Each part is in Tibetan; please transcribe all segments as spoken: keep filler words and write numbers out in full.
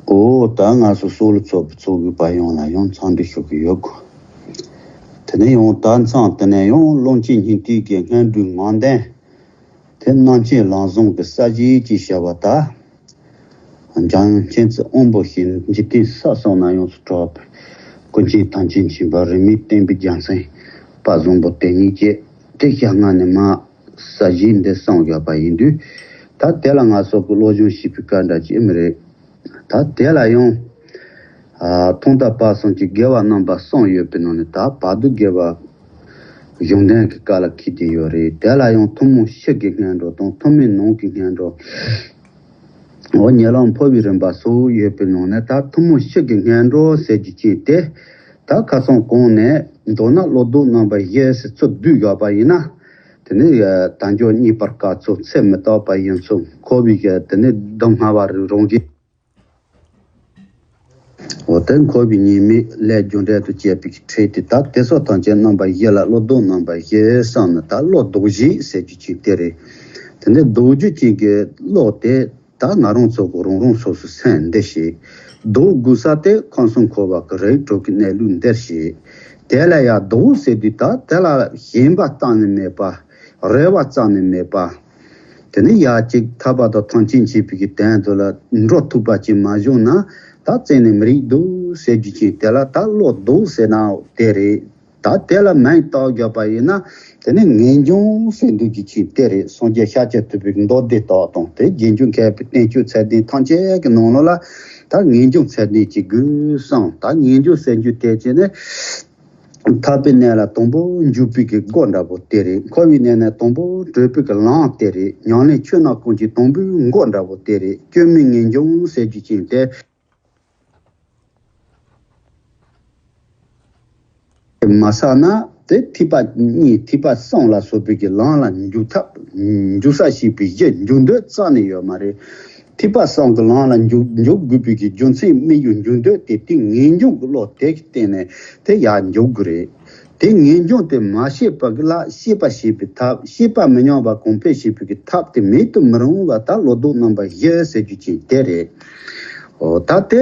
ཨོ་ད་ང་ཚོ་སོ་ལོ་ཚོགས་པའི་ཚོགས་དགོས་པ་ཡོངས་ལ་ཡང་འཚམས་འདྲི་ཞུ་གི་ཡོད་གོ། དེ་ནས་ཡང་ད་མཚམས་དེ་ནས་ཡང་བློན་ཆེན་སྙིང་ཐིག་གི་སྔོན་འགྲོའི་ངང་བསྟན། དེ་རྣམ་མཁྱེན་ལམ་བཟང་གི་ས་གཞི་ཅེས་བྱ་བ་དང་། འཇམ་མཁྱེན་བརྩེ་དབང་པོ་ཞེས་འཇིག་རྟེན་ས་གསུམ་ན་ཡོངས་སུ་གྲགས་པའི་ཀུན་མཁྱེན་ཐམས་ཅད་མཁྱེན་པ་རིས་མེད་བསྟན་པའི་རྒྱལ་མཚན་དཔལ་བཟང་པོ་དེ་ཉིད་ཀྱིས་དེ་ཞག་སྔ་ནས་མ་ས་གཞི་འདི་གསུངས་ཡོད་པ་ཡིན་དུས། ད་དེ་ལ་ང་ཚོ་གི་སློབ་སྦྱོང་བྱེད་པའི་སྐབས་འདྲ་ཅིག་མི་རེད། ད་དེ་ལ་ཡང་ཐོག་མཐའ་བར་གསུམ་གྱི་དགེ་བ་རྣམ་པ་གསུམ་ཡོད་པའི་ནང་ནས་ད་བར་དུ་དགེ་བ་གཞུང་དོན་གྱི་སྐབས་ལ་འཁེལ་ཏེ་ཡོད་རེད། དེ་ལ་ཡང་ཐུན་མོང་ཕྱི་གི་སྔོན་འགྲོ་དང་ཐུན་མོང་ནང་གི་སྔོན་འགྲོ། འོ་ཉེ་ལམ་འཕོ་བའི་རིམ་པ་སོགས་ཡོད་པའི་ནང་ནས་ད་ཐུན་མོང་ཕྱི་གི་སྔོན་འགྲོ་ཟེར་རྒྱུ་ཅིག་སྟེ། ད་ཁ་སང་གོང་ནས་མདོར་ན་བློ་ལྡོག་རྣམ་པ་བཞི་ཟེར་ཚུར་བསྡུས་ཡོད་པ་ཡིན་ན། དེ་ནི་དལ་འབྱོར་རྙེད་པར་དཀའ་ཚེགས་ཚེ་མི་རྟག་པ་ཡིན་ཚུལ་འཁོར་བའི་དེ་ནི་སྡུག་བསྔལ་བ་རང་བཞིན། འོ་དེ་འཁོར་བའི་ཉེས་དམིགས་ལས་རྒྱུ་འབྲས་དང་བཅས་པའི་ཁྲིད་དེ་ད་དེ་སོགས་ཐམས་ཅད་རྣམ་པ་བཞི་ལ་བློ་ལྡོག་རྣམ་པ་བཞི་གསུངས་ནས་ད་བློ་ལྡོག་བཞི་ཟེར་རྒྱུ་ཅིག་དེ་རེད། དེ་ནི་ལྡོག་རྒྱུ་ཅན་གྱི་བློ་དེ་ད་ང་རང་ཚོ་གི་རང་རང་སོ་སོའི་སེམས་འདིར་བྱེད། ལྡོག་དགོས་ས་དེ་ཁམས་གསུམ་འཁོར་བ་གི་རིགས་དྲུག་གི་གནས་ལུགས་འདིར་བྱེད། དེ་ལ་ཡང་ལྡོག་ཟེར་དུས་ད་དེ་ལ་ཞེན་པ་རྩ་ནས་མེད་པ། རེ་བ་རྩ་ནས་མེད་པ། དེ་ནི་ཡ་གཅིག་ཐར་པ་དང་ཐམས་ཅད་མཁྱེན་པའི་གི་དོན་དུ་ལ་འགྲོ་ཐུབ་པ་ཅིག་མ་བྱུང་ན་ད་བཙན་ནས་མི་རིགས་འདུག་ཟེར་རྒྱུ་ཅིག་དེ་ལ་ད་བློ་ལྡོག་ཟེར་ན་དེ་རེད། ད་དེ་ལ་མིང་བཏགས་བརྒྱབ་པ་ཡིན་ན་དེ་ནི་ངེས་འབྱུང་ཟེར་འདུག་རྒྱུ་ཅིག་དེ་རེད། སངས་རྒྱས་ཤཱཀྱ་ཐུབ་པའི་མདོ་སྡེ་དག་དང་དེ་རྗེས་འཇུག་མཁས་པའི་བསྟན་བཅོས་ཚད་ལྡན་ཐམས་ཅད་ཀྱི་ནང་ལོགས་ལ་ད་ངེས་འབྱུང་ཚད་ལྡན་ཅིག་དགོས་བསམ། ད་ངེས་འབྱུང་ཟེར་རྒྱུ་དེ་ཅི་ནི། ཐར་པའི་གནས་ལ་དང་པོ་འཇུག་པའི་གི་སྒོ་འདྲ་པོ་དེ་རེད། འཁོར་བའི་གནས་ནས་དང་པོ་གྲོལ་བའི་གི་ལམ་དེ་རེད། ཉམས་ལེན་ཆོས་རྣམས་ཀུན་གྱི་དང་པོའི་སྒོ་འདྲ་པོ་དེ་རེད། སྐྱོན་མེད་ངེས་འབྱུང་ཟེར་རྒྱུ་ཅན་དེ་མ་བསགས་ན་དེ་ཐེག་པ་གཉིས་ཐེག་པ་གསུམ་ལ་སོགས་པའི་གི་ལམ་ལ་འཇུག་ཐབས་འཇུག་ས་ཞེས་པའི་གཞི་འཇུག་འདོད་རྩ་ནས་ཡོད་མ་རེད། ཐེག་པ་གསུམ་གྱི་ལམ་ལ་འཇུག་འཇུག་དགོས་པའི་གི་རྒྱུ་མཚན་དམིགས་ཡུལ་འཇུག་འདོད་དེ་དེ་ངེས་འབྱུང་གི་བློ་དེ་གི་སྟེང་ནས་དེ་ཡར་འཇུག་དགོས་རེད། དེ་ངེས་འབྱུང་དེ་མ་སྐྱེས་པ་གི་ལ་སྐྱེས་པ་བྱེད་པའི་ཐབས། སྐྱེས་པ་མི་ཉམས་པ་གོང་འཕེལ་བྱེད་པའི་གི་ཐབས་དེ་མེད་དུ་མི་རུང་བ་ད་བློ་ལྡོག་རྣམ་པ་བཞི་ཟེར་རྒྱུ་ཅན་དེ་རེད། འོ་ད་དེ་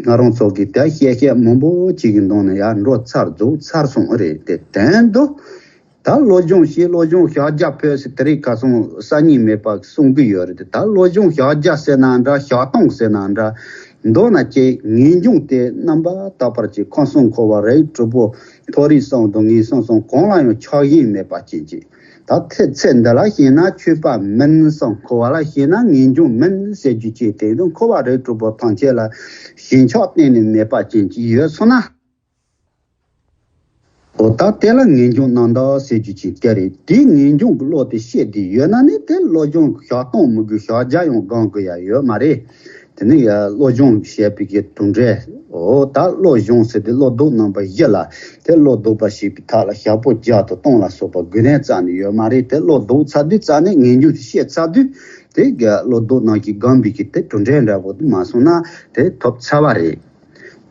ང་རང་ཚོ་གི་ད་བཤད་བཤད་མང་པོ་ཅིག་གི་ནང་ནས་ཡར་འགྲོ་ཚར་རྫོགས་ཚར་སོང་ཨེ་རེད། དེ་དོན་དུ། ད་སློབ་སྦྱོང་བྱེད། སློབ་སྦྱོང་ཞག་བརྒྱ་ཕེབས་ཟེར་དེ་རིང་ཁ་སང་སང་ཉིན་མེད་པ་གསུང་གི་ཡོད་རེད། ད་སློབ་སྦྱོང་ཞག་བརྒྱ་ཟེར་ན་འདྲ། ཞག་སྟོང་ཟེར་ན་འདྲ། མདོར་ན་ཅིག་ངེས་འབྱུང་དེ་རྣམ་པར་དག་པར་གྱུར། ཁམས་གསུམ་འཁོར་བ་རིགས་དྲུག་པོ་མཐོ་རིས་གསུམ་དང་ངེས་གསུམ་གསུམ་གང་ལ་ཡང་ཆགས་ཞེན་མེད་པ་ཅན་ཅིག་ད་ཐེག་ཚད་འདི་ལ་ཞེན་ན་ཆོས་པ་མིན་གསུངས། འཁོར་བ་ལ་ཞེན་ན་ངེས་འབྱུང་མིན་ཟེར་རྒྱུ་ཅིག་དེ་དུས་འཁོར་བ་རིགས་དྲུག་པོ་ཐམས་ཅད་ལ་ཞེན་ཆགས་གཏན་ནས་མེད་པ་ཅན་ཅིག་ཡོད་སོང་ན། འོ་ད་དེ་ལ་ངེས་འབྱུང་རྣམ་དག་ཟེར་རྒྱུ་ཅིག་དེ་རེད། དེའི་ངེས་འབྱུང་གི་བློ་དེ་སྐྱེས་ཏེ་ཡོད་ན་ནི་དེ་བློ་སྦྱོང་ཞག་སྟོང་མི་དགོས། ཞག་བརྒྱ་ཡང་སྒོམ་དགོས་ཡ་ཡོད་མ་རེད། དེ་ནི་ཡ་བློ་སྦྱོང་བྱེད་པའི་གི་གྲུབ་འབྲས། འོ་ད་བློ་སྦྱོང་ཟེར་དེ་བློ་ལྡོག་རྣམ་པ་བཞི་ལ་དེ་བློ་ལྡོག་པ་ཞིག་གི་ཐབས་ལ་ཞག་པོ་བརྒྱ་དང་སྟོང་ལ་སོགས་པ་དགོས་ནས་རྩ་ནས་ཡོད་མ་རེད། དེ་བློ་ལྡོག་ཚར་དུས་རྩ་ནས་ངེས་འབྱུང་དེ་སྐྱེས་ཚར་དུས་དེ་གི་བློ་ལྡོག་རྣམ་བཞི་སྒོམ་པའི་གི་དེ་གྲུབ་འབྲས་འདྲ་པོ་དེ་མ་སོང་ན་དེ་ཐོབ་ཚར་བ་རེད།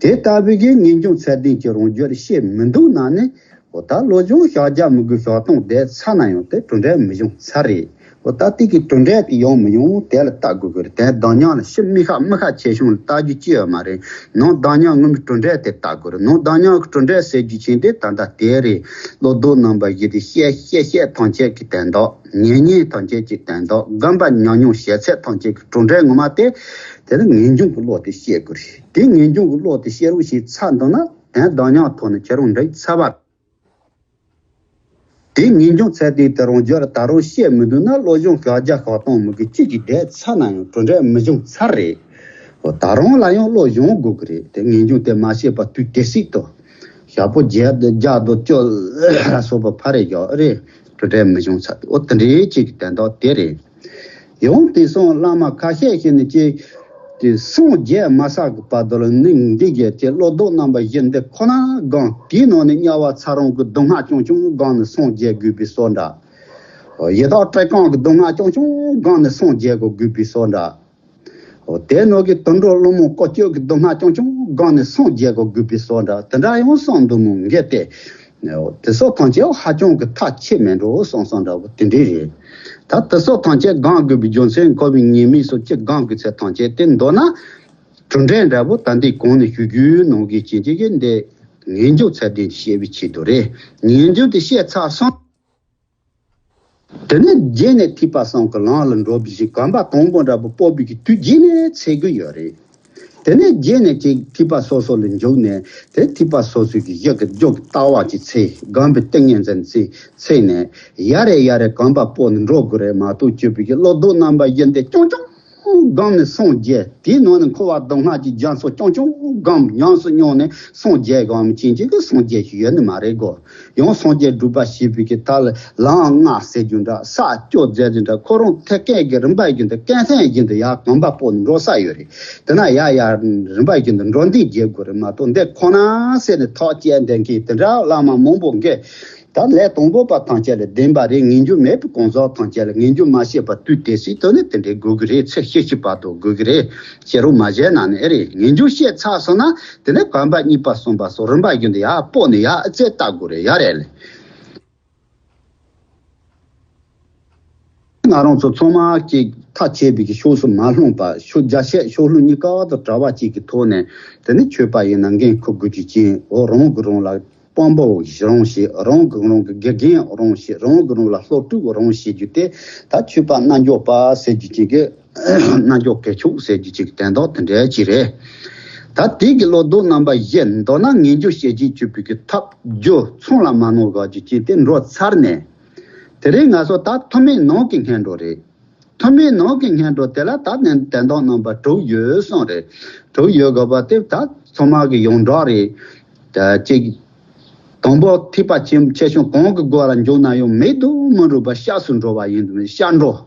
དེ་ལྟ་བུའི་གི་ངེས་འབྱུང་ཚད་ལྡན་གྱི་རང་རྒྱུད་ཤེས་མི་འདུག་ན་ནི། འོ་ད་བློ་སྦྱོང་ཞག་བརྒྱ་མི་དགོས། ཞག་སྟོང་བསྡད་ཚར་ན་ཡང་དེ་གྲུབ་འབྲས་མི་འབྱུང་ཚར་རེད། འོ་ད་དེ་གི་གྲུབ་འབྲས་དེ་ཡོང་མི་ཡོང་དེ་ལ་ལྟ་དགོས་ཀྱི་རེད། དེ་གདངས་ཉག་ལ་ཤི་མི་ཤ་མི་ཤ་ཆེ་ཆུང་ལ་ལྟ་རྒྱུ་ཅི་ཡོད་མ་རེད། ནང་གདངས་ཉག་ངོ་མའི་གྲུབ་འབྲས་དེ་ལྟ་དགོས་རེད། ནང་གདངས་ཉག་གི་གྲུབ་འབྲས་ཟེར་རྒྱུ་ཅན་དེ་ད་ལྟ་དེ་རེད། བློ་ལྡོག་རྣམ་པ་བཞི་དེ་ཤེས་ཤེས་ཤེས་ཐམས་ཅད་ཀྱི་དོན་དག་ཉན་ཉན་ཐམས་ཅད་ཀྱི་དོན་དག་སྒོམ་པ་ཉམས་མྱོང་བྱེད་ཚད་ཐམས་ཅད་ཀྱི་གྲུབ་འབྲས་ངོ་མ་དེ། དེ་ནི་ངེས་འབྱུང་གི་བློ་དེ་སྐྱེ་དགོས་རེད། དེ་ངེས་འབྱུང་གི་བློ་དེ་སྐྱེ་རོགས་ཞེས་ཚར་འདུག་ན་དོན་གདངས་ཉག་ཐོག་ནས་ཁྱེད་རང་འགྲིག་ཚར་བ། དེ་ངེས་འབྱུང་ཚད་ལྡན་དེ་རང་རྒྱུད་ལ་ད་རུང་སྐྱེ་མི་འདུག་ན་བློ་སྦྱོང་ཞག་བརྒྱ་ཞག་སྟོང་མི་དགོས། གཅིག་གིས་བསྡད་ཚར་ན་ཡང་གྲུབ་འབྲས་མི་འབྱུང་ཚར་རེད། འོ་ད་རུང་ལ་ཡང་བློ་སྦྱོང་དགོས་ཀྱི་རེད། དེ་ངེས་འབྱུང་དེ་མ་སྐྱེས་པ་དུས་དེ་སྲིད་དུ། ཞག་པོ་བརྒྱ་དང་བརྒྱ་དང་བཅུ་ལ་སོགས་པ་ཕར་རེ་བཞག་རེད། གྲུབ་འབྲས་མི་འབྱུང་ཚར། འོ་དེ་འདྲའི་གཅིག་གི་དོན་དག་དེ་རེད། ཡང་དེང་སང་བླ་མ་ཁ་ཤས་ཤིག་ནི་ཅིག་དེ་སངས་རྒྱས་མ་ཆགས་ཀྱི་བར་དུ་ལ་ནི་འདི་གའི་ཅིག་བློ་ལྡོག་རྣམ་པ་བཞི་འདི་ཁོ་ན་སྒོམ། དེའི་ནང་ནས་དམྱལ་བ་ཚ་གྲང་གི་སྡུག་བསྔལ་རྐྱང་རྐྱང་སྒོམ་ནས་སངས་རྒྱས་དགོས་པའི་བཟོ་འདྲ། ཡི་དྭགས་བཀྲེས་སྐོམ་གྱི་སྡུག་བསྔལ་རྐྱང་རྐྱང་སྒོམ་ནས་སངས་རྒྱས་དགོས་དགོས་པའི་བཟོ་འདྲ། འོ་དེ་ནང་གི་དུད་འགྲོ་ཀླུ་མོ་ཀོ་ཅོ་གི་སྡུག་བསྔལ་རྐྱང་རྐྱང་སྒོམ་ནས་སངས་རྒྱས་དགོས་དགོས་པའི་བཟོ་འདྲ། དེ་འདྲ་ཡང་བསམ་འདུག་མོ་འགས་ཏེ། འོ་དེ་སོགས་ཐམས་ཅད་ཧ་ཅང་གི་ཐག་ཆོད་མེད་འགྲོ་བསམ་བསམ་འདྲ་བོ་དེ་འདྲའི་རེད། ད་དེ་སོགས་ཐམས་ཅད་སྒོམ་དགོས་པའི་རྒྱུ་མཚན་འཁོར་བའི་ཉེས་དམིགས་སོགས་ཀྱི་སྒོམ་དགོས་ཚད་ཐམས་ཅད་དེ་མདོར་ན། གྲུབ་འབྲས་འདྲ་པོ་ད་འདི་གོང་ནས་ཞུ་རྒྱུའི་ནང་གི་ཅན་ཅིག་གི་འདི་ངེས་འབྱུང་ཚད་ལྡན་བཤད་པའི་ཆེད་དུ་རེད། ངེས་འབྱུང་དེ་བཤད་ཚར་སོང་། དེ་ནས་རྗེས་ནས་ཐེག་པ་གསུམ་གྱི་ལམ་ལ་འགྲོ་བའི་གཞི་གོམ་པ་དང་པོ་འདྲ་པོ་སྤོ་བའི་གི་དུས་རྗེས་ནས་ཚེ་གི་ཡོད་རེད། དེ་ནས་རྗེས་ནས་ཅིག་ཐེག་པ་སོ་སོ་ལ་འཇུག་ནས་དེ་ཐེག་པ་སོ་སོའི་གི་གཞི་གི་རྒྱུ་གི་ལྟ་བ་ཅིག་ཚེ་གོམ་པའི་ཏིང་ངེ་འཛིན་ཚེ་ཚེ་ནས་ཡ་རེ་ཡ་རེ་གོམ་པ་སྤོ་ནས་འགྲོ་དགོས་རེད་མ་གཏོགས་སྤྱོད་པའི་གི་བློ་ལྡོག་རྣམ་པ་བཞི་འདི་རྐྱང་རྐྱང་སྒོམ་ནས་སངས་རྒྱས། དེའི་ནང་ནས་འཁོར་བ་སྡུག་བསྔལ་གྱི་རྒྱ་མཚོ་རྐྱང་རྐྱང་སྒོམ། ཉམས་སུ་མྱོང་ནས་སངས་རྒྱས་སྒོམ་ཅན་ཅིག་གི་སངས་རྒྱས་ཤིག་ཡོད་ནི་མ་རེད་གོ། ཡང་སངས་རྒྱས་སྒྲུབ་པ་བྱེད་པའི་གི་ཐབས་ལ་ལམ་ལྔ་ཟེར་རྒྱུ་འདྲ། ས་སྐྱོ་མཛད་རྒྱུ་འདྲ། ཁོ་རང་ཐེག་མཁན་གྱི་རིམ་པ་བཞིན་དུ་སྐད་གསེང་བཞིན་དུ་ཡར་གོམ་པ་སྤོ་ནས་འགྲོ་ས་ཡོད་རེད། དེ་ན་ཡར་ཡར་རིམ་པ་བཞིན་དུ་འགྲོ་འདི་བརྗེད་དགོས་རེད་མ་གཏོགས་འདི་ཁོ་ན་ཟེར་ནས་ཐག་བཅད་འདོད་མཁན་དེ་འདྲ་བླ་མ་མང་པོ་འགས། ད་ལས་དང་པོ་པ་ཐམས་ཅད་ལ་བདེན་པ་རེད། ངེས་འབྱུང་མེད་པའི་གང་ཟག་ཐམས་ཅད་ལ་ངེས་འབྱུང་མ་སྐྱེས་པ་དུས་དེ་སྲིད་དུ་ནི་དེ་འདྲའི་དགོས་ཀྱི་རེད། ཚེ་ཤི་ཤི་བར་དུ་དགོས་ཀྱི་རེད། བཤད་རོགས་མ་བྱས་ན་ནི་ཨེ་རེད། ངེས་འབྱུང་སྐྱེས་ཚར་སོང་ན་དེ་ནས་གོམ་པ་གཉིས་པ་གསུམ་པ་སོགས་རིམ་པ་བཞིན་དུ་ཡར་སྤོ་ནས་ཡར་ཨ་ཙེ་ལྟ་དགོས་རེད། ཡ་རེད་ལེ། ང་རང་ཚོ་ཚང་མ་གཅིག་ཐག་བཅད་པའི་གི་ཕྱོགས་སུ་མ་ལྷུང་པ། ཕྱོགས་རྒྱ་ཆེ་ཕྱོགས་ལྷུང་གཉིས་ཀ་དང་གྲྭ་པ་གཅིག་གི་ཐོག་ནས་དེ་ནི་ཆོས་པ་ཡིན་ན་འགན་འཁུར་དགོས་ཀྱི་ཅན། འོ་རང་གི་རང་ལ་དཔང་པོ་རང་བྱེད། རང་གི་རང་གི་དགེ་རྒན་རང་བྱེད། རང་གི་རང་ལ་སློབ་ཕྲུག་རང་བྱེད་རྒྱུ་དེ་ད་ཆོས་པ་རྣལ་འབྱོར་པ་ཟེར་རྒྱུ་ཅིག་གི་རྣལ་འབྱོར་དཀོན་མཆོག་ཟེར་རྒྱུ་ཅིག་གི་དོན་དག་དེ་འདྲ་ཅིག་རེད། ད་དེ་གི་བློ་ལྡོག་རྣམ་པ་བཞི། མདོར་ན་ངེས་འབྱུང་སྐྱེད་བྱེད་སྤྱོད་པའི་གི་ཐབས་རྒྱུ་ཚང་ལ་མ་ནོར་དགོས་རྒྱུ་ཅན་དེ་འགྲོ་ཚར་ནས། དེ་རིང་ང་ཚོ་ད་ཐུན་མིན་ནང་གི་སྔོན་འགྲོ་རེད། ཐུན་མིན་ནང་གི་སྔོན་འགྲོ་དེ་ལ་ད་ནི་དོན་དག་རྣམ་པ་དྲུག་ཡོད་གསུངས་རེད། དྲུག་ཡོད་དགོས་པ་དེ་ད་ཚང་མ་གི་ཡོངས་གྲགས་རེད། ད་གཅིག་དང་པོ་ཐེག་པ་ཆེན་ཆེ་ཆུང་གང་གི་སྒོ་ལ་འཇུག་ན་ཡང་མེད་དུ་མི་འགྲོ་བར་སྐྱབས་སུ་འགྲོ་བ་ཡིན་དུ་མེད་སྐྱབས་འགྲོ།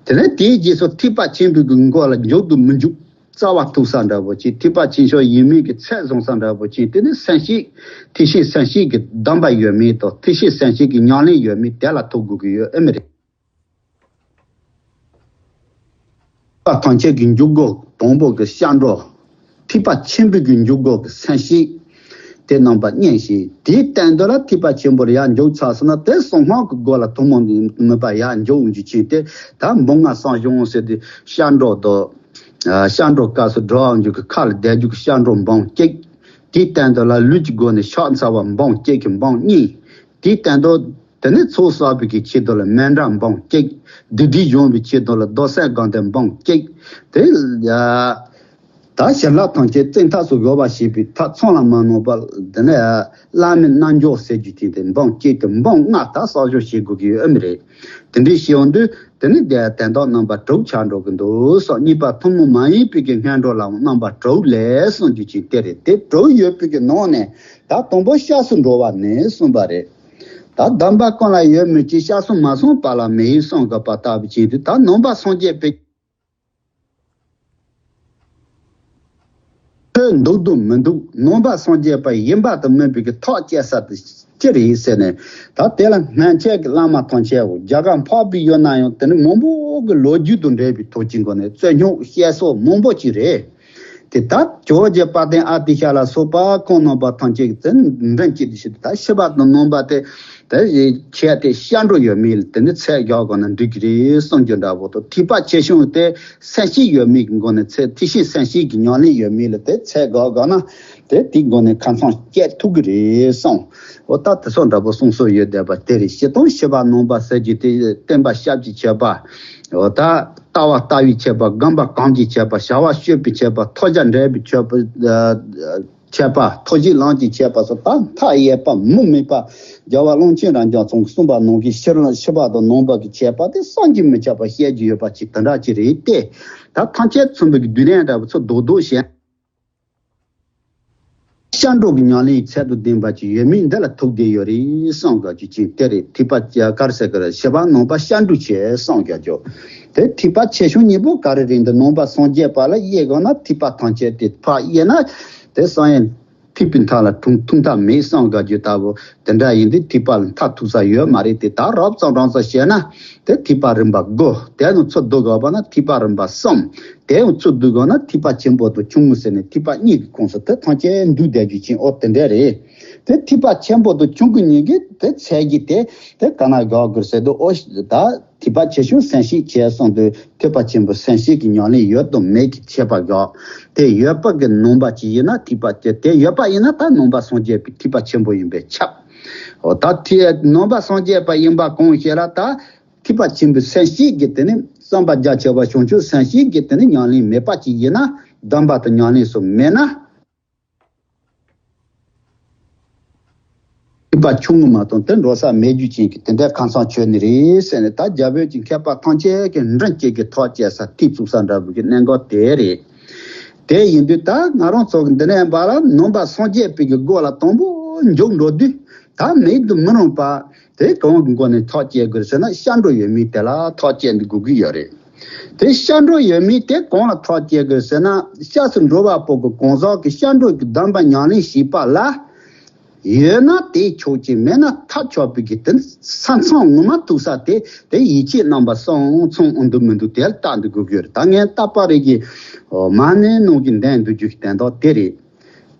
དེ་ནས་དེའི་རྗེས་སུ་ཐེག་པ་ཆེན་པོའི་གི་སྒོ་ལ་འཇུག་ཏུ་མི་འཇུག་རྩ་བ་ཐུག་ས་འདྲ་པོ་ཅིག་ཐེག་པ་ཆེ་ཆུང་ཡིན་མིན་གྱི་ཚད་བཟུང་ས་འདྲ་པོ་ཅིག་དེ་ནི་སེམས་བསྐྱེད། ཐེག་ཆེན་སེམས་བསྐྱེད་ཀྱི་གདམས་པ་ཡོད་མེད་དང་ཐེག་ཆེན་སེམས་བསྐྱེད་ཀྱི་ཉམས་ལེན་ཡོད་མེད་དེ་ལ་ཐུག་དགོས་ཀྱི་ཡོད་ཨེ་མི་རེད། པ་ཐམས་ཅད་ཀྱི་འཇུག་སྒོ་དང་པོ་གི་སྐྱབས་འགྲོ། ཐེག་པ་ཆེན་པོའི་གི་འཇུག་སྒོ་གི་སེམས་བསྐྱེད། དེ་རྣམ་པ་གཉིས་ཤིག་དེའི་སྟེང་དུ་ལ་ཐེག་པ་ཆེན་པོར་ཡར་འཇུག་ཚར་སོང་ན་དེ་གསང་སྔགས་ཀྱི་སྒོ་ལ་ཐུན་མོང་མིན་པ་ཡར་འཇུག་འོང་རྒྱུ་ཅན་དེ་ད་འབུམ་ལྔ་གསང་སྦྱོང་ཟེར་ཏེ་སྐྱབས་འགྲོ་དང་། སྐྱབས་འགྲོ་སྐབས་སུ་འགྲོ་བ་འཇུག་གི་ཁ་ལ་བཟླས་རྒྱུ་གི་སྐྱབས་འགྲོ་འབུམ་གཅིག་དེའི་སྟེང་དུ་ལ་ལུས་ཀྱི་སྒོ་ནས་ཕྱག་འཚལ་བ་འབུམ་གཅིག་གི་འབུམ་གཉིས། དེའི་སྟེང་དུ་དེ་ནས་ཚོགས་བསགས་པའི་གི་ཆེད་དུ་ལ་མཎྜལ་འབུམ་གཅིག་བདུད་སྡེ་གཞོམ་པའི་ཆེད་དུ་ལ་རྡོར་སེམས་སྒོམ་བཟླས་འབུམ་གཅིག་དེ་ཡ། ད་བྱིན་རླབས་ཐམས་ཅད་བཙན་ཐབས་སུ་འགྲོ་བ་ཞེས་པའི་ཐབས་ཚང་ལ་མ་ནོར་བར་དེ་ནས་བླ་མའི་རྣལ་འབྱོར་ཟེར་རྒྱུ་དེ་དེ་འབུམ་གཅིག་དེ་འབུམ་ལྔ་ད་གསང་སྦྱོང་བྱེད་དགོས་ཀྱི་ཡོད་ཨེ་མི་རེད། དེ་འདྲའི་ཤེས་ཡོང་དུས་དེ་ནི་དེ་དོན་དག་རྣམ་པ་དྲུག་ཆགས་འགྲོ་གི་འདུག་སོགས་གཉིས་པ་ཐུན་མོང་མ་ཡིན་པའི་གི་སྔོན་འགྲོ་ལ་རྣམ་པ་དྲུག་ལས་གསུང་རྒྱུ་ཅིག་དེ་རེད། དེ་དྲུག་ཡོད་པའི་གི་ནང་ནས་ད་དང་པོ་སྐྱབས་སུ་འགྲོ་བ་ནི་གསུངས་པ་རེད། ད་གདམས་པ་གང་ལ་ཡོད་མོད་ཀྱི་སྐྱབས་སུ་མ་སོང་བ་ལ་མེད་ཡིན་གསུང་དགོས་པ་ལྟ་བུ་ཅིག་དུས་ད་ནང་པ་སངས་རྒྱས་པའི་ཆོས་འདུག་འདུག་མི་འདུག་ནང་པ་སངས་རྒྱས་པ་ཡིན་པ་དང་མིན་པའི་གི་ཐག་བཅད་ས་དེ་ཅི་རེད་ཟེར་ནས་ད་དེ་ལ་སྔོན་ཆད་ཀྱི་བླ་མ་ཐམས་ཅད་འོ་རྒྱ་གར་འཕགས་པའི་ཡུལ་ན་ཡང་དེ་ནི་མང་པོ་གི་ལོ་རྒྱུས་དང་འབྲེལ་བའི་ཐོག་ཅིག་སྒོ་ནས་རྩོད་རྙོག་བཤད་སྲོལ་མང་པོ་ཅིག་རེད། དེ་ལྟར་ཇོ་བོ་རྗེ་དཔལ་ལྡན་ཨ་ཏི་ཤ་ལ་སོགས་པ་ཁོང་རྣམ་པ་ཐམས་ཅད་ཀྱིས་མགྲིན་གཅིག་ཏུ་བཤད་དེ་ད་ཤེས་པ་དང་ནོངས་པ་དེ་དེ་ཁྱེད་དེ་སྐྱབས་འགྲོ་ཡོད་མེད་ལ་དེ་ནི་ཚད་བཞག་དགོས་ན་འགྲིག་གི་རེད་གསུང་རྒྱུ་འདྲ་པོ་དང་ཐེག་པ་ཆེ་ཆུང་དེ་སེམས་བསྐྱེད་ཡོད་མེད་ཀྱི་སྒོ་ནས་ཚད་ཐེག་ཆེན་སེམས་བསྐྱེད་ཀྱི་ཉམས་ལེན་ཡོད་མེད་ལ་དེ་ཚད་བཞག་དགོས་ན་དེ་དེའི་སྒོ་ནས་ཁ་མཚང་བཅད་ཐུབ་ཀྱི་རེད་གསུངས། འོ་ད་དེ་ཚོ་འདྲ་པོ་གསུང་སྲོལ་ཡོད་བསྡད་པ་དེ་རེད། བྱེད་སྟངས་ཤེས་པ་ནོངས་པ་ཟེར་རྒྱུ་དེ་བསྟན་པ་ཞབས་ཀྱི་ཁྱད་པར། འོ་ད། ལྟ་བ་ལྟ་བའི་ཁྱད་པར། སྒོམ་པ་སྒོམ་གྱི་ཁྱད་པར། བྱ་བ་སྤྱོད་པའི་ཁྱད་པར། ཐོས་རྒྱ་འགྲེལ་པའི་ཁྱད་པར། ཨ་ཁྱད་པར། ཐོས་བྱེད་ལམ་གྱི་ཁྱད་པར་སོགས་ད་མཐའ་ཡས་པ་མུ་མེད་པ་རྒྱལ་བ་ཀློང་ཆེན་རབ་འབྱམས་ཚང་གིས་གསུངས་པ་ནང་བཞིན་ཕྱིར་ལ་ཤེས་པ་དང་ནོངས་པ་གི་ཁྱད་པར་དེ་བསམ་གྱིས་མི་ཁྱབ་པ་བཤད་རྒྱུ་ཡོད་པ་ཅིག་དེ་འདྲ་ཅིག་རེད་དེ། ད་ཐམས་ཅད་མཚོན་པའི་བསྡུས་གྲྭ་འདྲ་པོ་ཚོ་རྡོག་རྡོག་བཤད། སྐྱབས་འགྲོ་གི་ཉམས་ལེན་ཚད་དང་ལྡན་པ་ཅིག་ཡོད་མེད་འདི་ལ་ཐུག་བསྡད་ཡོད་རེད་གསུང་དགོས་རྒྱུ་ཅིག་དེ་རེད། ཐེག་པ་ག་རེ་ཟེར་གི་རེད། བྱེད་པ་ནོངས་པ་སྐྱབས་འགྲོ་བྱེད་གསུང་དགོས་རྒྱུ། དེ་ཐེག་པ་ཆེ་ཆུང་གཉིས་པོ་ག་རེ་རེད་འདི་ནོངས་པ་སངས་རྒྱས་པ་ལ་དབྱེ་དགོས་ན་ཐེག་པ་ཐམས་ཅད་དེ་ཕར་དབྱེ་ན་དེ་སངས་རྒྱས་ཐེག་པའི་མཐའ་ལ་ཐུག་ཐུག་མཐའ་མེད་གསུང་དགོས་རྒྱུ་ལྟ་བུ་དེ་འདྲ་ཡིན་དུས་ཐེག་པ་ལ་མཐའ་ཐུག་ས་ཡོད་མ་རེད་དེ། ད་རོབ་ཙམ་རོབ་ཙམ་བཤད་ན་དེ་ཐེག་པ་རིམ་པ་དགུ། དེ་ནས་ཚུར་བསྡུ་དགོས་པ་ན་ཐེག་པ་རིམ་པ་གསུམ། དེ་ཡང་ཚུར་བསྡུ་དགོས་ན་ཐེག་པ་ཆེན་པོ་དང་ཆུང་ངུ་ཟེར་ནས་ཐེག་པ་གཉིས་ཀྱི་ཁོངས་སུ་དེ་ཐམས་ཅད་འདུས་བསྡད་རྒྱུ་ཅན། ཨོ་དེ་འདྲ་རེད། དེ་ཐེག་པ་ཆེན་པོ་དང་ཆུང་ངུ་གཉིས་ཀྱི་དེ་ཚད་ཀྱི་དེ་དེ་ག་ན་དགོས་དགོས་ཟེར་དུས། ཨོ་ད་ ཐེག་པ་ཆེ་ཆུང་སེམས་བསྐྱེད་བྱས་གསུངས་དུས་ཐེག་པ་ཆེན་པོའི་སེམས་བསྐྱེད་ཀྱི་ཉམས་ལེན་ཡོད་དང་མེད་ཀྱི་ཁྱད་པར་བཞག་དེ་ཡོད་པ་གི་ནང་པ་ཅིག་ཡིན་ན་ཐེག་པ་ཆེ། དེ་ཡོད་པ་ཡིན་ན་ད་ནང་པ་སངས་རྒྱས་པའི་ཐེག་པ་ཆེན་པོ་ཡིན་པས་ཁྱབ། འོ་ད་དེ་ནང་པ་སངས་རྒྱས་པ་ཡིན་པ་གང་ཞེས་ལ་ད་ཐེག་པ་ཆེན་པོའི་སེམས་བསྐྱེད་ཀྱི་དེ་ནི་བསམ་པ་རྒྱ་ཆེ་བ་བྱང་ཆུབ་སེམས་བསྐྱེད་ཀྱི་དེ་ནི་ཉམས་ལེན་མེད་པ་ཅིག་ཡིན་ན་སྡོམ་པ་དང་ཉམས་ལེན་སོགས་མེད་ན། ཐེག་པ་ཆུང་ངུ་མ་གཏོགས་དེ་འགྲོ་ས་མེད་རྒྱུ་ཅན་གྱི་དེ་འདྲའི་ཁ་མཚང་ཆོད་ནི་རེད་ཟེར་ནས། ད་རྒྱ་བོད་ཀྱི་མཁས་པ་ཐམས་ཅད་ཀྱིས་མགྲིན་གཅིག་གིས་ཐག་བཅད་ས་ཐེབས་བཙུགས་ས་འདྲ་བོ་གི་གནད་འགག་དེ་རེད། དེ་ཡིན་དུས་ད་ང་རང་ཚོ་གི་འདི་ནས་འབའ་ལ་ནང་པ་སངས་རྒྱས་པའི་གི་སྒོ་ལ་དང་པོ་འཇུག་འགྲོ་དུས་ད་མེད་དུ་མི་རུང་པ་དེ་གང་གི་སྒོ་ནས་ཐག་བཅད་དགོས་ཟེར་ན་སྐྱབས་འགྲོ་ཡོད་མེད་དེ་ལ་ཐག་བཅད་འདི་དགོས་ཀྱི་ཡོད་རེད། དེ་སྐྱབས་འགྲོ་ཡོད་མེད་དེ་གང་ལ་ཐག་བཅད་དགོས་ཟེར་ན་སྐྱབས་སུ་འགྲོ་བ་པོ་གི་གང་ཟག་གི་སྐྱབས་འགྲོ་གི་སྡོམ་པ་ཉམས་ལེན་བྱེད་པ་ལ། ཡོད་ན་དེས་ཆོག་ཅིང་མེད་ན་ཐབས་ཆག་པའི་གི་དེ་ས་མཚམས་ངོ་མ་ཐུག་ས་དེ་དེ་ཡིད་ཆེས་རྣམ་པ་གསུམ་ཚང་འོང་འདུག་མི་འདུག་དེ་ལ་བལྟ་འདུག་དགོས་ཀྱི་ཡོད་རེད། ད་ངས་བལྟ་པ་རེ་གི་མ་ཎི་ནང་གི་འདོན་འདུག་རྒྱུ་གི་དོན་དག་དེ་རེད།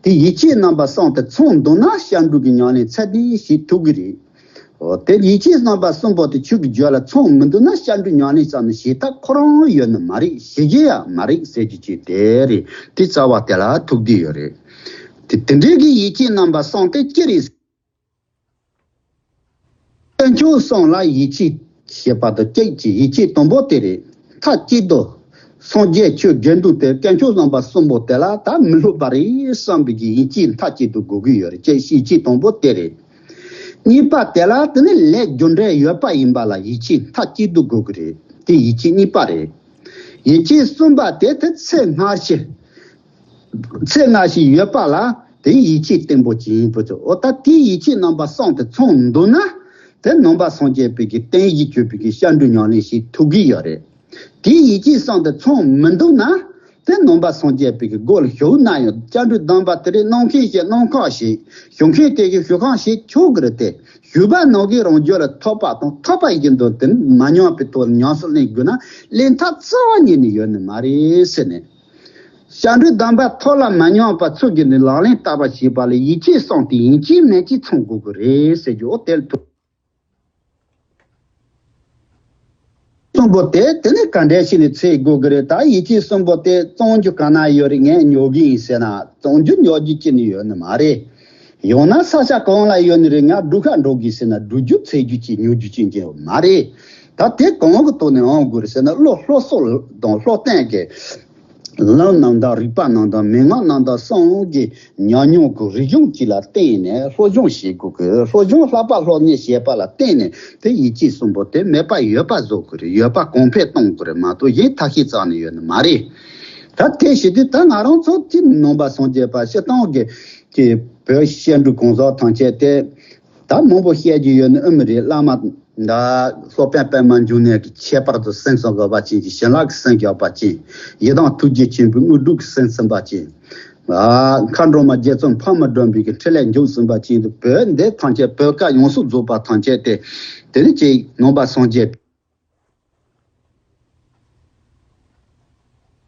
དེ་ཡིད་ཆེས་རྣམ་པ་གསུམ་དེ་ཚང་འདུག་ན་སྐྱབས་འགྲོ་གི་ཉམས་ལེན་ཚད་ལྡན་ཞིག་ཐུབ་གི་རེད། འོ་དེ་ཡིད་ཆེས་རྣམ་པ་གསུམ་པོ་དེ་ཆོས་ཀྱི་རྒྱུད་ལ་ཚང་མི་འདུག་ན་སྐྱབས་འགྲོ་ཉམས་ལེན་བསམ་ནས་བྱེད་ཐབས་ཁོ་རང་ཡོད་ནི་མ་རེད། བྱེད་རྒྱུ་ཡང་མ་རེད་ཟེར་རྒྱུ་ཅིག་དེ་རེད། དེ་རྩ་བ་དེ་ལ་ཐུག་བསྡད་ཡོད་རེད། དེ་དེ་འདྲའི་གི་ཡིད་ཆེས་རྣམ་པ་གསུམ་དེ་ཅི་རེད། དཀོན་མཆོག་གསུམ་ལ་ཡིད་ཆེས་བྱེད་པ་དང་གཅིག་གི་ཡིད་ཆེས་དང་པོ་དེ་རེད། མཐའ་གཅིག་ཏུ་སངས་རྒྱས་ཆོས་དགེ་འདུན་དེ་དཀོན་མཆོག་རྣམ་པ་གསུམ་པོ་དེ་ལ་ད་མི་སླུ་བ་རེད་བསམ་པའི་གི་ཡིད་ཆེས་མཐའ་གཅིག་ཏུ་དགོས་ཀྱི་ཡོད་རེད། ཅེས་ཡིད་ཆེས་དང་པོ་དེ་རེད། གཉིས་པ་དེ་ལ་དེ་ནི་ལས་རྒྱུ་འབྲས་ཡོད་པ་ཡིན་པ་ལ་ཡིད་ཆེས་མཐའ་གཅིག་ཏུ་དགོས་ཀྱི་རེད། དེ་ཡིད་ཆེས་གཉིས་པ་རེད། ཡིད་ཆེས་གསུམ་པ་དེ་དེ་ཚེ་སྔ་ཕྱི། ཚེ་སྔ་ཕྱི་ཡོད་པ་ལ་དེ་ཡིད་ཆེས་བརྟན་པོ་ཅིག་ཡིན་པ་ཚོ། འོ་ད་དེའི་ཡིད་ཆེས་རྣམ་པ་གསུམ་དེ་ཚང་འདུག་ན་དེ་ནང་པ་སངས་རྒྱས་པའི་གི་རྟེན་གཞི་བཅོས་པའི་གི་སྐྱབས་འགྲོ་ཉམས་ལེན་ཞིག་ཐུབ་ཀྱི་ཡོད་རེད། དེའི་ཡིད་ཆེས་གསུམ་དེ་ཚང་མི་འདུག་ན་དེ་ནང་པ་སངས་རྒྱས་པའི་གི་སྒོ་ལ་ཞུགས་ན་ཡང་སྐྱབས་འགྲོ་སྡོམ་པ་དེ་རེད། གནང་མཁན་ཞིག་གནང་ཁག་ཞིག་ཞུ་མཁན་དེ་གི་ཞུ་ཁང་ཞིག་ཆོག་གི་རེད་དེ། ཞུ་བ་ནང་གི་རང་རྒྱུད་ལ་ཐོབ་པ་དང་ཐོབ་པ་ཡིན་དོན་དེ་མ་ཉམས་པའི་ཐོག་ལ་ཉམས་སུ་ལེན་དགོས་ན་ལེན་ཐབས་རྩ་བ་ཉིད་ནས་ཡོད་ནི་མ་རེད་ཟེར་ནས། སྐྱབས་འགྲོའི་སྡོམ་པ་ཐོབ་ལ་མ་ཉམས་པ་ཚུལ་གྱིས་ནི་ལག་ལེན་བསྟར་བ་བྱེད་པ་ལ་ཡིད་ཆེས་གསུམ་དེ་ཡིན་གཅིག་མིན་གཅིག་ཚང་དགོས་ཀྱི་རེད་ཟེར་རྒྱུ། འོ་དེ་ལ་ཐུག་གསུམ་པོ་དེ་དེ་ནི་ག་འདྲ་ཞིག་ནས་འཚོལ་དགོས་ཀྱི་རེད། ད་ཡིད་ཆེས་གསུམ་པོ་དེ་བཙོང་རྒྱུ་ག་ན་ཡོད་རེད། ངས་ཉོ་གི་ཡིན་ཟེར་ན་བཙོང་རྒྱུ་ཉོ་རྒྱུ་ཅི་ནི་ཡོད་ནི་མ་རེད། ཡང་ན་ས་ཆ་གང་ལ་ཡོད་ནི་རེད། ང་སྒྲུབ་ཁ་འགྲོ་གི་ཟེར་ན་སྒྲུབ་རྒྱུ་འཚོལ་རྒྱུ་ཅི་ཉོ་རྒྱུ་ཅི་ཅི་ཡོད་མ་རེད། ད་དེ་གང་གི་ཐོག་ནས་འོང་དགོས་རེད་ཟེར་ན་བློ་སློབ་གསོ་དང་སློབ་སྟོན་གྱི་ལམ་རྣམ་དང་རིག་པ་རྣམ་དང་མན་ངག་རྣམ་དང་གསུམ་གྱི་ཉམས་མྱོང་གི་རིག་གཞུང་གཅིག་ལ་བརྟེན་ནས་སློབ་སྦྱོང་བྱེད་དགོས་ཀྱི། སློབ་སྦྱོང་བསླབ་པ་སློབ་གཉེར་བྱེད་པ་ལ་བརྟེན་ནས་དེ་ཡིད་ཆེས་གསུམ་པོ་དེ་མེད་པ་ཡོད་པ་བཟོ་དགོས་རེད། ཡོད་པ་གོང་འཕེལ་གཏོང་དགོས་རེད་མ་གཏོགས་གཞན་ཐབས་ཤེས་རྩ་ནས་ཡོད་ནི་མ་རེད། ད་དེ་བྱེད་དུས་ད་ང་རང་ཚོ་དེ་ནང་པ་སངས་རྒྱས་པ་སྤྱིར་བཏང་གི་ཀྱི་བོད་སྐྱེ་འགྲོ་གང་ཟག་ཐམས་ཅད་དེ་ད་མང་པོ་བཤད་རྒྱུ་ཡོད་ནི་ཨེ་མི་རེད། བླ་མ་ད་སློབ་དཔོན་པདྨ་འབྱུང་གནས་ཀྱི་ཁྱད་པར་དུ་སེམས་སུ་འོས་པ་ཅན་གྱི་བྱིན་རླབས་ཀྱི་སེམས་རྒྱས་པ་ཅན། ཡི་དམ་ཐུགས་རྗེ་ཆེན་པོའི་དངོས་གྲུབ་ཀྱི་སེམས་ཟིན་པ་ཅན། ཨ་མཁའ་འགྲོ་མ་བརྒྱད་ཚོགས་ཕ་མ་སྒྲོན་པའི་གི་ཕྲིན་ལས་འཇུག་ཟིན་པ་ཅན་དུ་བོད་འདི་ཐམས་ཅད་བོད་ཀ་ཡོངས་སུ་རྫོགས་པ་ཐམས་ཅད་དེ་དེ་ནི་ཅིག་ནང་པ་སངས་རྒྱས་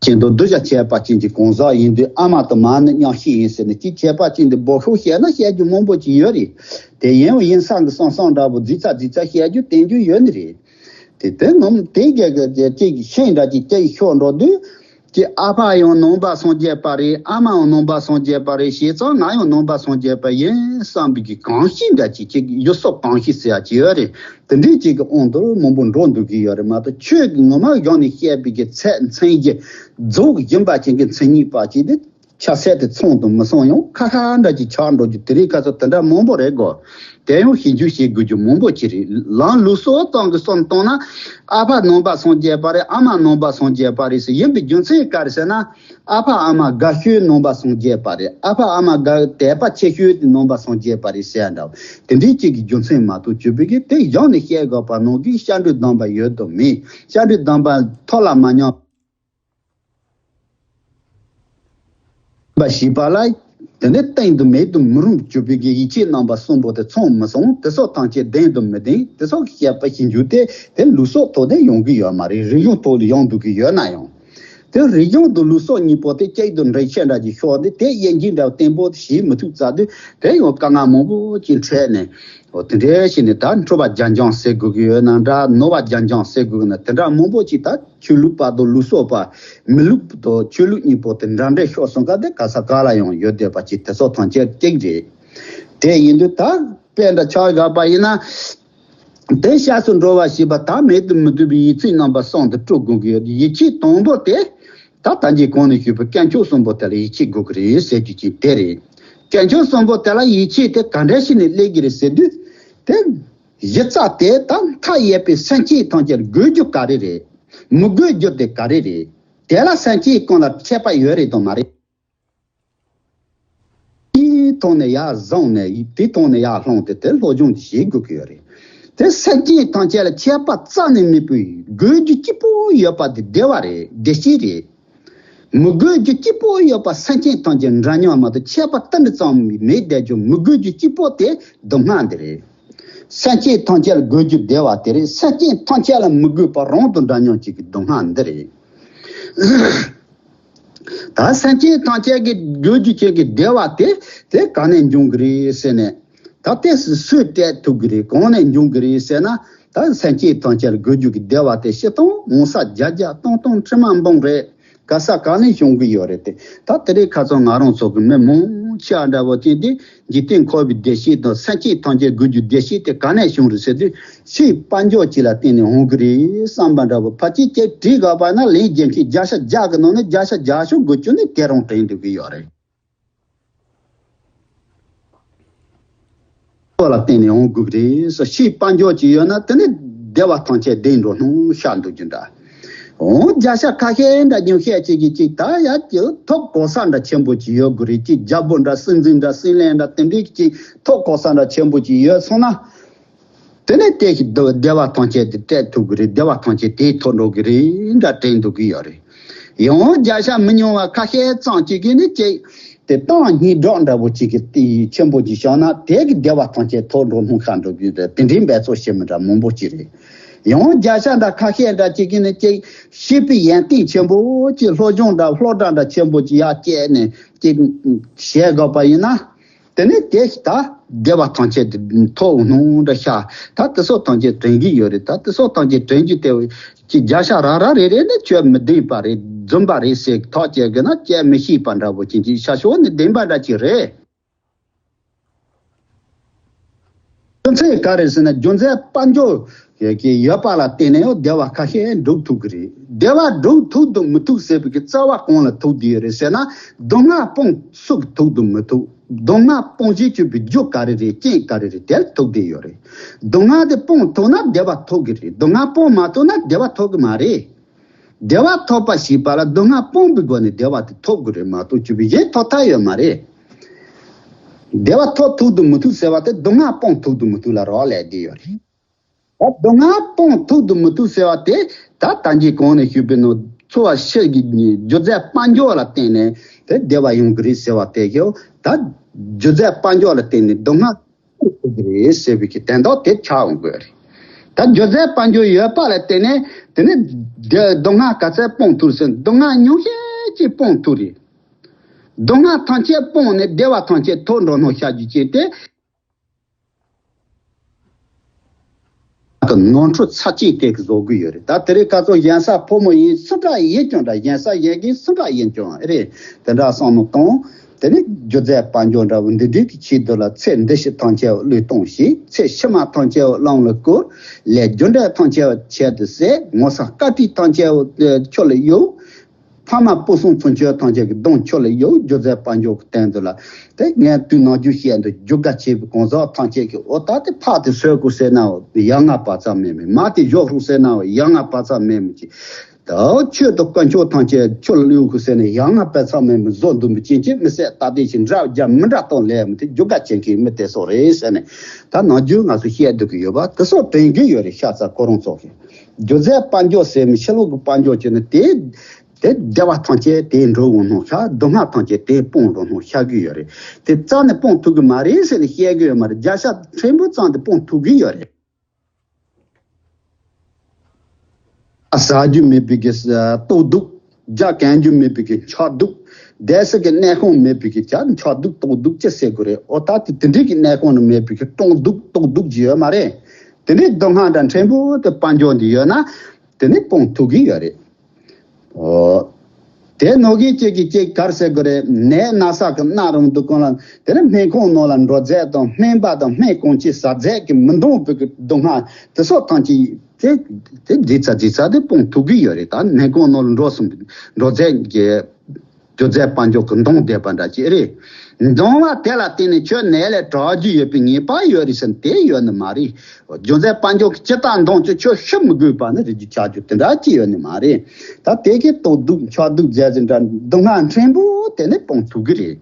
ཅན་དུ་གདུལ་བྱ་ཁྱད་པར་ཅན་གྱི་གང་ཟག་ཡིན་དུས་ཨ་མ་དང་མ་ཎི་མཉམ་བཤད་ཡིན་ཟེར་ནས་ཅིག་ཁྱད་པར་ཅན་དུ་འབོད་ཤོག་བཤད་ན་བཤད་རྒྱུ་མང་པོ་ཅིག་ཡོད་རེད། དེ་ཡིན་ཡང་ཡིན་ས་གི་བསམ་བསམ་འདྲ་པོ་རྫིག་ཚ་རྫིག་ཚ་བཤད་རྒྱུ་བསྟན་རྒྱུ་ཡོད་ནི་རེད། དེ་དེ་ནམ་དེ་གས་གས་ཅིག་ཤིང་འདྲ་ཅིག་ཅིག་ཤོག་འགྲོ་དུས་ཀྱི་ཨ་ཕ་ཡང་ནང་པ་སངས་རྒྱས་པ་རེད། ཨ་མ་ཡང་ནང་པ་སངས་རྒྱས་པ་རེད། བྱས་ཙང་ང་ཡང་ནང་པ་སངས་རྒྱས་པ་ཡིན་བསམ་པའི་གི་གང་ཤེས་འདྲ་ཅིག་ཅིག་ཡུལ་སྲོལ་གང་ཤེས་ཟེར་ཡ་ཅིག་ཡོད་རེད། དེ་འདྲའི་ཅིག་གི་དབང་དུ་མང་པོ་འགྲོ་འདུག་གི་ཡོད་རེད་མ་གཏོགས་ཆོས་ཀྱི་ངོ་མ་གཞུང་ནས་བཤད་པའི་གི་ཚད་མཚན་གྱི་རྫོགས་ཡིན་པ་ཅན་གྱི་མཚན་ཉིད་པ་ཅིག་དེ་ཆ་ཚད་དེ་ཚང་དུ་མི་སོང་ཡང་ཁ་ཁ་འདྲ་ཅིག་ཆགས་འགྲོ་རྒྱུ་དེ་རིགས་ཁ་ཚ་དེ་འདྲ་མང་པོ་རེད་གོ། དེ་ཡང་ཞིབ་འཇུག་བྱེད་དགོས་རྒྱུ་མང་པོ་ཅིག་རེད། ལམ་ལུགས་སྲོལ་ཙམ་གྱི་བསམ་བཏང་ན་ཨ་ཕ་ནང་པ་སངས་རྒྱས་པ་རེད། ཨ་མ་ནང་པ་སངས་རྒྱས་པ་རེད་ཟེར་ཡིན་པའི་རྒྱུ་མཚན་ག་རེ་ཟེར་ན། ཨ་ཕ་ཨ་མ་དགའ་ཤོས་ནང་པ་སངས་རྒྱས་པ་རེད། ཨ་ཕ་ཨ་མ་དགའ་དད་པ་ཆེ་ཤོས་དེ་ནང་པ་སངས་རྒྱས་པ་རེད་ཟེར་ཡ་འདྲ་བོ་དེ་འདྲའི་གཅིག་གི་རྒྱུ་མཚན་མ་གཏོགས་བརྗོད་པའི་གི་དེ་གཞུང་ནས་བཤད་དགོས་པ་ནང་གི་སྐྱབས་འགྲོའི་སྡོམ་པ་ཡོད་དམ་མེད། སྐྱབས་འགྲོའི་སྡོམ་པ་ཐོབ་ལ་མ་ཉམས་པ་ཞེས་པ་ལ་དེ་ནས་བསྟེན་དུ་མེད་དུ་མི་རུང་བརྗོད་པའི་གི་ཡིད་ཆེས་རྣམ་པ་གསུམ་པོ་དེ་ཚང་མི་སོང་། དེ་སོགས་ཐམས་ཅད་བདེན་དུ་མི་བདེན། དེ་སོགས་ཀྱི་བཤད་པ་ཞིབ་འཇུག་དེ་དེ་ལུགས་སྲོལ་ཐོག་ནས་ཡོང་གི་ཡོད་མ་རེད། རིག་གཞུང་ཐོག་ལ་ཡོང་འདུག་གི་ཡོད་ན་ཡང་། དེ་རིག་གཞུང་དང་ལུགས་སྲོལ་གཉིས་པོ་དེ་གཅིག་ཏུ་འདྲེས་ཆེ་འདྲ་གྱི་ཤོག་དེ་དེ་དབྱེ་འབྱེད་འདྲ་བརྟན་པོ་བྱེད་མི་ཐུབ་ཙང་དུས་དེ་ཡང་དཀའ་ངལ་མང་པོ་ཅིག་འཕྲད་ནས་ དེ་འདྲའི་ཞིག་ནས་ད་འཁྲུལ་པ་རྒྱ་འགྱངས་ཟེར་དགོས་ཀྱི་ཡོད་ན་འདྲ། ནོར་བ་རྒྱ་འགྱངས་ཟེར་དགོས་ཀྱི་ན་དེ་འདྲ་མང་པོ་ཅིག་ད་ཆོས་ལུགས་པ་དང་ལུགས་སྲོལ་པ། མི་ལུགས་དང་ཆོས་ལུགས་གཉིས་པོ་དེ་འདྲ་འདྲ་ཤོར་སོང་ག་དེ་ག་ས་ག་ལ་ཡང་ཡོད་བསྡད་པ་ཅིག་དེ་ཚོ་ཐམས་ཅད་གཅིག་རེད། དེ་ཡིན་དུས་ད་དཔེ་འདྲ་ཆ་བཞག་པ་ཡིན་ན། དེ་སྐྱབས་སུ་འགྲོ་བ་ཞེས་པ་ད་མེད་དུ་མི་འདོད་པའི་ཡིད་ཚིམ་རྣམ་པ་གསུམ་དུ་སྤྲོ་དགོས་ཀྱི་ཡོད། ཡིད་ཆེས་དང་པོ་དེ། ད་ལྟ་ངས་གོང་ནས་ཞུས་པའི་དཀོན་མཆོག་གསུམ་པོ་དེ་ལ་ཡིད་ཆེས་དགོས་ཀྱི་རེད་ཟེར་རྒྱུ་ཅིག་དེ་རེད། དཀོན་མཆོག་གསུམ་པོ་དེ་ལ་ཡིད་ཆེས་དེ་ག་འདྲ་ཞིག་ནས་སླེབས་ཀྱི་རེད་ཟེར་དུས། དེ་གཞི་རྩ་དེ་ད་མཐའ་ཡས་པའི་སེམས་ཅན་ཐམས་ཅད་དགོས་རྒྱུ་ག་རེ་རེད། མི་དགོས་རྒྱུ་དེ་ག་རེ་རེད། དེ་ལ་སེམས་ཅན་ཀུན་ལ་ཁྱད་པར་ཡོད་རེད་དང་མ་རེད། དེའི་ཐོག་ནས་ཡར་བཟུང་ནས་དེའི་ཐོག་ནས་ཡར་ལྷུང་སྟེ་དེ་སློབ་སྦྱོང་དེ་བྱེད་དགོས་ཀྱི་ཡོད་རེད། དེ་སེམས་ཅན་ཐམས་ཅད་ལ་ཁྱད་པར་རྩ་ནས་མེད་པའི་དགོས་རྒྱུ་གཅིག་པོ་ཡོད་པ་དེ་བདེ་བ་རེད། བདེ་སྐྱིད་རེད། མི་དགོས་རྒྱུ་གཅིག་པོ་ཡོད་པ་སེམས་ཅན་ཐམས་ཅད་འདྲ་མཉམ་མ་གཏོགས་ཁྱད་པར་ཏིལ་འབྲུ་ཙམ་མེད་བསྡད་རྒྱུ་མི་དགོས་རྒྱུ་གཅིག་པོ་དེ་སྡུག་བསྔལ་འདི་རེད། སེམས་ཅན་ཐམས་ཅད་ལ་དགོས་རྒྱུ་བདེ་བ་དེ་རེད། སེམས་ཅན་ཐམས་ཅད་ལ་མི་དགོས་པ་རང་དང་འདྲ་མཉམ་གཅིག་གི་སྡུག་བསྔལ་འདི་རེད། ད་སེམས་ཅན་ཐམས་ཅད་ཀྱི་དགོས་རྒྱུ་ཅན་གྱི་བདེ་བ་དེ་དེ་ག་ནས་འབྱུང་གི་རེད་ཟེར་ནས། ད་དེ་སུས་སྤྲད་ཐུབ་ཀྱི་རེད། གང་ནས་འབྱུང་གི་རེད་ཟེར་ན། ད་སེམས་ཅན་ཐམས་ཅད་ལ་དགོས་རྒྱུ་གི་བདེ་བ་དེ་སྤྱིར་བཏང་མང་ས་བརྒྱ་བརྒྱ་སྟོང་སྟོང་ཁྲི་མ་འབུམ་རེད། ག་ས་ག་ནས་བྱུང་གི་ཡོད་རེད་དེ། ད་དེ་རིང་ཁ་སང་ང་རང་ཚོ་གི་མི་མང་ཆེ་བ་འདྲ་བོ་ཅན་དེ་འཇིག་རྟེན་འཁོར་བའི་བདེ་སྐྱིད་དང་སེམས་ཅན་ཐམས་ཅད་དགོས་རྒྱུ་བདེ་སྐྱིད་དེ་ག་ནས་བྱུང་རེད་ཟེར་དུས། ཕྱིའི་དཔལ་འབྱོར་ཅིག་ལ་བརྟེན་ནས་འོང་གི་རེད་བསམ་པ་འདྲ་བོ་ཕལ་ཆེར་ཅིག་བྲིས་དགོས་པ་ན་ལན་བརྒྱ་ཆ་བརྒྱ་ཆ་བརྒྱ་གི་ནང་ནས་བརྒྱ་ཆ་བརྒྱ་ཤོག་དགུ་བཅུ་ནི་དེ་རང་དྲན་འདུག་གི་ཡོད་རེད། ཁོ་ལ་བརྟེན་ནས་འོང་དགོས་ཀྱི་རེད་ཟེར། ཕྱིའི་དཔལ་འབྱོར་ཅིག་ཡོད་ན་དེ་ནི་བདེ་བ་ཐམས་ཅད་ལྡན་འགྲོ་སྣང་ཤར་འདུག་རྒྱུ་འདྲ། འོང་བརྒྱ་ཆ་ཁ་ཤས་འདྲ་ཉུང་ཤས་ཅིག་གིས་ཅིག་ད་ཡ་ཅིག་ཐོབ་གོ་ས་འདྲ་ཆེན་པོ་ཅིག་ཡོད་དགོས་རེད། ཅིག་རྒྱལ་པོ་འདྲ་སྲིད་འཛིན་འདྲ་སྲིད་བློན་འདྲ་དེ་འདྲའི་ཅིག་ཐོབ་གོ་ས་འདྲ་ཆེན་པོ་ཅིག་ཡོད་སོང་ན། དེ་ནས་དེ་ཞིག་བདེ་བ་ཐམས་ཅད་དེ་སྤྲད་ཐུབ་ཀྱི་རེད། བདེ་བ་ཐམས་ཅད་དེ་ཐོབ་འགྲོ་གི་རེད་འདྲ་དྲན་འདུག་གི་ཡོད་རེད། ཡང་བརྒྱ་ཆ་མི་ཉུང་བ་ཁ་ཤས་ཙམ་ཅིག་གིས་ནི་ཅིག་དེ་ཏང་སྙིང་གྲགས་འདྲ་བོ་ཅིག་གི་དེ་ཆེན་པོ་ཅིག་བཞག་ན་དེ་གི་བདེ་བ་ཐམས་ཅད་ཐོབ་འགྲོ་སྣང་ཤར་འགྲོ་གི་རེད། དེ་འདྲའི་འབད་རྩོལ་བྱེད་མི་འདྲ་མང་པོ་ཅིག་རེད། ཡང་བརྒྱ་ཆ་འདྲ་ཁ་ཤས་འདྲ་ཅིག་གིས་ནི་ཅིག་བྱིས་པའི་ཡོན་ཏན་ཆེན་པོ་ཅིག་སློབ་སྦྱོང་འདྲ་སློབ་གྲྭ་འདྲ་ཆེན་པོ་ཅིག་ཡར་བསྐྱལ་ནས་ཅིག་བྱེད་དགོས་པ་ཡིན་ན། དེ་ནས་དེ་ཞིག་ད་བདེ་བ་ཐམས་ཅད་དེ་ཐོབ་འོང་འདྲ་ཤག་ད་དེ་སོགས་ཐམས་ཅད་དྲན་གྱི་ཡོད་རེད། ད་དེ་སོགས་ཐམས་ཅད་དྲན་རྒྱུ་དེ་ཅིག་བརྒྱ་ཆ་རག་རག་རེ་རེ་ནི་ཁྱོད་མི་བདེན་པ་རེད། རྫུན་པ་རེད་ཟེར་ཐག་བཅད་དགོས་ན་བཅད་མི་ཤེས་པ་འདྲ་བོ་ཅིག་ཅིག་ཤ་ཤོ་ནི་བདེན་པ་འདྲ་ཅིག་རེད། རྒྱུ་མཚན་ག་རེ་ཟེར་ན་རྒྱུ་མཚན་དཔལ་འབྱོར་ཡོད་པ་ལ་བརྟེན་ནས་ཡང་བདེ་བ་ཁ་ཤས་འགྲུབ་ཐུབ་ཀྱི་རེད། བདེ་བ་འགྲུབ་ཐུབ་དང་མི་ཐུབ་ཟེར་བའི་གི་རྩ་བ་གང་ལ་ཐུག་བསྡད་ཡོད་རེད་ཟེར་ན། སྡུག་བསྔལ་སྤོང་སུ་གི་ཐུག་དང་མི་ཐུབ། སྡུག་བསྔལ་སྤོང་བྱེད་ཀྱི་བའི་རྒྱུ་ག་རེ་རེད། རྐྱེན་ག་རེ་རེད། དེ་ལ་ཐུག་བསྡད་ཡོད་རེད། སྡུག་བསྔལ་དེ་སྤོང་ཐུབ་ན་བདེ་བ་ཐོབ་ཀྱི་རེད། སྡུག་བསྔལ་སྤོང་མ་ཐུབ་ན་བདེ་བ་ཐོབ་ཀྱི་མ་རེད། བདེ་བ་ཐོབ་པ་ཞེས་པ་ལ་སྡུག་བསྔལ་སྤོང་བའི་སྒོ་ནས་བདེ་བ་དེ་ཐོབ་དགོས་རེད་མ་གཏོགས་ཅི་བའི་གཞན་ཐོབ་ཐབས་ཡོད་མ་རེད། བདེ་བ་ཐོབ་ཐུབ་དང་མི་ཐུབ་ཟེར་བ་དེ་སྡུག་བསྔལ་སྤོང་ཐུབ་དང་མི་ཐུབ་ལ་རག་ལས་བསྡད་ཡོད་རེད། ད་སྡུག་བསྔལ་སྤོང་ཐུབ་དང་མི་ཐུབ་ཟེར་བ་དེ་ད་ད་གིན་གོང་ནས་ཞུས་པའི་ནང་འཚོ་བ་ཕྱི་གི་རྒྱུ་རྫས་དཔལ་འབྱོར་ལ་བརྟེན་ནས་དེ་བདེ་བ་ཡོང་གི་རེད་ཟེར་བ་དེ་ཞོག་ད་རྒྱུ་རྫས་དཔལ་འབྱོར་ལ་བརྟེན་ནས་སྡུག་བསྔལ་སྤོང་ཐུབ་ཀྱི་རེད་ཟེར་བའི་གི་དོན་དག་དེ་ཆགས་འོང་གི་རེད། ད་རྒྱུ་རྫས་དཔལ་འབྱོར་ཡོད་པ་ལ་བརྟེན་ནས་དེ་ནི་སྡུག་བསྔལ་ག་ཚད་སྤོང་ཐུབ་ཟེར་ན་སྡུག་བསྔལ་ཉུང་ཤས་ཅིག་སྤོང་ཐུབ་རེད། སྡུག་བསྔལ་ཐམས་ཅད་སྤོང་ནས་བདེ་བ་ཐམས་ཅད་ཐོབ་འགྲོ་སྣང་ཤར་རྒྱུ་ཅན་དེ། ནོར་འཁྲུལ་ཚབས་ཆེན་དེ་བཟོ་གི་ཡོད་རེད། ད་དེ་རིང་ཁ་སང་གཞན་ས་ཕོ་མོ་ཡིན་སུ་འདྲ་ཡིན་ཀྱང་འདྲ། གཞན་ས་གཞན་གྱིས་སུ་འདྲ་ཡིན་ཀྱང་རེད། དེ་འདྲ་བསམ་བློ་གཏོང་། དེ་ནི་རྒྱུ་རྫས་དཔལ་འབྱོར་འདྲ་བོ་འདི་འདྲའི་གི་ཆེད་དུ་ལ་ཚེ་འདི་ཕྱི་ཐམས་ཅད་བློས་གཏོང་ཞིག་ཚེ་ཕྱི་མ་ཐམས་ཅད་བླང་ལ་བཀོལ། ལས་རྒྱུ་འབྲས་ཐམས་ཅད་ཆེད་དུ་ཟད། ངོ་ཚ་དཀའ་ཐུབ་ཐམས་ཅད་ཁྱོད་ལ་གཡོག་ཕ་མ་སྤུ་གསུམ་ཚུན་ཆད་ཐམས་ཅད་ཀྱི་གདོང་ཁྱོད་ལ་གཡོག་རྒྱུ་རྫས་དཔལ་འབྱོར་གྱི་སྟེང་དུ་ལ། དེ་ངས་དུས་ནམ་རྒྱུན་བཤད་འདུག་རྒྱུ་ག་ཆེ་བའི་གང་ཟག་ཐམས་ཅད་ཀྱི་འོ་ད་དེ་ཕག་དེ་གསོད་དགོས་ཟེར་ན་ཡ་ང་བ་ཚ་མེད་མི། མ་དེ་གཞོག་རུག་ཟེར་ན་ཡ་ང་བ་ཚ་མེད་མི་ཅིག་ད་ཆོས་དང་དཀོན་མཆོག་ཐམས་ཅད་ཁྱོད་ལ་གཡོག་དགོས་ཟེར་ནས་ཡ་ང་བ་ཚ་མེད་མི་བཟོ་འདུག་མི་ཅན་ཅིག་མི་ཟད་ད་དེ་ཞིག་འདྲ་རྒྱ་མི་འདྲ་གཏོང་ལས་མི་དེ་རྒྱུ་ག་ཆེ་མཁན་མི་དེ་སོགས་རེད་ཟེར་ནས། ད་ནམ་རྒྱུན་ང་ཚོ་བཤད་འདུག་གི་ཡོད་པ་དེ་སོགས་དྲན་གྱི་ཡོད་རེད། ཤ་ཚ་ཁོ་རང་ཚོ་གི་རྒྱུ་རྫས་དཔལ་འབྱོར་ཟེར་མི་ཕྱི་ལོགས་ཀྱི་དཔལ་འབྱོར་བྱས་ནས་དེ། དེ་བདེ་བ་ཐམས་ཅད་དེ་འགྲོ་འོང་སྣང་ཤར། སྡུག་བསྔལ་ཐམས་ཅད་དེ་སྤོང་འགྲོ་སྣང་ཤར་གྱི་ཡོད་རེད། དེ་རྩ་ནས་སྤོང་ཐུབ་ཀྱི་མ་རེད་ཟེར་ནས་བཤད་ཀྱི་ཡོད་མ་རེད། བརྒྱ་ཆ་ཕྲན་བུ་ཙམ་དེ་སྤོང་ཐུབ་ཀྱི་ཡོད་རེད། ཨ་ཟ་རྒྱུ་མེད་པའི་གི་ལྟོགས་སྡུག་རྒྱག་གོན་རྒྱུ་མེད་པའི་གི་འཁྱག་སྡུག་བསྡད་ས་གི་གནས་ཁང་མེད་པའི་གི་ཅག་འཆག་སྡུག་ལྟོགས་སྡུག་ཅི་ཟེར་དགོས་རེད། ཨོ་ད་དེ་དེ་འདྲའི་གི་གནས་ཁང་ནི་མེད་པའི་གི་གྲང་སྡུག་ལྟོགས་སྡུག་ཅི་ཡོད་མ་རེད། དེ་འདྲའི་སྡུག་བསྔལ་འདྲ་ཕྲན་བུ་དེ་དཔལ་འབྱོར་འདི་ཡོད་ན་དེ་ནི་སྤོང་ཐུབ་ཀྱི་ཡོད་རེད། ཨོ། དེ་ནོ་གི་ཅིག་གི་ཅིག་གར་ཟེར་དགོས་རེད། ནད་ན་ཚ་གི་མནར་རུང་འདུག་གོང་ལ་དེ་ནི་སྨན་ཁང་ནང་ལ་འགྲོ་རྫས་དང་སྨན་པ་དང་སྨན་གང་ཅི་ཟ་རྫས་ཀྱི་མི་འདང་བའི་གི་སྡུག་བསྔལ་དེ་སོགས་ཐམས་ཅད་དེ་དེ་རྗེས་ཚ་རྗེས་ཚ་དེ་སྤོང་ཐུབ་ཀྱི་ཡོད་རེད། ད་སྨན་ཁང་ནང་ལ་འགྲོ་སོང་འགྲོ་རྫས་ཀྱི་རྒྱུ་རྫས་དཔལ་འབྱོར་གྱི་འདང་བསྡད་པ་འདྲ་ཅིག་རེད། འདང་བ་དེ་ལ་བརྟེན་ནས་ཁྱོད་ནད་ལས་དྲག་རྒྱུ་ཡོད་པའི་ངེས་པ་ཡོད་རེད་ཟེར་ན་དེ་ཡོད་ནི་མ་རེད། རྒྱུ་རྫས་དཔལ་འབྱོར་གྱི་ཇི་ལྟར་འདང་ཅི་ཁྱོད་ཤི་མི་དགོས་པ་ནི་རེད། རྒྱུ་ཆགས་རྒྱུ་དེ་འདྲ་ཅི་ཡོད་ནི་མ་རེད། ད་དེ་གི་ལྟོགས་སྡུག་འཆག་སྡུག་རྫས་ཟིན་འདྲ་སྡུག་བསྔལ་ཕྲན་བུ་དེ་ནི་སྤོང་ཐུབ་ཀྱི་རེད།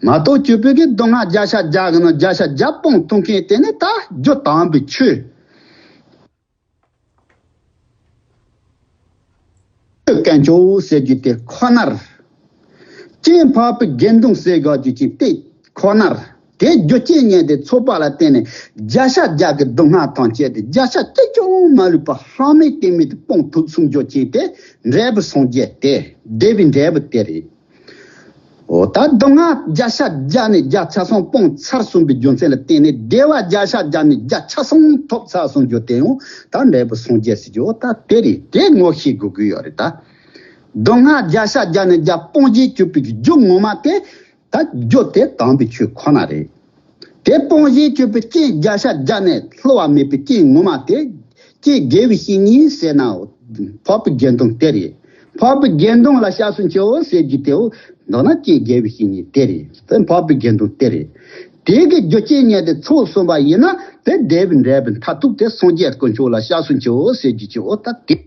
མ་གཏོགས་སྤྱོད་པའི་གི་སྡུག་བསྔལ་བརྒྱ་ཆ་བརྒྱ་གི་ནང་བརྒྱ་ཆ་བརྒྱ་སྤོང་ཐུབ་མཁན་དེ་ནི་ད་རྒྱུ་དམ་པའི་ཆོས། དཀོན་མཆོག་ཟེར་རྒྱུ་དེ་ཁོ་ནར། སྤྱན་འཕགས་པའི་དགེ་འདུན་ཟེར་དགོས་རྒྱུ་ཅིག་དེ་ཁོ་ནར། དེ་རྒྱུ་རྐྱེན་ངན་དེ་ཚོགས་པ་ལ་བརྟེན་ནས་བརྒྱ་ཆ་བརྒྱ་གི་སྡུག་བསྔལ་ཐམས་ཅད་དེ་བརྒྱ་ཆ་གཅིག་ཀྱང་མ་ལུས་པ་ལྷག་མེད་གཏིང་མེད་དུ་སྤོང་ཐུབ་གསུང་རྒྱུ་ཅིག་དེ་འབྲས་བུ་སངས་རྒྱས་དེ་བདེ་བའི་འབྲས་བུ་དེ་རེད། འོ་ད་སྡུག་བསྔལ་བརྒྱ་ཆ་བརྒྱ་ནས་བརྒྱ་ཆ་གསུམ་སྤོང་ཚར་སོང་བའི་རྒྱུ་མཚན་ལ་བརྟེན་ནས་བདེ་བ་བརྒྱ་ཆ་བརྒྱ་ནས་བརྒྱ་ཆ་གསུམ་ཐོབ་ཚར་སོང་རྒྱུ་དེ་ཡང་ད་འབྲས་བུ་སངས་རྒྱས་ཟེར་རྒྱུ་འོ་ད་དེ་རེད། དེ་ངོ་ཤེས་དགོས་ཀྱི་ཡོད་རེད་ད། སྡུག་བསྔལ་བརྒྱ་ཆ་བརྒྱ་ནས་བརྒྱ་སྤོང་བྱེད་སྤྱོད་པའི་རྒྱུ་ངོ་མ་དེ་ད་རྒྱུ་དེ་དམ་པའི་ཆོས་ཁོ་ན་རེད། དེ་སྤོང་བྱེད་སྤྱོད་པའི་རྐྱེན་བརྒྱ་ཆ་བརྒྱ་ནས་བསླུ་བ་མེད་པའི་རྐྱེན་ངོ་མ་དེ་རྐྱེན་དགེ་བའི་བཤེས་གཉེན་ཟེར་ན་འཕགས་པའི་དགེ་འདུན་དེ་རེད། འཕགས་པའི་དགེ་འདུན་ལ་སྐྱབས་སུ་མཆིའོ་ཟེར་རྒྱུ་དེའོ། མདོར་ན་རྐྱེན་དགེ་བའི་བཤེས་གཉེན་དེ་རེད། དེ་འཕགས་པའི་དགེ་འདུན་དེ་རེད། དེ་གི་རྒྱུ་རྐྱེན་ངན་དེ་ཚོགས་སོང་བ་ཡིན་ན་དེ་བདེ་བའི་འབྲས་བུ་མཐར་ཐུག་དེ་སངས་རྒྱས་དཀོན་མཆོག་ལ་སྐྱབས་སུ་མཆིའོ་ཟེར་རྒྱུ་ཅིག་འོ་ད་དེ།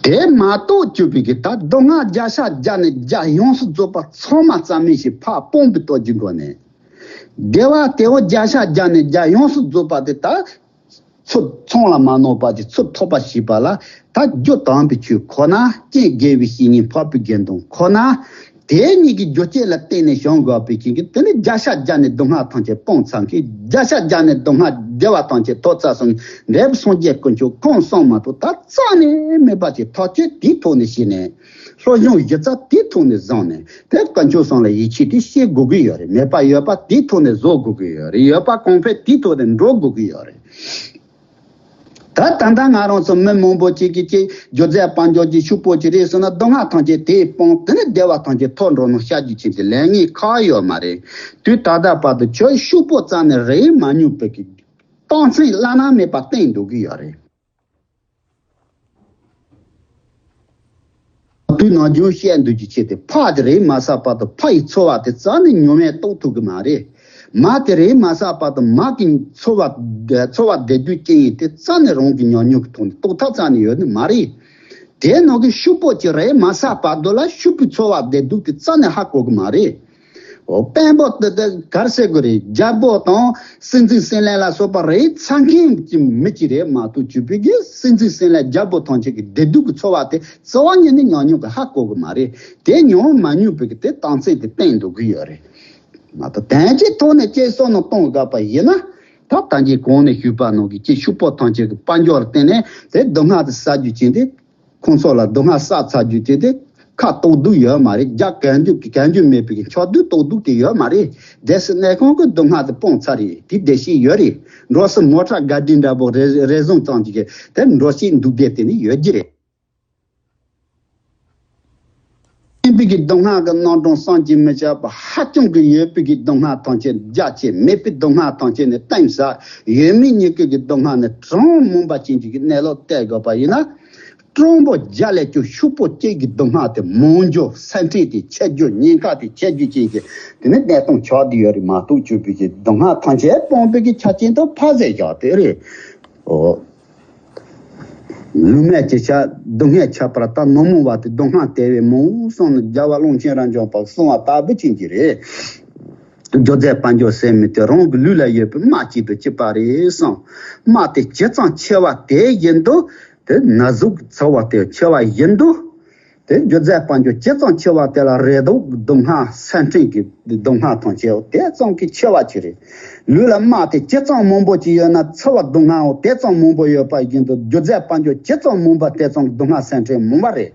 དེ་མ་གཏོགས་སྤྱོད་པའི་གི་ད་སྡུག་བསྔལ་བརྒྱ་ཆ་བརྒྱ་ནས་བརྒྱ་ཡོངས་སུ་རྫོགས་པ་ཚང་མ་རྩ་མེད་ཞིག་ཕར་སྤོང་བའི་སྟོབས་ཀྱི་སྒོ་ནས། བདེ་བ་དེ་བོ་བརྒྱ་ཆ་བརྒྱ་ནས་བརྒྱ་ཡོངས་སུ་རྫོགས་པ་དེ་ད་ཚུར་ཚང་ལ་མ་ནོར་བ་དེ་ཚུར་ཐོབ་པ་ཞིག་པ་ལ་ད་རྒྱུ་དམ་པའི་ཆོས་ཁོ་ན་རྐྱེན་དགེ་བའི་བཤེས་གཉེན་འཕགས་པའི་དགེ་འདུན་ཁོ་ན། དེ་གཉིས་ཀྱི་རྒྱུ་རྐྱེན་ལ་བརྟེན་ནས་བྱུང་དགོས་པའི་རྐྱེན་གྱིས་དེ་ནི་བརྒྱ་ཆ་བརྒྱ་ནས་སྡུག་བསྔལ་ཐམས་ཅད་སྤངས་ཚར་མཁན་བརྒྱ་ཆ་བརྒྱ་ནས་སྡུག་བསྔལ་བདེ་བ་ཐམས་ཅད་ཐོབ་ཚར་སོང་། འབྲས་བུ་སངས་རྒྱས་དཀོན་མཆོག་གང་གསུངས་མ་གཏོགས་ད་རྩ་ནས་མེད་པ་ཅིག་ཐག་ཆོད་དེའི་ཐོག་ནས་ཤེས་ནས། སློབ་སྦྱོང་གཞི་རྩ་དེའི་ཐོག་ནས་བཟུང་ནས་དེ་དཀོན་མཆོག་གསུམ་ལ་ཡིད་ཆེས་དེ་ཤེས་དགོས་ཀྱི་ཡོད་རེད། མེད་པ་ཡོད་པ་དེའི་ཐོག་ནས་བཟོ་དགོས་ཀྱི་ཡོད་རེད། ཡོད་པ་གོང་འཕེལ་དེའི་ཐོག་ནས་འགྲོ་དགོས་ཀྱི་ཡོད་རེད། ད་ད་ལྟ་ང་རང་ཚོ་མི་མང་པོ་ཅིག་གིས་ཅིག་རྒྱུ་རྫས་དཔལ་འབྱོར་གྱི་ཕྱུག་པོ་ཅིག་རེད་ཟེར་ན་སྡུག་བསྔལ་ཐམས་ཅད་དེས་སྤངས་དེ་ནས་བདེ་བ་ཐམས་ཅད་ཐོབ་འགྲོ་ནོ་ཤར་རྒྱུ་ཅན་གྱི་ལས་ངན་ཁག་ཡོད་མ་རེད། དུས་ད་ལྟ་བར་དུ་ཁྱོད་ཕྱུག་པོ་རྩ་ནས་རེད་མ་མྱོང་བའི་གི་རྟགས་མཚན་བླ་ན་མེད་པ་བསྟན་འདུག་གི་ཡོད་རེད། དུས་ནམ་རྒྱུན་བཤད་འདུག་རྒྱུ་ཆེ་སྟེ་ཕ་དེ་རེད་མ་ཟ་བར་དུ་ཕ་ཡི་ཚོར་བ་དེ་རྩ་ནས་མྱོང་བས་རྟོགས་ཐུབ་ཀྱི་མ་རེད། མ་དེ་རེད་མ་ཟ་བར་དུ་མ་གི་ཚོར་བ་ཚོར་བ་བདེ་སྡུག་ཅི་ཡིན་དེ་རྩ་ནས་རང་གི་ཉམས་མྱོང་གི་ཐོག་ནས་རྟོགས་ཐབས་རྩ་ནས་ཡོད་ནི་མ་རེད། དེ་ནང་གི་ཕྱུག་པོ་ཅིག་རེད་མ་ཟ་བར་དུ་ལ་ཕྱུག་པོའི་ཚོར་བ་བདེ་སྡུག་དེ་རྩ་ནས་ཧ་གོ་གི་མ་རེད། འོ་དཔོན་པོ་དེ་དེ་གར་ཟེར་དགོས་རེད། རྒྱལ་པོ་དང་སྲིད་འཛིན་སྲིད་བློན་ལ་སོགས་པ་རེད་ཚང་མཁན་གྱི་མི་གཅིག་རེད་མ་གཏོགས་བཅུ་པའི་གི་སྲིད་འཛིན་སྲིད་བློན་རྒྱལ་པོ་ཐམས་ཅད་ཀྱི་བདེ་སྡུག་གི་ཚོར་བ་དེ་རྩ་བ་ཉིད་ནས་ཉམས་མྱོང་གི་ཧ་གོ་གི་མ་རེད། དེ་མྱོང་མ་མྱོང་པའི་གི་དེ་རྟགས་མཚན་དེ་བསྟན་འདུག་གི་ཡོད་རེད། མ་གཏོགས་དོན་གྱི་ཐོག་ནས་དཔྱད་བསམ་བློ་གཏོང་དགོས་པ་ཡིན་ན་ད་ད་གིན་གོང་ནས་ཞུས་པ་ནང་གི་ཅིག་ཕྱུག་པོ་ཐམས་ཅད་ཀྱི་དཔལ་འབྱོར་ལ་བརྟེན་ནས་དེ་སྡུག་བསྔལ་དེ་བསགས་རྒྱུ་ཅན་དེ། ཁོང་ཚོ་ལ་སྡུག་བསྔལ་བསགས་ཚར་རྒྱུ་དེ་དེ་ཁ་ལྟོགས་སྡུག་ཡོད་མ་རེད། རྒྱ་གང་རྒྱུ་གང་རྒྱུ་མེད་པའི་འཆག་སྡུག་ལྟོགས་སྡུག་དེ་ཡོད་མ་རེད། བསྡད་སའི་གནས་ཁང་གི་སྡུག་བསྔལ་དེ་སྤངས་ཚར་རེད། དེ་བདེ་སྐྱིད་ཡོད་རེད། འགྲོ་སའི་མོ་ཊ་ག་དྲིན་འདྲ་པོ་རེ་རེ་ཟུང་ཙམ་གྱི་དེ་འགྲོ་སྐྱིད་སྡུག་བདེ་དེ་ནི་ཡོད་ཀྱི་རེད། ཡིན་པའི་གི་སྡུག་བསྔལ་གྱི་རྣམ་གྲངས་བསམ་གྱིས་མི་ཁྱབ་པ་ཧ་ཅང་གི་ཡོད་པའི་གི་སྡུག་བསྔལ་ཐམས་ཅད་རྒྱ་ཆེ། མེད་པའི་སྡུག་བསྔལ་ཐམས་ཅད་ནི་གཏིང་ཟབ། ཡོད་མེད་གཉིས་ཀའི་གི་སྡུག་བསྔལ་ནི་གྲངས་མང་པ་ཅན་གྱི་གི་གནས་ལུགས་བལྟས་དགོས་པ་ཡིན་ན། སྤྲང་པོ་བརྒྱ་ལས་ཀྱང་ཕྱུག་པོ་གཅིག་གི་སྡུག་བསྔལ་དེ་མང་རྒྱུ་སེམས་ཁྲལ་དེ་ཆེ་རྒྱུ་ཉེན་ཁ་དེ་ཆེ་རྒྱུ་ཅན་གྱི་དེ་ནི་གནས་སྟངས་ཆགས་བསྡད་ཡོད་རེད་མ་གཏོགས་བཅུ་པའི་གི་སྡུག་བསྔལ་ཐམས་ཅད་སྤངས་པའི་གི་ཆ་རྐྱེན་དང་ཕ་ཟེར་བཞག་དེ་རེད། ཨོ། ལུས་མེད་ཅེས་བྱ་སྡུག་བསྔལ་ཁྱད་པར་ལྟར་ནོར་མང་བ་སྟེ། སྡུག་བསྔལ་དེ་བས་མང་གསུངས་ནས་རྒྱལ་བ་ཀློང་ཆེན་རབ་འབྱམས་པས་གསུངས་པ་ལྟ་བུ་ཅན་གྱི་རེད། རྒྱུ་རྫས་དཔལ་འབྱོར་ཟད་མི་དེ་རང་གི་ལུས་ལ་ཡོད་པའི་རྨ་གཅིག་ཏུ་གཅིག་པ་རེད་གསུངས། རྨ་དེ་ཇི་ཙམ་ཆེ་བ་དེ་བཞིན་དུ་དེ་ན་ཟུག་ཚ་བ་དེ་ཆེ་བ་བཞིན་དུ། དེ་རྒྱུ་རྫས་དཔལ་འབྱོར་ཇི་ཙམ་ཆེ་བ་དེ་ལ་རེ་དོགས་སྡུག་བསྔལ་སེམས་ཁྲལ་གྱི་སྡུག་བསྔལ་ཐམས་ཅད་དེ་ཙམ་གྱིས་ཆེ་བ་ཅིག་རེད། ལུས་ལ་རྨ་དེ་ཇི་ཙམ་མང་པོ་ཅིག་ཡོད་ན་ཚ་བ་སྡུག་བསྔལ་དེ་ཙམ་མང་པོ་ཡོད་པ་བཞིན་དུ་རྒྱུ་རྫས་དཔལ་འབྱོར་ཇི་ཙམ་མང་པ་དེ་ཙམ་སྡུག་བསྔལ་སེམས་ཁྲལ་མང་བ་རེད།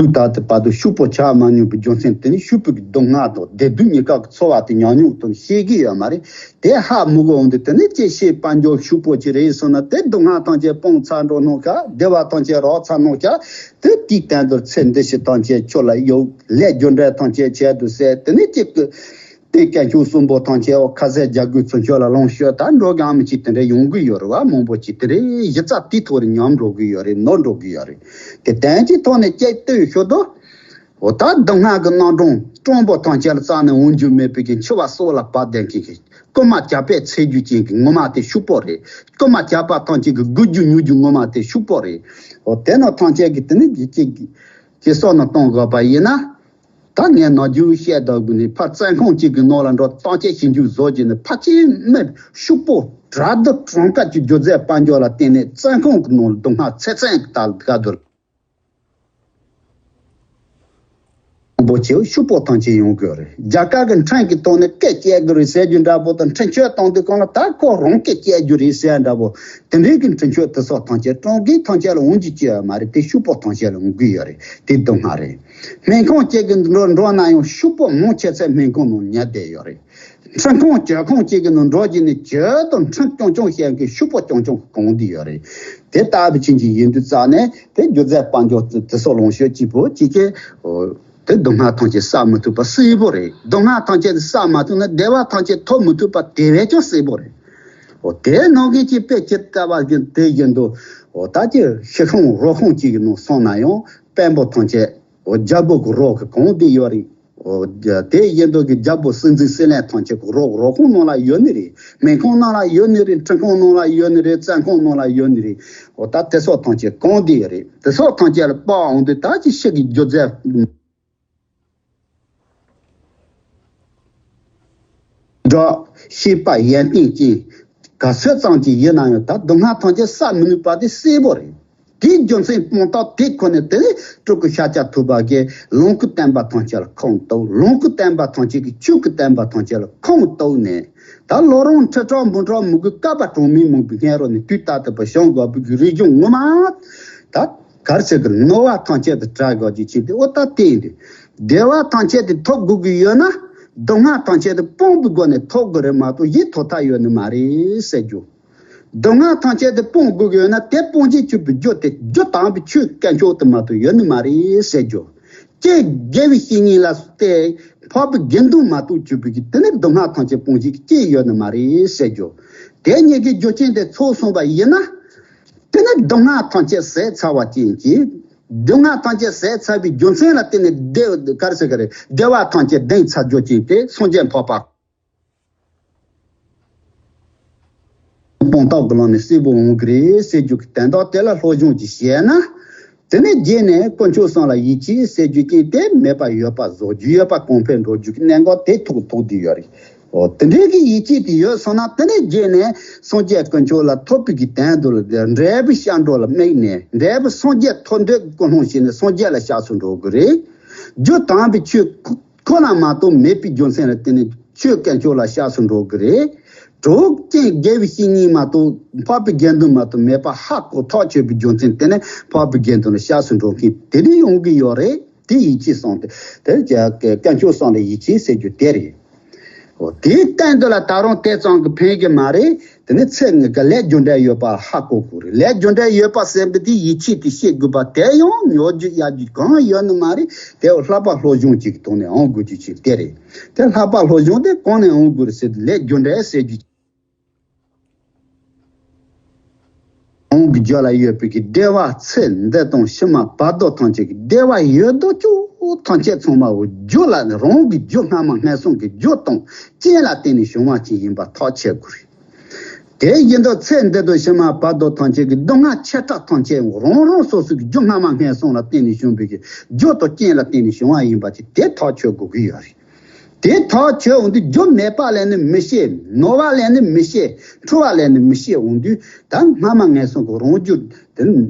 ད་ལྟ་བར་དུ་ཕྱུག་པོ་ཆགས་མ་མྱོང་པའི་རྒྱུ་མཚན་དེ་ནི་ཕྱུག་པོའི་སྡུག་བསྔལ་དང་བདེ་སྡུག་གཉིས་ཀ་གི་ཚོར་བ་དེ་མྱོང་མྱོང་དང་ཤེས་ཀྱི་ཡོད་མ་རེད། དེ་ཧ་མི་གོ་འོང་དུས་དེ་ནི་ཅི་ཞིག་དཔལ་འབྱོར་ཕྱུག་པོ་ཅིག་རེད་སོང་ན་དེ་སྡུག་བསྔལ་ཐམས་ཅད་སྤངས་ཚར་འགྲོ་སྣང་ཤག་བདེ་བ་ཐམས་ཅད་རག་ཚར་སྣང་ཤག་དེ་དུས་གཏན་དུ་ཚེ་འདི་ཕྱི་ཐམས་ཅད་ཁྱོད་ལ་ཡོད། ལས་རྒྱུ་འབྲས་ཐམས་ཅད་ཁྱེད་དུ་ཟད། དེ་ནི་གཅིག་གི་དེ་སྐད་ཆུང་གསུམ་པོ་ཐམས་ཅད་འོ་ཁ་ཟས་རྒྱ་སྒོའི་ཚུན་ཆོད་ལ་ལོངས་སྤྱོད་ད་འགྲོ་གི་ཨ་མི་གཅིག་དེ་འདྲ་ཡོང་གི་ཡོད་རེད་བ། མང་པོ་གཅིག་དེ་འདྲའི་གཞི་རྩ་དེའི་ཐོག་ནས་ཉམས་འགྲོ་གི་ཡོད་རེད། ནོར་འགྲོ་གི་ཡོད་རེད། དེ་དོན་གྱི་ཐོག་ནས་ཅིག་ལྟོས་ཤོག་དོ། འོ་ད་སྡུག་བསྔལ་གྱི་སྣང་གྲོང་སྤྲང་པོ་ཐམས་ཅད་ལ་རྩ་ནས་འོང་རྒྱུ་མེད་པའི་གི་འཆི་བ་སྲོག་ལ་བབ་བསྡད་མཁན་གྱི་རྐུན་མ་ཇག་པས་འཚོ་རྒྱུ་ཅན་གྱི་ངོ་མ་དེ་ཕྱུག་པོ་རེད། རྐུན་མ་ཇག་པ་ཐམས་ཅད་ཀྱི་རྒུད་རྒྱུ་ཉོ་རྒྱུ་ངོ་མ་དེ་ཕྱུག་པོ་རེད། འོ་དེ་ནང་ཐམས་ཅད་ཀྱི་དེ་ནི་ཅིག་ཅིག་སོགས་ནང་གཏོང་དགོས་པ་ཡིན་ན། ད་ངས་ནམ་རྒྱུན་བཤད་དོ་གི་ནི་ཕར་བཙོན་ཁང་གཅིག་གི་ནང་ལ་འགྲོ་སྟངས་ཆེ་ཞིབ་འཇུག་བཟོ་བྱས་ནས་ཕལ་ཆེར་མི་ཕྱུག་པོ་དྲག་རྡུལ་གྲངས་ཀ་གི་སྒྱུ་རྩལ་དཔལ་འབྱོར་ལ་བརྟེན་ནས་བཙོན་ཁང་གི་ནང་ལ་སྡུག་བསྔལ་ཚེ་བཙོན་གྱི་ལྟ་ག་དུ་མང་པོ་ཆེ་བ་ཕྱུག་པོ་ཐམས་ཅད་ཡོང་གི་ཡོད་རེད། རྒྱ་གར་གྱི་ཕྲན་གྱི་ཐོག་ནས་སྐད་བཅད་གི་རེད་ཟེར་རྒྱུ་འདྲ་པོ་དང་འཕྲིན་བཅོལ་གཏོང་དུས་གང་ལ་ད་ཁོ་རང་སྐད་བཅད་རྒྱུ་རེད་ཟེར་འདྲ་པོ་དེ་འདྲའི་གི་འཕྲིན་བཅོལ་དེ་སོགས་ཐམས་ཅད་གྲོང་ཁྱེར་ཐམས་ཅད་ལ་འོང་རྒྱུ་ཅི་ཡོད་མ་རེད། དེ་ཕྱུག་པོ་ཐམས་ཅད་ལ་འོང་གི་ཡོད་རེད། དེ་སྡུག་བསྔལ་རེད། སྨན་ཁང་གཅིག་གི་འགྲོ་འགྲོ་ན་ཡང་ཕྱུག་པོ་མང་ཆེ་ཚད་སྨན་ཁང་ནང་ཉལ་བསྡད་ཡོད་རེད། འཕྲུལ་ཁང་བཅོལ་ཁང་གཅིག་གི་ནང་འགྲོ་རྒྱུ་ནི་བཅོལ་དང་འཕྲུལ་རྐྱང་རྐྱང་བཤད་མཁན་ཕྱུག་པོ་རྐྱང་རྐྱང་གང་འདི་ཡོད་རེད། དེ་ལྟ་བུ་ཅན་གྱི་ཡིན་དུས་རྩ་ནས་དེ་སྒྱུ་རྩལ་དཔལ་འབྱོར་དེ་སོགས་ལོངས་སྤྱོད་གཅིག་པོ་གཅིག་གིས་དེ་སྡུག་བསྔལ་ཐམས་ཅད་བསལ་མི་ཐུབ་པ་གསལ་པོ་རེད། སྡུག་བསྔལ་ཐམས་ཅད་བསལ་མ་ཐུབ་ན་བདེ་བ་ཐམས་ཅད་ཐོབ་མི་ཐུབ་པ་དེ་བས་ཀྱང་གསལ་པོ་རེད། འོ་དེ་ནང་གི་ཅིག་དཔེ་ཇི་ལྟ་བ་བཞིན་དེ་བཞིན་དུ་འོ་ད་ཅི་ཤི་ཁང་རོ་ཁང་གཅིག་གི་ནང་སོང་ན་ཡང་དཔོན་པོ་ཐམས་ཅད་འོ་རྒྱལ་པོ་གི་རོགས་ཀྱི་གང་དེ་ཡོད་རེད། འོ་དེ་བཞིན་དུ་གི་རྒྱལ་པོ་སྲིད་འཛིན་སྲིད་བློན་ཐམས་ཅད་ཀྱི་རོགས་རོ་ཁང་ནང་ལ་ཡོད་ནི་རེད། སྨན་ཁང་ནང་ལ་ཡོད་ནི་རེད། འཕྲུལ་ཁང་ནང་ལ་ཡོད་ནི་རེད། བཙོན་ཁང་ནང་ལ་ཡོད་ནི་རེད། འོ་ད་དེ་སོགས་ཐམས་ཅད་གང་དེ་ཡོད་རེད། དེ་སོགས་ཐམས་ཅད་ལ་དཔག་འོང་དུས་ད་ཅི་ཤི་གི་སྒྱུ་རྩལ་འགྲོ་ཤེས་པ་ཡོན་ཏན་ཅན་ག་ཚོད་ཙམ་ཅིག་ཡིན་ན་ཡང་ད་སྡུག་བསྔལ་ཐམས་ཅད་བསལ་མི་ནུས་པ་དེ་གསལ་པོ་རེད། དེའི་རྒྱུ་མཚན་སྤང་ཐང་དེ་ཁོ་ནས་དེ་ནས་སྤྲུལ་སྐུ་ཤཱཀྱ་ཐུབ་པ་གིས་ལོངས་སྐུ་བསྟན་པ་ཐམས་ཅད་ལ་ཁོང་གཏུགས། ལོངས་སྐུ་བསྟན་པ་ཐམས་ཅད་ཀྱིས་ཆོས་སྐུ་བསྟན་པ་ཐམས་ཅད་ལ་ཁོང་གཏུགས་ནས་ད་ལོ་རང་ཁྲི་ཕྲག་འབུམ་ཕྲག་མི་དགོས། བསྐལ་པ་གྲངས་མེད་མང་པོའི་སྔ་རོལ་ནས་དུས་རྟག་ཏུ་བྱུང་དགོས་པའི་རིག་གཞུང་ངོ་མ་ད་གར་ཟེར་གི་ནོར་བ་ཐམས་ཅད་དུ་བྲལ་དགོས་ཀྱི་ཆེད་དུ་འོ་ད་བསྟན་ཏེ། བདེ་བ་ཐམས་ཅད་དེ་ཐོབ་དགོས་ཀྱི་ཡོད་ན་སྡུག་བསྔལ་ཐམས་ཅད་དེ་སྤོང་བའི་སྒོ་ནས་ཐོབ་དགོས་རེད་མ་གཏོགས་གཞན་ཐོབ་ཐབས་ཡོད་ནི་མ་རེད་ཟེར་རྒྱུ། སྡུག་བསྔལ་ཐམས་ཅད་དེ་སྤོང་དགོས་ཀྱི་ཡོད་ན་དེ་སྤོང་བྱེད་གྱུར་པའི་རྒྱུ་དེ་རྒྱུ་དམ་པའི་ཆོས་དཀོན་མཆོག་དེ་མ་གཏོགས་ཡོད་ནི་མ་རེད་ཟེར་རྒྱུ། ཀྱེ་དགེ་བའི་བཤེས་གཉེན་ལ་བལྟས་འཕགས་པའི་དགེ་འདུན་མ་གཏོགས་གྱུར་པའི་གི་དེ་ནི་སྡུག་བསྔལ་ཐམས་ཅད་སྤོང་བྱེད་ཀྱི་ཅི་ཡོད་ནི་མ་རེད་ཟེར་རྒྱུ། དེ་གཉིས་ཀྱི་རྒྱུ་རྐྱེན་དེ་ཚོགས་སོང་བ་ཡིན་ན། དེ་ནི་སྡུག་བསྔལ་ཐམས་ཅད་ཟད་ཚར་བ་ཅན་གྱི། སྡུག་བསྔལ་ཐམས་ཅད་ཟད་ཚར་བའི་རྒྱུ་མཚན་ལ་བརྟེན་ནས་བདེ་ག་རེ་ཟེར་གི་རེད། བདེ་བ་ཐམས་ཅད་ལྡན་ཚར་རྒྱུ་ཅན་དེ་སངས་རྒྱས་འཕགས་པ། སྤངས་རྟོགས་ཀྱི་ལམ་ནས་གསལ་པོ་འོང་གི་རེད་ཟེར་རྒྱུ་གི་དོན་དག་དེ་ལ་སློབ་སྦྱོང་ཅིག་བྱས་ན། དེ་ནས་རྗེས་ནས་དཀོན་མཆོག་གསུམ་ལ་ཡིད་ཆེས་ཟེར་རྒྱུ་ཅན་དེ་མེད་པ་ཡོད་པ་བཟོ་རྒྱུ་ཡོད་པ་གོང་འཕེལ་འགྲོ་རྒྱུ་གི་གནད་འགག་དེ་ཐུག་ཐུག་བསྡད་ཡོད་རེད། འོ་དེ་འདྲའི་གི་ཡིད་ཆེས་དེ་ཡོད་སོང་ན་དེ་ནས་རྗེས་ནས་སངས་རྒྱས་དཀོན་མཆོག་ལ་ཐོབ་པའི་གི་དོན་དུ་ལ་འབྲས་བུ་ཤར་འགྲོ་ལ་དམིགས་ནས་འབྲས་བུ་སངས་རྒྱས་ཐོབ་འདོད་ཀྱི་ཀུན་སློང་བྱས་ནས་སངས་རྒྱས་ལ་སྐྱབས་སུ་འགྲོ་གི་རེད། རྒྱུ་དམ་པའི་ཆོས་ཁོ་ན་མ་གཏོགས་མེད་པའི་རྒྱུ་མཚན་ལ་བརྟེན་ནས་ཆོས་དཀོན་མཆོག་ལ་སྐྱབས་སུ་འགྲོ་གི་རེད། གྲོགས་ཅན་དགེ་བའི་བཤེས་གཉེན་མ་གཏོགས་འཕགས་པའི་དགེ་འདུན་མ་གཏོགས་མེད་པ་ཧ་གོ་ཐག་ཆོད་པའི་རྒྱུ་མཚན་དེ་ནས་འཕགས་པའི་དགེ་འདུན་ལ་སྐྱབས་སུ་འགྲོ་མཁན་དེ་ནས་ཡོང་གི་ཡོད་རེད། དེ་ཡིད་ཆེས་སོང་སྟེ་དེ་དཀོན་མཆོག་གསུམ་ལ་ཡིད་ཆེས་ཟེར་རྒྱུ་དེ་རེད། འོ་དེའི་སྟེང་དུ་ལ་ད་རུང་དེ་ཙམ་གྱིས་ཕན་གྱི་མ་རེད། དེ་ནི་ཚེ་སྔ་ག་ལས་རྒྱུ་འབྲས་ཡོད་པ་ཧ་གོ་དགོས་རེད། ལས་རྒྱུ་འབྲས་ཡོད་པ་ཟེར་བའི་དེ་ཡིད་ཆེས་དེ་བྱེད་དགོས་པ་དེ་ཡང་ཉོ་རྒྱུ་གཡར་རྒྱུ་གང་ཡོད་ནི་མ་རེད། དེ་ལྷག་པ་སློབ་སྦྱོང་ཅིག་གི་ཐོག་ནས་འོང་དགོས་རྒྱུ་ཅིག་དེ་རེད། དེ་ལྷག་པ་སློབ་སྦྱོང་དེ་གང་ནས་འོང་དགོས་རེད་ཟེར་དུས་ལས་རྒྱུ་འབྲས་ཟེར་རྒྱུ། རང་གི་རྒྱུད་ལ་ཡོད་པའི་གི་བདེ་བ་ཚེ་འདི་དང་ཕྱི་མ་བར་དོ་ཐམས་ཅད་ཀྱི་བདེ་བ་ཡོད་དོ་ཅོག་ཐམས་ཅད་ཚང་མ་འོ་རྒྱུ་ལ་ནི་རང་གི་རྒྱུ་སྔ་མ་ངན་སོང་གི་རྒྱུ་དང་རྐྱེན་ལ་བརྟེན་ནས་བྱུང་བ་ཅིག་ཡིན་པ་ཐག་ཆོད་དགོས་རེད། དེ་བཞིན་དུ་ཚེ་འདི་དང་ཕྱི་མ་བར་དོ་ཐམས་ཅད་ཀྱི་སྡུག་བསྔལ་ཆེ་ཕྲ་ཐམས་ཅད་རང་རང་སོ་སོའི་གི་རྒྱུ་སྔ་མ་ངན་སོང་ལ་བརྟེན་ནས་བྱུང་བའི་གི་རྒྱུ་དང་རྐྱེན་ལ་བརྟེན་ནས་བྱུང་བ་ཡིན་པ་ཅིག་དེ་ཐག་ཆོད་དགོས་ཀྱི་ཡོད་རེད། དེ་ཐག་ཆོད་འོང་དུས་རྒྱུ་མེད་པ་ལས་ནི་མི་སྐྱེ། ནོར་བ་ལས་ནི་མི་སྐྱེ། འཁྲུལ་བ་ལས་ནི་མི་སྐྱེ་འོང་དུས་ད་སྔ་མ་ངན་སོང་གི་རང་རྒྱུ་དེ་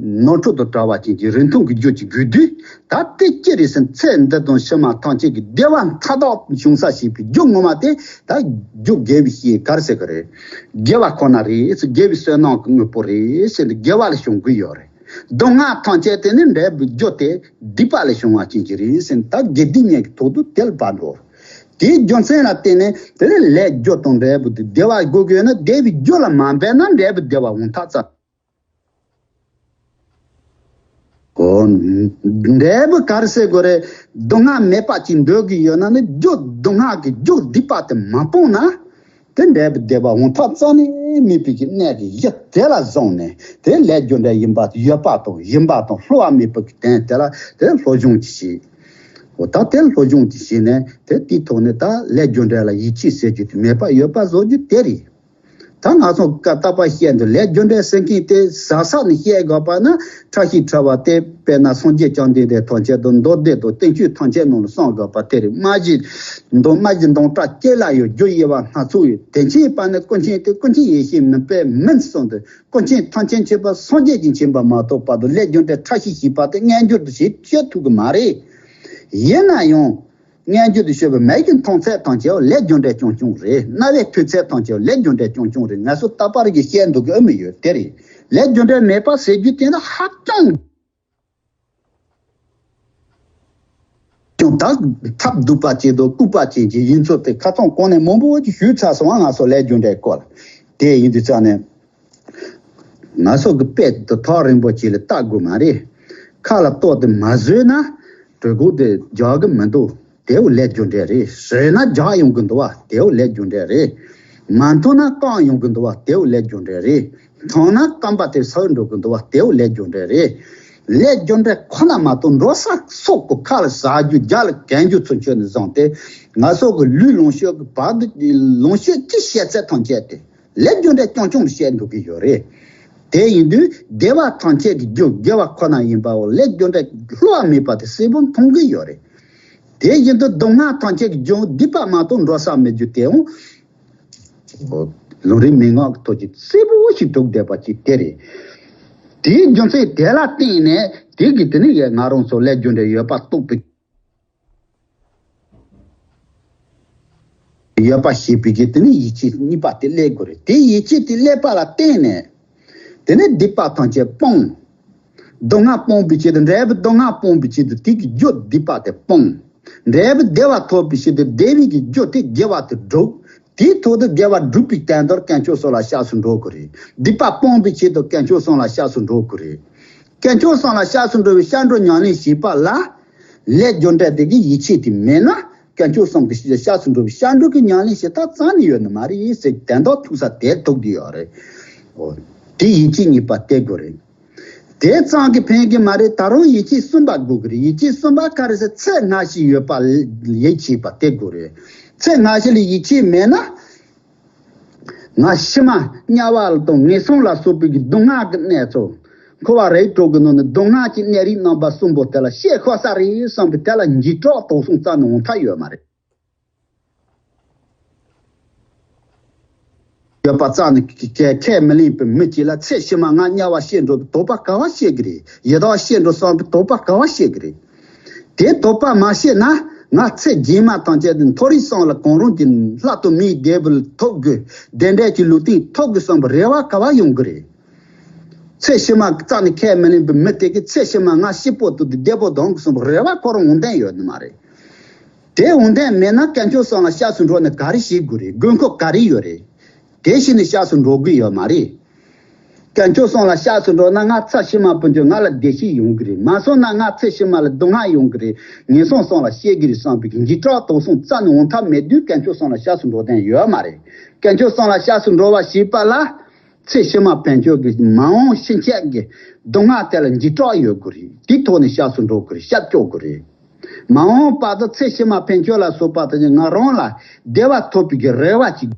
ནོར་འཁྲུལ་དང་བྲལ་བ་ཅན་གྱི་རིན་ཐང་གི་རྒྱུ་ཅིག་དགོས་དུས་ད་དེ་ཅི་རེད་ཟེར་ན་ཚེ་འདི་དང་ཕྱི་མ་ཐམས་ཅད་ཀྱི་བདེ་བ་མཐའ་དག་བྱུང་ས་ཞེས་པའི་རྒྱུ་ངོ་མ་དེ་ད་རྒྱུ་དགེ་བའི་བཤེས་ག་རེ་ཟེར་གི་རེད། དགེ་བ་ཁོ་ན་རེད་ཟེར། དགེ་བའི་བསོད་ནམས་ཀྱི་དངོས་པོ་རེད་ཟེར་ནས་དགེ་བ་ལ་ཞོན་གི་ཡོད་རེད། སྡུག་བསྔལ་ཐམས་ཅད་དེ་ནི་འབྲས་བུའི་རྒྱུ་དེ་སྡིག་པ་ལས་བྱུང་བ་ཅན་གྱི་རེད་ཟེར་ནས། ད་དགེ་སྡིག་གཉིས་ཀྱི་ཐོག་ཏུ་དེ་ལ་བབས་འགྲོ། དེའི་རྒྱུ་མཚན་ལ་བརྟེན་ནས་དེ་ལས་ལས་རྒྱུ་དང་འབྲས་བུ་དེ་བདེ་བ་དགོས་ཀྱི་ཡོད་ན། བདེ་བའི་རྒྱུ་ལ་མ་འབད་ན་འབྲས་བུ་བདེ་བ་འོང་ཐབས་རྩ། འོ། འབྲས་བུ་ག་རེ་ཟེར་དགོས་རེད། སྡུག་བསྔལ་མེད་པ་ཅིག་འདོད་ཀྱི་ཡོད་ན་ནི། རྒྱུ་སྡུག་བསྔལ་གྱི་རྒྱུ་སྡིག་པ་དེ་མ་སྤངས་ན། དེ་འབྲས་བུ་བདེ་བ་འོང་ཐབས་རྩ་ནས་མེད་པའི་གི་གནད་ཀྱི་གཞི་དེ་ལ་བཟུང་ནས། དེ་ལས་རྒྱུ་འབྲས་ཡིན་པ་ཡོད་པ་དང་ཡིན་པ་དང་བསླུ་བ་མེད་པའི་གི་དོན་དེ་ལ་དེ་སློབ་སྦྱོང་ཅིག་བྱེད། འོ་ད་དེ་སློབ་སྦྱོང་ཅིག་བྱས་ནས། དེ་དེའི་ཐོག་ནས་ད་ལས་རྒྱུ་འབྲས་ལ་ཡིད་ཆེས་ཟེར་རྒྱུ་དེ་མེད་པ་ཡོད་པ་བཟོ་རྒྱུ་དེ་རེད། ད་ང་ཚོ་ཀ་རྟག་པར་བཤད་འདུག་ལས་རྒྱུ་འབྲས་ཟེར་མཁན་དེ་ཟབ་ཟབ་ནས་བཤད་དགོས་པ་ན། ཕྲ་ཞིང་ཕྲ་བ་སྟེ། དཔེར་ན་སངས་རྒྱས་བཅོམ་ལྡན་འདས་ཐམས་ཅད་དང་། མདོ་སྡེ་དང་བསྟན་བཅོས་ཐམས་ཅད་ནང་ལ་གསུངས་དགོས་པ་དེ་རེད། སྨྲ་བཞིན་དང་། སྨྲ་བཞིན་དང་སྒྲ་གཅིག་ལ་ཡང་། རྒྱུ་དབྱེ་བ་སྣ་ཚོགས་ཡོད། དེ་མཁྱེན་པ་ནི་ཀུན་མཁྱེན་ཏེ། ཀུན་མཁྱེན་ཡེ་ཤེས་མུན་པའི་མུན་གསུམ་དུ། ཀུན་མཁྱེན་ཐམས་ཅད་མཁྱེན་པ་སངས་རྒྱས་ཀྱིས་མཁྱེན་པ་མ་གཏོགས་པ་དང་། ལས་རྒྱུ་འབྲས་ཕྲ་ཞིང་ཞིབ་པ་དེ་སྔ་འགྱུར་དུ་ཞིག་བཤད་ཐུབ་ཀྱི་མ་རེད། ཡིན་ན་ཡང་། སྔ་འགྱུར་དུ་བཤད་པའི་མིག་གི་མཐོང་ཚད་ཐམས་ཅད་ལས་རྒྱུ་འབྲས་རྐྱང་རྐྱང་རེད། རྣ་བའི་ཐོས་ཚད་ཐམས་ཅད་ལས་རྒྱུ་འབྲས་རྐྱང་རྐྱང་རེད། ང་ཚོ་རྟག་པར་གྱི་བཤད་འདུག་གི་ཨེ་མི་ཡོད་དེ་རེད། ལས་རྒྱུ་འབྲས་མེད་པ་ཟེར་རྒྱུ་དེ་ནི་ཧ་ཅང་ཀྱང་ད་ཐབས་སྡུག་པ་ཅན་དང་ལྐུགས་པ་ཅན་གྱི་ཡིན་ཚུལ་དེ་ཁ་སང་གོང་ནས་མང་པོ་ཅིག་ཞུས་ཚར་སོང་བ། ང་ཚོ་ལས་རྒྱུ་འབྲས་སྐོར་ལ། དེ་ཡིན་དུས་ཙང་ནས། ང་ཚོ་གི་དཔེ་དེ་ཐག་རིང་པོ་ཅིག་ལ་བལྟ་དགོས་མ་རེད། ཁ་ལ་ལྟོ་དེ་མ་བཟོས་ན་གྲོད་ཁོག་དེ་རྒྱགས་གི་མི་འདུག་དེའོ་ལས་རྒྱུ་འབྲས་རེད། བཟོས་ན་རྒྱགས་ཡོང་གི་འདུག་བ། དེའོ་ལས་རྒྱུ་འབྲས་རེད། མ་འཐུང་ན་སྐམ་ཡོང་གི་འདུག་བ། དེའོ་ལས་རྒྱུ་འབྲས་རེད། འཐུང་ན་སྐམ་པ་དེ་ཟག་འགྲོ་གི་འདུག་བ། དེའོ་ལས་རྒྱུ་འབྲས་རེད། ལས་རྒྱུ་འབྲས་ཁོ་ན་མ་གཏོགས་འགྲོ་ས་སོགས་ཀྱི་ཁ་ལ་ཟ་རྒྱུ་རྒྱགས་ལ་གན་རྒྱུ་ཚུན་ཆོད་ནས་བཟུང་སྟེ། ང་ཚོ་གི་ལུས་ལོངས་སྤྱོད་ཀྱི་བར་དུ་ལོངས་སྤྱོད་ཀྱི་བཤད་ཚད་ཐམས་ཅད་དེ། ལས་རྒྱུ་འབྲས་རྐྱང་རྐྱང་བཤད་འདུག་གི་ཡོད་རེད། དེ་ཡིན་དུས་བདེ་བ་ཐམས་ཅད་ཀྱི་རྒྱུ་དགེ་བ་ཁོ་ན་ཡིན་པའོ། ལས་རྒྱུ་འབྲས་བསླུ་བ་མེད་པ་དེ་གསལ་པོ་མཐོང་གི་ཡོད་རེད། དེ་ཡིན་དུས་སྡུག་བསྔལ་ཐམས་ཅད་ཀྱི་རྒྱུ་སྡིག་པ་མ་གཏོགས་འགྲོ་ས་མེད་རྒྱུ་དེའང་ལམ་རིམ་མན་ངག་གི་ཐོག་གི་གསལ་པོ་ཞིག་གྲུབ་བསྡད་པ་ཅིག་དེ་རེད། དེའི་རྒྱུ་མཚན་དེ་ལ་བརྟེན་ནས་དེ་གི་དེ་ནི་ཡ་ང་རང་ཚོ་ལས་རྒྱུ་འབྲས་ཡོད་པ་རྟོགས་པའི། ཡོད་པ་ཤེས་པའི་གི་དེ་ནི་ཡིད་ཆེས་གཉིས་པ་དེ་སླེབས་དགོས་རེད། དེ་ཡིད་ཆེས་དེ་སླེབས་པ་ལ་བརྟེན་ནས། དེ་ནི་སྡིག་པ་ཐམས་ཅད་སྤོང་། སྡུག་བསྔལ་སྤོང་བའི་ཆེད་དུ། འབྲས་བུ་སྡུག་བསྔལ་སྤོང་བའི་ཆེད་དུ་དེ་གི་རྒྱུ་སྡིག་པ་དེ་སྤོང་། འབྲས་བུ་བདེ་བ་ཐོབ་པའི་ཆེད་དུ་བདེ་བའི་གི་རྒྱུ་དེ་དགེ་བ་དེ་སྒྲུབ། དེའི་ཐོག་ཏུ་དགེ་བ་སྒྲུབ་པའི་དོན་དུ་དཀོན་མཆོག་གསུམ་ལ་སྐྱབས་སུ་འགྲོ་དགོས་རེད། སྡིག་པ་སྤོང་བའི་ཆེད་དུ་དཀོན་མཆོག་གསུམ་ལ་སྐྱབས་སུ་འགྲོ་དགོས་རེད། དཀོན་མཆོག་གསུམ་ལ་སྐྱབས་སུ་འགྲོ་བའི་སྐྱབས་འགྲོ་ཉམས་ལེན་བྱེད་པ་ལ། ལས་རྒྱུ་འབྲས་དེ་གི་ཡིད་ཆེས་དེ་མེད་ན། དཀོན་མཆོག་གསུམ་གྱི་སྐྱབས་སུ་འགྲོ་བའི་སྐྱབས་འགྲོ་གི་ཉམས་ལེན་བྱེད་ཐབས་རྩ་ནས་ཡོད་ནི་མ་རེད་ཟེར། དོན་དག་ཐུག་ས་དེར་ཐུག་གི་ཡོད་རེད། འོ། དེ་ཡིད་ཆེས་གཉིས་པ་དེ་དགོས་རེད། དེ་ཙམ་གྱིས་ཕན་གྱི་མ་རེད། ད་རུང་ཡིད་ཆེས་གསུམ་པ་དགོས་ཀྱི་རེད། ཡིད་ཆེས་གསུམ་པ་ག་རེ་ཟེར། ཚད་སྔ་ཕྱི་ཡོད་པ་ལ་ཡིད་ཆེས་པ་དེ་དགོས་རེད། ཚད་སྔ་ཕྱི་ལ་ཡིད་ཆེས་མེད་ན། ང་ཕྱི་མ་དམྱལ་བ་དང་ངན་སོང་ལ་སོགས་པའི་གི་སྡུག་བསྔལ་གྱི་གནས་ཚུལ། འཁོར་བ་རིགས་དྲུག་གི་ནང་ནས་སྡུག་བསྔལ་གྱི་གནས་རིགས་རྣམ་པ་གསུམ་པོ་དེ་ལ་ཤེས་དགོས་ས་རེད་བསམ་པའི་དེ་ལ་འཇིགས་སྐྲག་དོགས་ཟོན་རྩ་ནས་འོང་ཐབས་ཡོད་མ་རེད། ཡོད་པ་རྩ་ནས་ཁས་ཁས་མི་ལེན་པའི་མི་གཅིག་ལ་ཚེ་ཕྱི་མ་ང་དམྱལ་བ་སྐྱེ་འགྲོ་བའི་དོགས་པ་ག་བ་སྐྱེ་གི་རེད། ཡི་དྭགས་སྐྱེ་འགྲོ་བསམ་པའི་དོགས་པ་ག་བ་སྐྱེ་གི་རེད། དེ་དོགས་པ་མ་སྐྱེས་ན། ང་ཚེ་རྗེས་མ་ཐམས་ཅད་དུ་མཐོ་རིས་གསུམ་ལ་གང་རུང་གི་ལྷ་དང་མིའི་བདེ་བ་ཐོབ་དགོས། བདེ་འབྲས་ཀྱི་ལུས་རྟེན་ཐོབ་དགོས་བསམ་པའི་རེ་བ་ག་བ་ཡོང་གི་རེད། ཚེ་ཕྱི་མ་རྩ་ནས་ཁས་མི་ལེན་པའི་མི་དེ་གིས་ཚེ་ཕྱི་མ་ང་སྐྱིད་པོ་དང་བདེ་པོ་གཏོང་དགོས་བསམ་པའི་རེ་བ་ཁོ་རང་ངོས་འཛིན་ཡོད་ནི་མ་རེད། དེ་ངོས་འཛིན་མེད་ན་དཀོན་མཆོག་གསུམ་ལ་སྐྱབས་སུ་འགྲོ་ནས་ག་རེ་བྱེད་དགོས་རེད། དགོས་མཁོ་ག་རེ་ཡོད་རེད། དེ་བྱས་ནས་སྐྱབས་སུ་འགྲོ་དགོས་ཡོད་མ་རེད། དཀོན་མཆོག་གསུམ་ལ་སྐྱབས་སུ་འགྲོ་ན། ང་ཚེ་ཕྱི་མ་ཕན་ཆད་ང་ལ་བདེ་སྐྱིད་ཡོང་གི་རེད། མ་སོང་ན་ང་ཚེ་ཕྱི་མ་ལ་སྡུག་བསྔལ་ཡོང་གི་རེད། ངན་སོང་གསུམ་ལ་སྐྱེ་གི་རེད་བསམ་པའི་འཇིགས་སྐྲག་དོགས་ཟོན་རྩ་ནས་འོང་ཐབས་མེད་དུས་དཀོན་མཆོག་གསུམ་ལ་སྐྱབས་སུ་འགྲོ་དོན་ཡོད་མ་རེད། དཀོན་མཆོག་གསུམ་ལ་སྐྱབས་སུ་འགྲོ་བ་ཞེས་པ་ལ། ཚེ་ཕྱི་མ་ཕན་ཆད་ཀྱི་མ་འོངས་ཕྱིན་ཆད་ཀྱི་སྡུག་བསྔལ་དེ་ལ་འཇིགས་སྐྲག་ཡོད་དགོས་རེད། དེའི་ཐོག་ནས་སྐྱབས་སུ་འགྲོ་དགོས་རེད། སྐྱབས་བཅོལ་དགོས་རེད། མ་འོངས་བར་དུ་ཚེ་ཕྱི་མ་ཕན་ཆད་ལ་སོགས་པ་དེ་ནི་ང་རང་ལ་བདེ་བ་ཐོབ་པའི་གི་རེ་བ་ཅིག་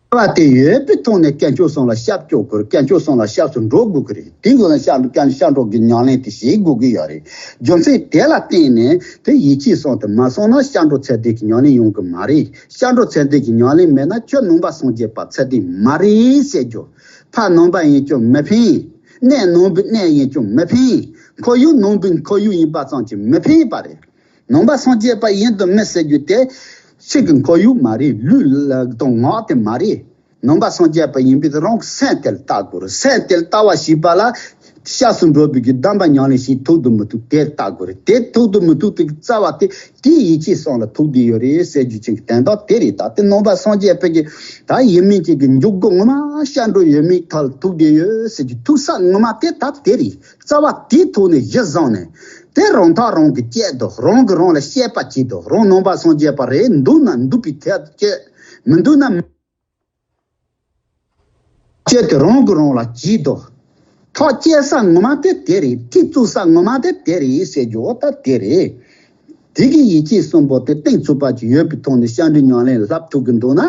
བ་དེ་ཡོད་པའི་ཐོག་ནས་དཀོན་མཆོག་གསུམ་ལ་སྐྱབས་བཅོལ་དགོས་རེད། དཀོན་མཆོག་གསུམ་ལ་སྐྱབས་སུ་འགྲོ་དགོས་ཀྱི་རེད། དེའི་སྒོ་ནས་སྐྱབས་སྐྱབས་སྐྱབས་འགྲོ་གི་ཉམས་ལེན་དེ་བྱེད་དགོས་ཀྱི་ཡོད་རེད། རྒྱུ་མཚན་དེ་ལ་བརྟེན་ནས་དེ་ཡིད་ཆེས་གསུམ་དེ་མ་སོང་ན་སྐྱབས་འགྲོ་ཚད་ལྡན་གྱི་ཉམས་ལེན་ཡོང་གི་མ་རེད། སྐྱབས་འགྲོ་ཚད་ལྡན་གྱི་ཉམས་ལེན་མེད་ན་ཁྱོད་ནང་པ་སངས་རྒྱས་པ་ཚད་ལྡན་མ་རེད་ཟེར་རྒྱུ། ཕ་ནང་པ་ཡིན་ཀྱང་མི་ཕན། གནས་ནང་པའི་གནས་ཡིན་ཀྱང་མི་ཕན། ཁོར་ཡུག་ནང་པའི་ཁོར་ཡུག་ཡིན་པ་ཙམ་གྱིས་མི་ཕན་པ་རེད། ནང་པ་སངས་རྒྱས་པ་ཡིན་དང་མིན་ཟེར་རྒྱུ་དེ། ཕྱི་གི་ཁོར་ཡུག་མ་རེད། ལུས་ལ་དང་ངག་དེ་མ་རེད། ནང་པ་སངས་རྒྱས་པ་ཡིན་པས་རང་གི་སེམས་དེ་ལ་བལྟ་དགོས་རེད། སེམས་དེ་ལ་བལྟ་བ་ཞེས་པ་ལ་སྐྱབས་སུ་འགྲོ་བའི་གི་གདམས་པ་ཉམས་ལེན་བྱེད་ཐུབ་འདུག་མི་ཐུབ་དེ་ལ་བལྟ་དགོས་རེད། དེ་ཐུབ་འདུག་མི་ཐུབ་དེ་གི་རྩ་བ་དེ་དེའི་ཡིད་ཆེས་སོང་ལ་ཐུག་བསྡད་ཡོད་རེད་ཟེར་རྒྱུ་ཅིག་གི་དོན་དག་དེ་རེད། ད་དེ་ནང་པ་སངས་རྒྱས་པའི་གི་ད་ཡིན་མིན་ཅིག་གི་འཇུག་སྒོ་ངོ་མ་སྐྱབས་འགྲོ་ཡོད་མེད་ཐོག་ལ་ཐུག་བསྡད་ཡོད་ཟེར་རྒྱུ་ཐུག་ས་ངོ་མ་དེ་ད་དེ་རེད། རྩ་བ་དེའི་ཐོག་ནས་གཞི་བཟུང་ནས་དེ་རང་ཐག་རང་གིས་བཅད་དོ། རང་གིས་རང་ལ་དཔྱད་པ་བྱེད་དོ། རང་ནང་པ་སངས་རྒྱས་པ་རེད་འདུག་ན་འདུག་པའི་ཐད་བཅད། མི་འདུག་ན་བཅད་དེ་རང་གིས་རང་ལ་བྱེད་དོ། ཐག་བཅད་ས་ངོ་མ་དེ་དེ་རེད། ཐག་བཙུགས་ས་ངོ་མ་དེ་དེ་རེད་ཟེར་རྒྱུ་འོ་ད་དེ་རེད། དེ་གི་ཡིད་ཆེས་གསུམ་པོ་དེ་གཏིང་ཚུགས་པ་ཅིག་ཡོད་པའི་ཐོག་ནས་སྐྱབས་འགྲོའི་ཉམས་ལེན་ལ་བསླབ་ཐུབ་ཀྱི་འདུག་ན་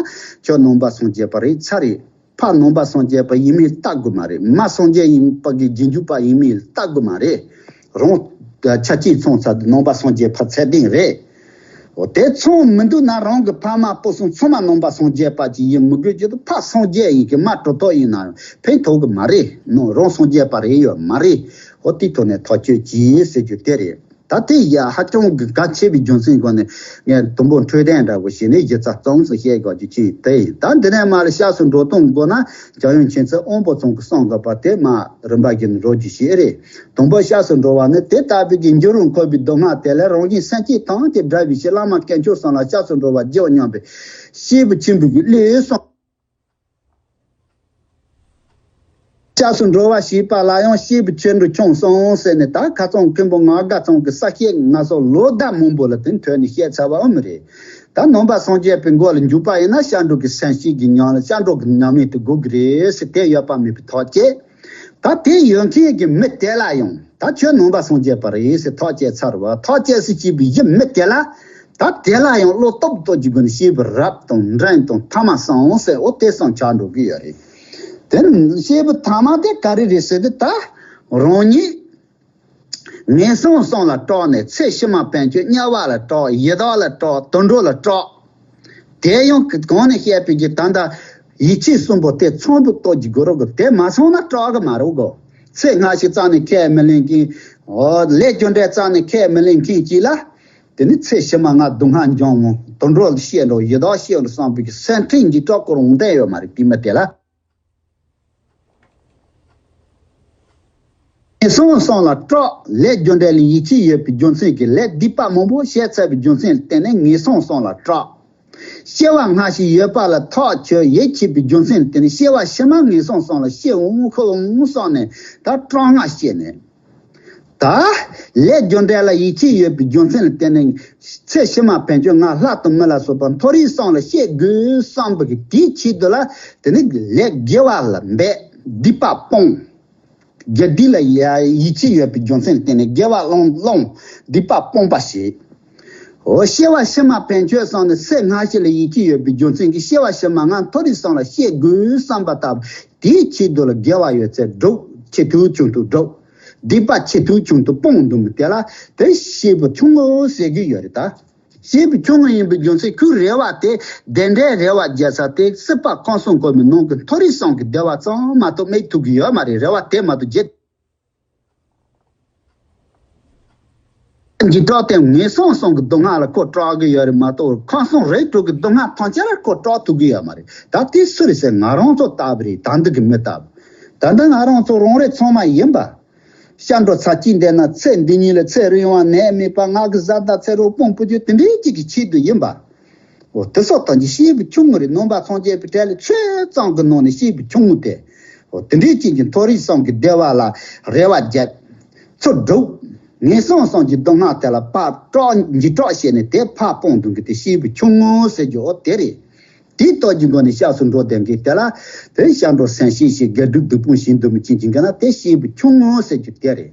ཁྱོད་ནང་པ་སངས་རྒྱས་པ་རེད་ཚར་རེད། ཕ་ནང་པ་སངས་རྒྱས་པ་ཡིན་མིན་ལྟ་དགོས་མ་རེད། མ་སངས་རྒྱས་ཡིན་པ་གི་རྗེས་འཇུག་པ་ཡིན་མིན་ལྟ་དགོས་མ་རེད། རང་ཆ་རྐྱེན་ཚང་ཚར་དུས་ནང་པ་སངས་རྒྱས་པ་ཚད་ལྡན་རེད། འོ་དེ་ཚང་མི་འདུག་ན་རང་གི་ཕ་མ་སྤུན་གསུམ་ཚང་མ་ནང་པ་སངས་རྒྱས་པ་ཅིག་ཡིན་མི་དགོས་རྒྱུ་དུ་ཕ་སངས་རྒྱས་ཡིན་གི་མ་གྲུབ་ཐོབ་ཡིན་ན་ཕན་ཐོགས་གི་མ་རེད། ནང་རང་སངས་རྒྱས་པ་རེད་ཡོད་མ་རེད། འོ་དེ་ཐོག་ནས་ཐག་གཅོད་གྱིས་ཟེར་རྒྱུ་དེ་རེད། ད་དེ་ཡ་ཧ་ཅང་གི་གལ་ཆེ་བའི་རྒྱུ་མཚན་སྒོ་ནས་ངས་དུམ་བུ་འཕྲོས་དོན་འདྲ་བོ་བྱས་ནས་གཞི་རྩ་གཙང་སུ་བཤད་དགོས་རྒྱུ་ཅིག་དེ་ཡིན། ད་འདི་ནས་མར་ལ་སྐྱབས་སུ་འགྲོ་སྟངས་དགོས་ན་འཇམ་དབྱངས་མཁྱེན་བརྩེ་དབང་པོ་ཚང་གི་གསུང་དགོས་པ་དེ་མ་རིམ་པ་བཞིན་རོ་རྒྱུ་ཞིག་རེད། དང་པོ་སྐྱབས་སུ་འགྲོ་བ་ནི་དེ་ལྟ་བུའི་གི་འགྱུར་རུང་འཁོར་བའི་སྡུག་བསྔལ་དེ་ལས་རང་བཞིན་སེམས་བསྐྱེད་དང་དེ་འདྲ་བའི་ཕྱིར་བླ་མ་དཀོན་མཆོག་གསུམ་ལ་སྐྱབས་སུ་འགྲོ་བར་བགྱིའོ་སྙམ་པའི་སྐྱེས་བུ་ཆེན་པོའི་གི་བློས་སོང་། སྐྱབས་སུ་འགྲོ་བ་ཞེས་པ་ལ་ཡང་སྐྱེས་བུ་ཆེན་པོ་ཆུང་གསུམ་ཟེར་ནས་ད་ཁ་ཚང་མཁན་པོ་ངག་དགའ་ཚང་གི་ས་སྐྱེས་ང་སོགས་ལོ་ཟླ་མང་པོ་ལ་དེ་ཐོས་ནས་བཤད་ཚར་བའོ་མི་རེད། ད་ནང་པ་སངས་རྒྱས་པའི་མགོ་ལ་འཇུག་པ་ཡིན་ན་སྐྱབས་འགྲོ་གི་སེམས་བསྐྱེད་ཀྱི་ཉམས་ལ་སྐྱབས་འགྲོ་གི་ཉམས་ལེན་དེ་དགོས་ཀྱི་རེད་ཟེར་དེ་ཡོད་པ་མེད་པའི་ཐག་བཅད། ད་དེ་ཡོད་མཁན་གྱི་མི་དེ་ལ་ཡང་ད་ཁྱོད་ནང་པ་སངས་རྒྱས་པ་རེད་ཟེར་ཐག་བཅད་ཚར་བ་ཐག་བཅད་སུ་བྱས་པའི་གཞི་མི་དེ་ལ་ད་དེ་ལ་ཡང་བློ་སྟོབས་སྟོབས་ཀྱི་སྒོ་ནས་སྐྱེས་བུ་རབ་དང་འབྲིང་དང་ཐ་མ་གསུམ་ཟེར་འོ་དེ་གསུམ་ཆགས་འགྲོ་གི་ཡོད་རེད། དེ་སྐྱེས་བུ་ཐ་མ་དེ་ག་རེ་རེད་ཟེར་དུས་ད་རང་ཉིད་ངན་སོང་གསུམ་ལ་སྐྲག་ནས་ཚེ་ཕྱི་མ་ཕན་ཆོད་དམྱལ་བ་ལ་སྐྲག་ཡི་དྭགས་ལ་སྐྲག་དུད་འགྲོ་ལ་སྐྲག་དེ་ཡང་གོང་ནས་བཤད་པའི་གི་ད་ལྟ་ཡིད་ཆེས་གསུམ་པོ་དེ་ཚང་དུ་གཏོགས་ཀྱི་དགོས་རོགས་གི་དེ་མ་ཚང་ན་སྐྲག་གི་མ་རེད་གོ། ཚེ་སྔ་ཕྱི་རྩ་ནས་ཁས་མི་ལེན་མཁན། འོ་ལས་རྒྱུ་འབྲས་རྩ་ནས་ཁས་མི་ལེན་མཁན་གཅིག་ལ། དེ་ནི་ཚེ་ཕྱི་མ་ང་སྡུག་བསྔལ་འབྱུང་ངོ་དུད་འགྲོ་ལ་སྐྱེ་འགྲོ་ཡི་དྭགས་སྐྱེ་འགྲོ་བསམ་པའི་གི་སེམས་ཁྲལ་འཇིགས་སྐྲག་ཁོ་རང་དོན་ཡོད་མ་རེད་དེ་མི་དེ་ལ། ངན་སོང་གསུམ་ལ་སྐྲག་ལས་རྒྱུ་འབྲས་ལ་ཡིད་ཆེས་ཡོད་པའི་རྒྱུ་མཚན་གྱིས་ལས་སྡིག་པ་མང་པོ་བྱས་ཚར་བའི་རྒྱུ་མཚན་ལ་བརྟེན་ནས་ངན་སོང་གསུམ་ལ་སྐྲག་སྐྱེ་བ་སྔ་ཕྱི་ཡོད་པ་ལ་ཐག་ཆོད་ཡིད་ཆེས་པའི་རྒྱུ་མཚན་ལ་བརྟེན་ནས་སྐྱེ་བ་ཕྱི་མ་ངན་སོང་གསུམ་ལ་སྐྱེ་འོང་ཤོར་འོང་བསམ་ནས་ད་སྐྲག་སྣང་སྐྱེས་ནས། ད་ལས་རྒྱུ་འབྲས་ལ་ཡིད་ཆེས་ཡོད་པའི་རྒྱུ་མཚན་ལ་བརྟེན་ནས་ཚེ་ཕྱི་མ་ཕན་ཆོད་ང་ལྷ་དང་མི་ལ་སོགས་པ་མཐོ་རིས་གསུམ་ལ་སྐྱེ་དགོས་བསམ་པ་གི་དེའི་ཆེད་དུ་ལ་དེ་ནི་ལས་དགེ་བ་ལ་འབད་སྡིག་པ་སྤོང་། དགེ་སྡིག་ལ་ཡ་ཡིད་ཆེས་ཡོད་པའི་རྒྱུ་མཚན་ལ་བརྟེན་ནས་དགེ་བ་བླང་བླང་སྡིག་པ་སྤོང་བ་བྱེད། འོ་སྐྱེ་བ་ཕྱི་མ་ཕན་ཆོད་བསམ་ནས་ཚེ་སྔ་ཕྱི་ལ་ཡིད་ཆེས་ཡོད་པའི་རྒྱུ་མཚན་གྱིས་སྐྱེ་བ་ཕྱི་མ་ང་མཐོ་རིས་གསུམ་ལ་སྐྱེ་དགོས་བསམ་པ་ལྟ་བུ་དེའི་ཆེད་དུ་ལ་དགེ་བ་ཡོད་ཚད་སྒྲུབ་ཆེ་མཐོའི་ཆུང་དུ་སྒྲུབ། སྡིག་པ་ཆེ་མཐོའི་ཆུང་དུ་སྤོང་འདུག་མི་དེ་ལ་དེ་སྐྱེས་བུ་ཆུང་ངུ་ཟེར་གྱི་ཡོད་རེད་ད། སྐྱེས་བུ་ཆུང་ངུ་ཡིན་པའི་རྒྱུ་མཚན་ཁོའི་རེ་བ་དེ་བདེ་འབྲས་རེ་བ་རྒྱལ་ས་དེ་སྲིད་པ་ཁམས་གསུམ་གོ་མི་ནང་གི་མཐོ་རིས་གསུམ་གྱི་བདེ་བ་ཙམ་མ་གཏོགས་སྨྲ་ཐུབ་ཀྱི་ཡོད་མ་རེད། རེ་བ་དེ་མ་གཏོགས་རྒྱལ། འཇིགས་སྐྲག་དེ་ངན་སོང་གསུམ་གྱི་སྡུག་བསྔལ་ལ་ཁོ་སྐྲག་གི་ཡོད་རེད་མ་གཏོགས་ཁམས་གསུམ་རིགས་དྲུག་གི་སྡུག་བསྔལ་ཐམས་ཅད་ལ་ཁོ་སྐྲག་ཐུབ་ཀྱི་ཡོད་མ་རེད། ད་དེ་སུ་རེད་ཟེར་ང་རང་ཚོ་ལྟ་བུ་རེད། ད་འདི་གི་མི་ལྟ་བུ། ད་འདི་ང་རང་ཚོ་རང་རེ་ཚང་མ་ཡིན་པ། སྐྱབས་འགྲོ་ཚར་གཅིག་འདས་ན་ཚེ་འདི་ཉིད་ལ་ཚེ་རིང་བ་ནད་མེད་པ་ང་གི་བཟའ་ཟླ་ཚེ་རོགས་སྤུན་སྤུན་མཆེད་དེ་འདྲའི་གཅིག་གི་ཆེད་དུ་ཡིན་པ། འོ་དེ་སོགས་དང་གི་སྐྱེས་བུ་ཆུང་ངུ་རེད། ནང་པ་སངས་རྒྱས་པའི་གྲལ་ལ་ཆོས་ཙམ་གྱི་ནང་ནས་སྐྱེས་བུ་ཆུང་ངུ་དེ། འོ་དེ་འདྲའི་གཅིག་གི་མཐོ་རིས་གསུམ་གྱི་བདེ་བ་ལ་རེ་བ་རྒྱབ། ཚུར་སྒྲུབ། ངན་སོང་གསུམ་གྱི་སྡུག་བསྔལ་དེ་ལ་ཕར་སྐྲག་འཇིགས་སྐྲག་བྱས་ནས་དེ་ཕར་སྤོང་འདུག་གི་དེ་སྐྱེས་བུ་ཆུང་ངུ་ཟེར་རྒྱུ་འོ་དེ་རེད། དེའི་སྟོབས་ཀྱི་སྒོ་ནས་སྐྱབས་སུ་འགྲོ་བསྡད་མཁན་དེ་ལ་དེ་སྐྱབས་འགྲོ་སེམས་བསྐྱེད་བྱེད་དགེ་སྒྲུབ་སྡིག་སྤོང་བྱེད་འདུག་མི་ཅན་གྱི་འགལ་ན་དེ་སྐྱེས་བུ་ཆུང་ངུ་ཟེར་རྒྱུ་དེ་རེད།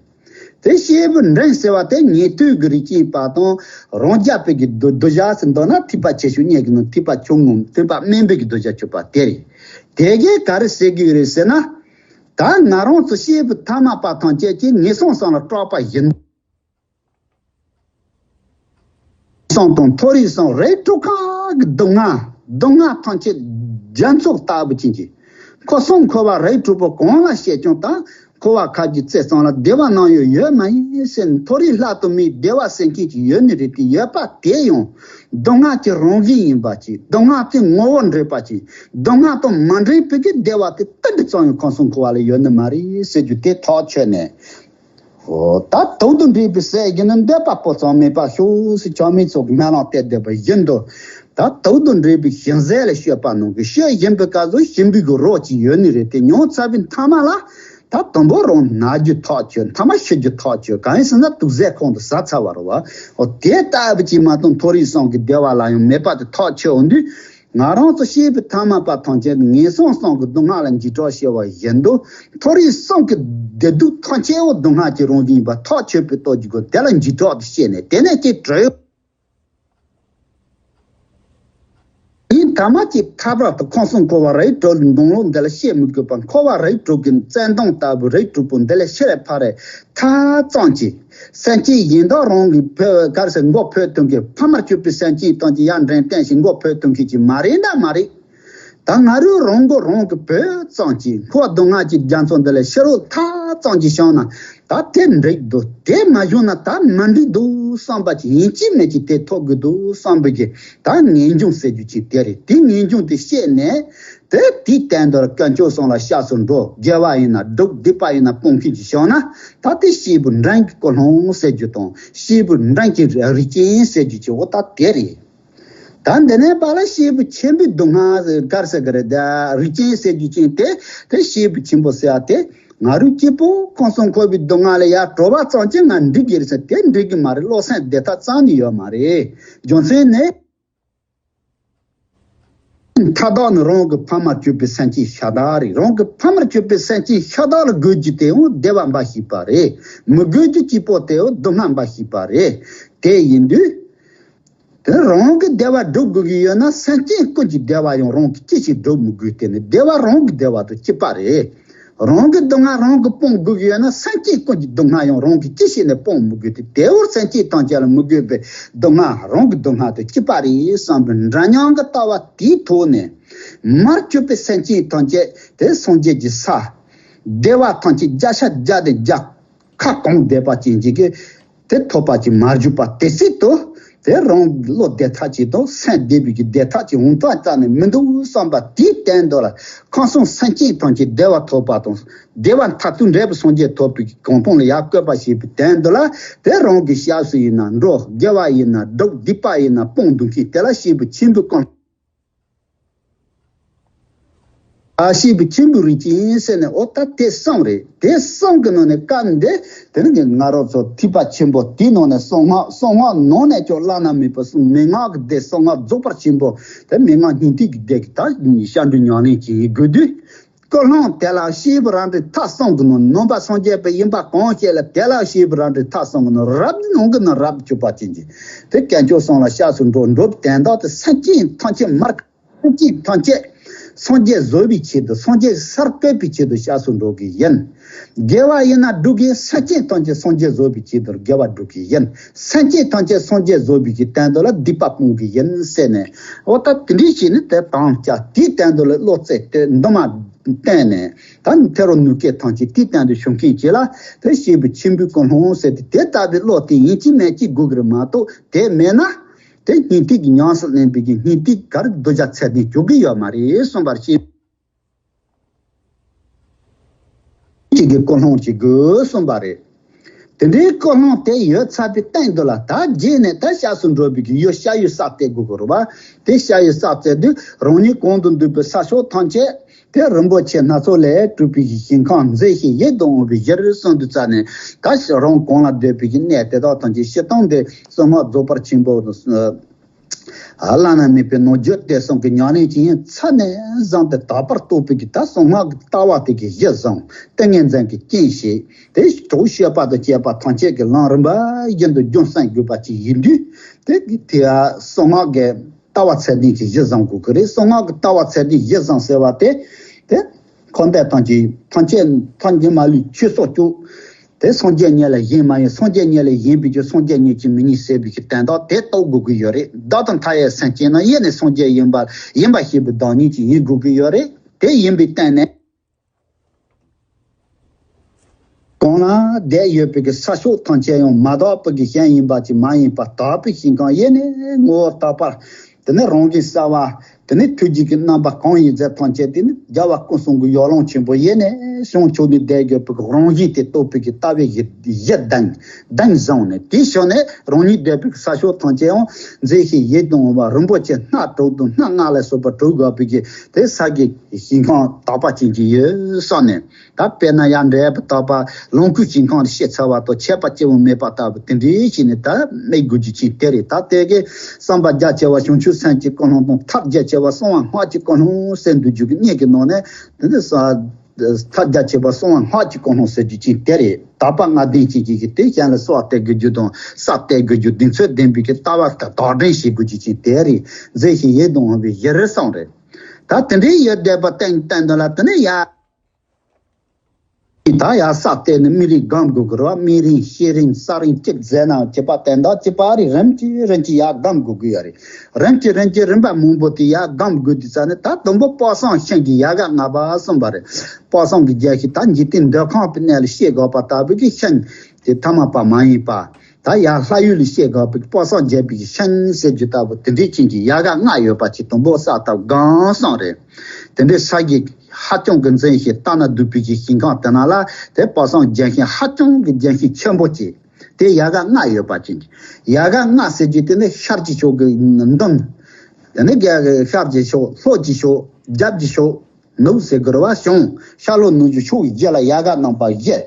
དེ་སྐྱེས་བུ་འབྲིང་ཟེར་བ་དེ་ཉན་ཐོས་ཀྱི་རིགས་ཅན་པ་དང་རང་རྒྱལ་པའི་གི་གདུལ་བྱ་ཟེར་འདོད་ན་ཐེག་པ་ཆེ་ཆུང་གཉིས་ཀྱི་ནང་ཐེག་པ་ཆུང་ངུ་ཐེག་པ་དམན་པའི་གི་གདུལ་བྱ་ཆོས་པ་དེ་རེད། དེ་གས་ག་རེ་ཟེར་གྱི་ཡོད་རེད་ཟེར་ན། ད་ང་རང་ཚོ་སྐྱེས་བུ་ཐ་མལ་པ་ཐམས་ཅད་ཀྱིས་ངན་སོང་གསུམ་ལ་སྐྲག་པ་ཡིན། གསུམ་དང་མཐོ་རིས་གསུམ་རིགས་དྲུག་གི་སྡུག་བསྔལ་སྡུག་བསྔལ་ཐམས་ཅད་རྒྱ་མཚོ་ལྟ་བུ་ཅན་གྱི་འཁོར་གསུམ་འཁོར་བ་རིགས་དྲུག་པོ་གང་ལ་སྐྱེས་ཀྱང་ད་ འཁོར་བ་ཁ་གྱི་རྩེ་གཙང་ལ་བདེ་བ་ནམ་ཡོད་ཡོད་མ་ཡིན་ཟེར་ནས། མཐོ་རིས་ལྷ་དང་མིའི་བདེ་བ་ཟེར་མཁན་ཅིག་ཡོད་ནི་རེད་དེ། ཡོད་པ་དེ་ཡང་སྡུག་བསྔལ་གྱི་རང་བཞིན་ཡིན་པ་ཅིག་སྡུག་བསྔལ་དེ་ངོ་བོ་འདྲེས་པ་ཅིག་སྡུག་བསྔལ་དང་མ་འདྲེས་པའི་གི་བདེ་བ་དེ་ཏིལ་འབྲུ་ཙམ་ཡང་ཁམས་གསུམ་འཁོར་བ་ལ་ཡོད་ནི་མ་རེད་ཟེར་རྒྱུ་དེ་ཐག་ཆོད་ནས། འོ་ད་དུག་དང་འདྲེས་པའི་ཟས་ཀྱིས་ནི། འདོད་པ་སྤུ་ཙམ་མེད་པར་ཤོག་ཟེར་ཆགས་མི་ཚོ་གི་སྨོན་ལམ་བཏབ་བསྡད་པ་བཞིན་དུ། ད་དུག་དང་འདྲེས་པའི་ཞིམ་ཟས་ལ་སྤྱོད་པ་ནང་གི་སྤྱོད་བཞིན་པའི་སྐབས་སུ་ཞིམ་པའི་གི་རོ་ཅིག་ཡོད་ནི་རེད་དེ། མྱོང་ཚར་བའི་མཐའ་མ་ལ་ད་དུམ་བུ་རང་ན་རྒྱུ་ཐག་ཆོད། མཐའ་མ་ཤི་རྒྱུ་ཐག་ཆོད། གང་ཡིན་ཟེར་ན་དུག་ཟས་ཁོང་དུ་ཟ་ཚར་བ་རེད་བ། འོ་དེ་ལྟ་བུ་ཅིག་མ་གཏོགས་མཐོ་རིས་གསུམ་གྱི་བདེ་བ་ལ་ཡང་མེད་པ་དེ་ཐག་ཆོད་འོང་དུས། ང་རང་ཚོ་སྐྱེས་པའི་ཐ་མལ་པ་ཐམས་ཅད་ངན་སོང་གསུམ་གྱི་སྡུག་བསྔལ་ལ་འཇིགས་སྐྲག་སྐྱེ་བ་བཞིན་དུ། མཐོ་རིས་གསུམ་གྱི་བདེ་སྡུག་ཐམས་ཅད་འོ་སྡུག་བསྔལ་གྱི་རང་བཞིན་ཡིན་པ་ཐག་ཆོད་པའི་སྟོབས་ཀྱི་སྒོ་དེ་ལ་འཇིགས་སྐྲག་ཏུ་སྐྱེས་ནས། དེ་ནས་ཀྱི་གྲོལ། ཡིན་ཐ་མ་གཅིག་ཐར་པ་དང་ཁམས་གསུམ་འཁོར་བ་རིགས་དྲུག་ལས་འདོན་ལུགས་འདི་ལ་བཤད་མི་དགོས་པར། འཁོར་བ་རིགས་དྲུག་གི་བཙན་དོང་ལྟ་བུ་རིགས་དྲུག་པོ་འདི་ལས་ཕྱིར་ཕར་ཐར་ཙམ་གྱིས། སེམས་ཅན་གཞན་དག་རང་གི་བུ་གར་སེ་མགོ་ཕུད་ཐུབ་མཁན། ཕ་མར་གྱུར་པའི་སེམས་ཅན་ཐམས་ཅད་ཡར་འདྲེན་བསྟན་ཞིང་མགོ་ཕུད་ཐུབ་མཁན་ཅིག་མ་རེད་ན་མ་རེད། ད་ང་རང་རང་མགོ་རང་གིས་ཕུད་ཙམ་གྱིས། འཁོར་བ་སྡུག་བསྔལ་གྱི་རྒྱ་མཚོ་འདི་ལས་ཕྱིར་ཐར་ཙམ་གྱིས་བྱུང་ན། ད་དེ་འགྲིག་འདུག་དེ་མ་བྱུང་ན་ད་མི་འགྲིག་འདུག་བསམ་པ་ཅིག་ཡིན་གཅིག་མིན་གཅིག་དེ་ཐོབ་དགོས་འདུག་བསམ་པའི་གི་ད་ངེས་འབྱུང་ཟེར་རྒྱུ་ཅིག་དེ་རེད། དེ་ངེས་འབྱུང་དེ་ཤེས་ནས། དེ་དེའི་སྟེང་དུ་དཀོན་མཆོག་གསུམ་ལ་སྐྱབས་སུ་འགྲོ། དགེ་བ་ཡིན་ན་སྒྲུབ། སྡིག་པ་ཡིན་ན་སྤོང་མཁན་ཅིག་བྱུང་ན། ད་དེ་སྐྱེས་བུ་འབྲིང་གི་ཀུན་སློང་ཟེར་རྒྱུ་དང་། སྐྱེས་བུ་འབྲིང་གི་རིགས་ཅན་ཟེར་རྒྱུ་ཅིག་འོ་ད་དེ་རེད། ད་འདི་ནས་ཕར་ལ་སྐྱེས་བུ་ཆེན་པོའི་སྡུག་བསྔལ་ག་རེ་ཟེར་གི་རེད། ད་རིགས་ཅན་ཟེར་རྒྱུ་ཅན་དེ། དེ་སྐྱེས་བུ་ཆེན་པོ་ཟེར་བ་དེ། ང་རང་སྐྱེས་བུ་ཁམས་གསུམ་འཁོར་བའི་སྡུག་བསྔལ་ལས་ཡར་གྲོལ་བ་ཙམ་གྱིས་ང་འགྲིག་གི་རེད་ཟེར། དེ་འགྲིག་གི་མ་རེད། བློ་སེམས་བདེ་ཐབས་རྩ་ནས་ཡོད་མ་རེད། རྒྱུ་མཚན་ནི། མཐའ་དག་ནི་རང་གི་ཕ་མར་གྱུར་པའི་སེམས་ཅན་ཤ་སྟག་རེད། རང་གི་ཕ་མར་གྱུར་པའི་སེམས་ཅན་ཤ་སྟག་ལ་དགོས་རྒྱུ་དེའང་བདེ་བ་འབའ་ཞིག་པ་རེད། མི་དགོས་རྒྱུ་གཅིག་པོ་དེའང་སྡུག་བསྔལ་འབའ་ཞིག་པ་རེད། དེ་ཡིན་དུས། དེ་རང་གི་བདེ་བ་སྒྲུབ་དགོས་ཀྱི་ཡོད་ན། སེམས་ཅན་ཀུན་གྱི་བདེ་བ་ཡང་རང་གིས་ཅི་ཞིག་སྒྲུབ་མི་དགོས། དེ་ནི་བདེ་བ་རང་གི་བདེ་བ་དང་གཅིག་པ་རེད། རང་གི་སྡུག་བསྔལ་རང་གིས་སྤོང་དགོས་ཀྱི་ཡོད་ན། སེམས་ཅན་ཀུན་གྱི་སྡུག་བསྔལ་ཡང་རང་གིས་ཅི་བྱས་ནས་སྤོང་མི་དགོས་ཏེ། དེ་བར་སེམས་ཅན་ཐམས་ཅད་ལ་མི་དགོས་པའི་སྡུག་བསྔལ་རང་གི་སྡུག་བསྔལ་དང་གཅིག་པ་རེད་བསམ་པའི་འདྲ་མཉམ་གྱི་ལྟ་བ་དེའི་ཐོག་ནས། མར་གྱུར་པའི་སེམས་ཅན་ཐམས་ཅད་དེ་སངས་རྒྱས་ཀྱི་ས། བདེ་བ་ཐམས་ཅད་བརྒྱ་ཆ་བརྒྱ་དེ་བརྒྱ། ཁ་གང་བདེ་བ་ཅན་ཅིག་གིས་དེ་ཐོབ་པ་ཅིག་མ་བརྗོད་པ་དེ་སྲིད་དུ། དེ་རང་བློ་བདེ་ཐག་ཆོད་དང་སེམས་བདེ་བའི་གི་བདེ་ཐག་ཅིག་འོང་ཐག་རྩ་ནས་མི་འདུག་བསམ་པ་དེའི་སྟེང་དུ་ལ། ཁམས་གསུམ་སེམས་ཅན་ཐམས་ཅད་བདེ་བ་ཐོབ་པ་དང་། བདེ་བ་མཐར་ཐུག་འབྲས་བུ་སངས་རྒྱས་ཐོབ་པའི་གི་གོ་འཕང་ལ་ཡར་བཀོད་པ་ཞེས་པའི་སྟེང་དུ་ལ། དེ་རང་གི་སྐྱབས་སུ་ཡིན་ན་འགྲོ། དགེ་བ་ཡིན་ན་སྒྲུབ། སྡིག་པ་ཡིན་ན་སྤོང་འདུག་མཁན་དེ་ལ་སྐྱེས་བུ་ཆེན་པོའི་ཀུན། ཨ། སྐྱེས་བུ་ཆེན་པོའི་རིགས་ཅན་ཟེར་ནས། འོ་ད་དེ་གསུམ་རེད། དེ་གསུམ་གྱི་ནང་ནས་སྐབས་འདི། དེ་ནི་ང་རང་ཚོ་ཐེག་པ་ཆེན་པོ་དེའི་ནང་ནས་གསང་སྔགས། གསང་སྔགས་ནང་ནས་ཀྱང་བླ་ན་མེད་པའི་གསང་། མན་ངག་གི་སྡེ། གསང་སྔགས་རྫོགས་པ་ཆེན་པོ། དེ་མན་ངག་སྙིང་ཐིག་གི་སྡེ་གི་ད་སྐྱབས་འགྲོའི་ཉམས་ལེན་ཅིག་ཡིན་དགོས་དུས། ཀུན་སློང་དེ་ལ་སྐྱེས་བུ་རང་གྲོལ་ཐབས་གསུམ་གྱི་ནང་ནང་པ་སངས་རྒྱས་པའི་ཡིན་པ་གང་ཞིག་ལ། དེ་ལ་སྐྱེས་བུ་རང་གྲོལ་ཐབས་གསུམ་གྱི་ནང་རབ་ནང་གི་ནང་རབ་གྱུར་པ་ཅན་གྱི་དེ་དཀོན་མཆོག་གསུམ་ལ་སྐྱབས་སུ་འགྲོ། འགྲོ་བའི་དོན་དག་དེ་སེམས་ཅན་ཐམས་ཅད་མར། སེམས་ཅན་ཐམས་ཅད་སངས་རྒྱས་བཟོ་བའི་ཆེད་དུ། སངས་རྒྱས་སར་བཀོད་པའི་ཆེད་དུ་སྐྱབས་སུ་འགྲོ་གི་ཡིན། དགེ་བ་ཡིན་ན་སྒྲུབ་གི། སེམས་ཅན་ཐམས་ཅད་སངས་རྒྱས་བཟོ་བའི་ཆེད་དུ་དགེ་བ་སྒྲུབ་གི་ཡིན། སེམས་ཅན་ཐམས་ཅད་སངས་རྒྱས་བཟོ་བའི་གི་སྟེང་དུ་ལ་སྡིག་པ་སྤོང་གི་ཡིན་ཟེར་ནས། འོ་ད་དེ་འདྲའི་བྱས་ནས་དེ་དམ་བཅའ། དེའི་སྟེང་དུ་ལ་བློ་རྩེ་གཏད། འདུན་མ་བསྟེན་ནས། ད་ཐེག་རོ་ནུས་སྐལ་ཐམས་ཅད་དེའི་སྟེང་དུ་ཤོང་མཁན་བྱས་ལ། དེ་སྐྱེས་བུ་ཆེན་པོའི་ཀུན་སློང་ཟེར་ཏེ། དེ་ལྟ་བུའི་བློ་དེ་ཡིན་གཅིག་མིན་གཅིག་དགོས་ཀྱི་རེད་མ་གཏོགས། དེ་མེད་ན། དེ་སྙིང་ཐིག་གི་ཉམས་སུ་ལེན་པའི་གི་སྙིང་ཐིག་གར་གདུལ་བྱ་ཚད་ལྡན་བྱུང་གི་ཡོད་མ་རེད་གསུངས་པར་བཤད། གཅིག་གི་ཀུན་སློང་གཅིག་དགོས་གསུངས་པ་རེད། དེ་འདྲའི་ཀུན་སློང་དེ་ཡོད་ཚར་བའི་སྟེང་དུ་ལ། ད་རྗེས་ནས་ད་སྐྱབས་སུ་འགྲོ་བའི་གི་ཡུལ་བསྐྱལ་ཡུལ་ས་བཙལ་དགོས་ཀྱི་རེད་བ། དེ་བསྐྱལ་ཡུལ་ས་བཙལ་དུས་རང་ཉིད་གང་དུ་འདུས་པའི་ས་ཕྱོགས་ཐམས་ཅད། དེ་རིན་པོ་ཆེ་སྣ་ཚོགས་ལས་གྲུབ་པའི་ཞིང་ཁམས་མཛེས་ཤིང་ཡིད་དུ་འོང་བའི་གཞིར་གསུངས་དུས་ཙ་ནས། ད་རང་གང་ལ་འདོད་པའི་གནས་དེ་དག་ཐམས་ཅད་སྤྱིར་བཏང་དེ་གསང་སྔགས་རྫོགས་པ་ཆེན་པོ། བླ་ན་མེད་པའི་ནང་རྒྱུད་སྡེ་གསུམ་གྱི་ཉམས་ལེན་གྱི་ཡིན་ཚད་ནས་བཟུང་སྟེ་དག་པར་རྟོགས་པའི་གི་ད་གསང་སྔགས་ཀྱི་ལྟ་བ་དེ་གི་གཞི་བཟུང་། ཏིང་ངེ་འཛིན་གྱི་རྐྱེན་བྱས་ཏེ། གྲོགས་སྤྱོད་པ་དང་བཅས་པ་ཐམས་ཅད་ཀྱི་ལམ་རིམ་པ་བཞིན་དུ་རྒྱུན་བསྲིང་དགོས་པ་ཅིག་ཡིན་དུས། དེ་གི་དེ་གསང་སྔགས་ཀྱི་ལྟ་བ་ཚད་ལྡན་གྱི་གཞི་བཟུང་དགོས་ཀྱི་རེད། གསང་སྔགས་ཀྱི་ལྟ་བ་ཚད་ལྡན་གཞི་བཟུང་ཟེར་བ་དེ། དེ་འཁོར་འདས་ཐམས་ཅད་ཐམས་ཅད་ཐམས་ཅད་མ་ལུས་ཆོས་སོགས་སྐྱོ། དེ་སངས་རྒྱས་ཉིད་ལས་གཞན་མ་ཡིན། སངས་རྒྱས་ཉིད་ལས་གཞན་པའི་ཆོས་སངས་རྒྱས་ཉིད་ཀྱིས་མི་རྙེད་ཟེར་བའི་གི་དོན་དག་དེ་རྟོགས་དགོས་ཀྱི་ཡོད་རེད། བདག་དང་མཐའ་ཡས་སེམས་ཅན་རྣམས། ཡེ་ནས་སངས་རྒྱས་ཡིན་པ་ཡིན་པ་ཤེས་པའི་བདག་ཉིད་ཅིག་ཡིན་དགོས་ཀྱི་ཡོད་རེད། དེ་ཡིན་པའི་སྟེང་ནས། གང་ལ་བསྡད་ཡོད་པའི་གི་ས་ཕྱོགས་ཐམས་ཅད་ཡང་མ་དག་པའི་གི་ཞིང་ཡིན་པ་ཅིག་མ་ཡིན་པར་དག་པའི་ཞིང་ཁམས་ཡེ་ནས་ངོ་བོ་དག་པ། དེ་ནས་རང་བཞིན་གསལ་བ། དེ་ནས་ཐུགས་རྗེ་གི་རྣམ་པ་གང་ཡིན་ཚད་ཐམས་ཅད་དེ་ནི་རྒྱལ་བ་ཀུན་གསུམ་གྱི་ཡར་ལངས་ཆེན་པོ་ཡེ་ནས་བྱང་ཆུབ་ནས་བསྡད་ཡོད་པའི་གི་རང་བཞིན་དེ་རྟོགས་པའི་གི་ལྟ་བའི་གཞི་གཞི་གདན་གདན་བཟུང་ནས། དེའི་ཕྱོགས་ནས་རང་ཉིད་བསྡད་པའི་གི་ས་ཕྱོགས་ཐམས་ཅད་ཡང་མཛེས་ཤིང་ཡིད་དུ་འོང་བ་རིན་པོ་ཆེ་སྣ་དྲུག་དང་སྣ་ལྔ་ལ་སོགས་པ་གྲུབ་དགོས་པའི་གི་དེ་ས་གི་ཞིང་ཁམས་དག་པ་ཅན་ཅིག་ཡོད་བསམ་ནས། ད་དཔེར་ན་ཡང་འབྲས་བུ་དག་པ་ལོངས་སྐུའི་ཞིང་ཁམས་ལ་ཤེས་ཚར་བ་དང་ཆད་པ་སྐྱེ་བ་མེད་པ་ལྟ་བུ་དེ་འདྲའི་ཞིག་ནི་ད་སྨྲས་དགོས་རྒྱུ་ཅན་དེ་རེད། ད་དེ་གའི་བསམ་པ་རྒྱ་ཆེ་བ་བྱང་ཆུབ་སེམས་ཀྱི་ཀུན་སློང་དང་ཐབས་རྒྱ་ཆེ་བ་གསང་བ་སྔགས་ཀྱི་ཀུན་སློང་ཟེར་འདུག་རྒྱུ་གི་གཉིས་ཀྱི་ནང་ནས་དེ་ནི་ས་ཐབས་རྒྱ་ཆེ་བ་གསང་བ་སྔགས་ཀྱི་ཀུན་སློང་ཟེར་རྒྱུ་ཅན་དེ་རེད། དག་པ་ལྔ་ལྡན་ཅན་གྱི་གི་དེ་གཞན་ལ་གསོལ་བ་འདེབས་དགོས་རྒྱུ་དང་ས་འདེབས་དགོས་རྒྱུ་གདེང་ཚོད་ལྡན་པའི་གི་ལྟ་བ་དང་དག་སྒྲིམ་བྱེད་དགོས་རྒྱུ་ཅན་དེ་རེད། མཛེས་ཤིང་ཡིད་དུ་འོང་བའི་གཞི་རུ་གསུངས་རེད། ད་དེ་འདྲའི་ཡོད་བསྡད་པ་བསྟན་བསྟན་དོན་ལ་དེ་ནི་ཡ། ད་ཡར་ས་བལྟས་ནས་སྨན་རིན་སྒོམ་དགོས་ཀྱི་རེད་བ། སྨན་རིན་བཤད་རིན་ས་རིན་གཅིག་ཟེར་ན་བྱེད་པ་དེ་འདྲ་བྱེད་པ་རེད། རིམ་གྱིས་རིམ་གྱིས་ཡར་སྒོམ་དགོས་ཀྱི་ཡོད་རེད། རིམ་གྱིས་རིམ་གྱིས་རིམ་པ་མང་པོ་དེ་ཡར་སྒོམ་དགོས་དུས་ཙ་ནས་ད་དང་པོ་དཔག་བསམ་ཤིང་གི་ཡལ་ག་ལྔ་པ་གསུངས་པ་རེད། དཔག་བསམ་གྱི་རྒྱལ་ཤིང་ད་འཇིག་རྟེན་འདོད་ཁམས་པའི་གནས་ལ་སྐྱེ་དགོས་པ་ལྟ་བུ་གི་ཤིང་དེ་ཐ་མལ་པ་མ་ཡིན་པ། ད་ཡར་ལྷ་ཡུལ་ལ་སྐྱེ་དགོས་པའི་དཔག་བསམ་རྒྱས་པའི་ཤིང་ཟེར་རྒྱུ་ལྟ་བུ་དེ་འདྲའི་ཅན་གྱི་ཡལ་ག་ལྔ་ཡོད་པ་ཅིག་དང་པོ་ས་ལྟ་བུ་སྒོམ་གསུངས་རེད། དེ་འདྲའི་ས་གི་ཧ་ཅང་གི་མཛེས་ཤིང་ལྟ་ན་སྡུག་པའི་གི་ཞིང་ཁམས་དེ་ན་ལ་དེ་དཔག་བསམ་ལྗོན་ཤིང་ཧ་ཅང་གི་ལྗོན་ཤིང་ཆེན་པོ་ཅིག་དེ་ཡལ་ག་ལྔ་ཡོད་པ་ཅན་གྱི་ཡལ་ག་ལྔ་ཟེར་རྒྱུ་དེ་ནི་ཤར་གྱི་ཕྱོགས་ཀྱི་མདུན། དེ་ནི་རྒྱ་ཤར་གྱི་ཕྱོགས། ལྷོ་གྱི་ཕྱོགས། རྒྱབ་ཀྱི་ཕྱོགས། ནུབ་ཟེར་དགོས་རེད་བ། བྱང་ཤར་ལྷོ་ནུབ་ཀྱི་ཕྱོགས་བཞི་ལ་ཡལ་ག་རྣམ་པ་བཞི།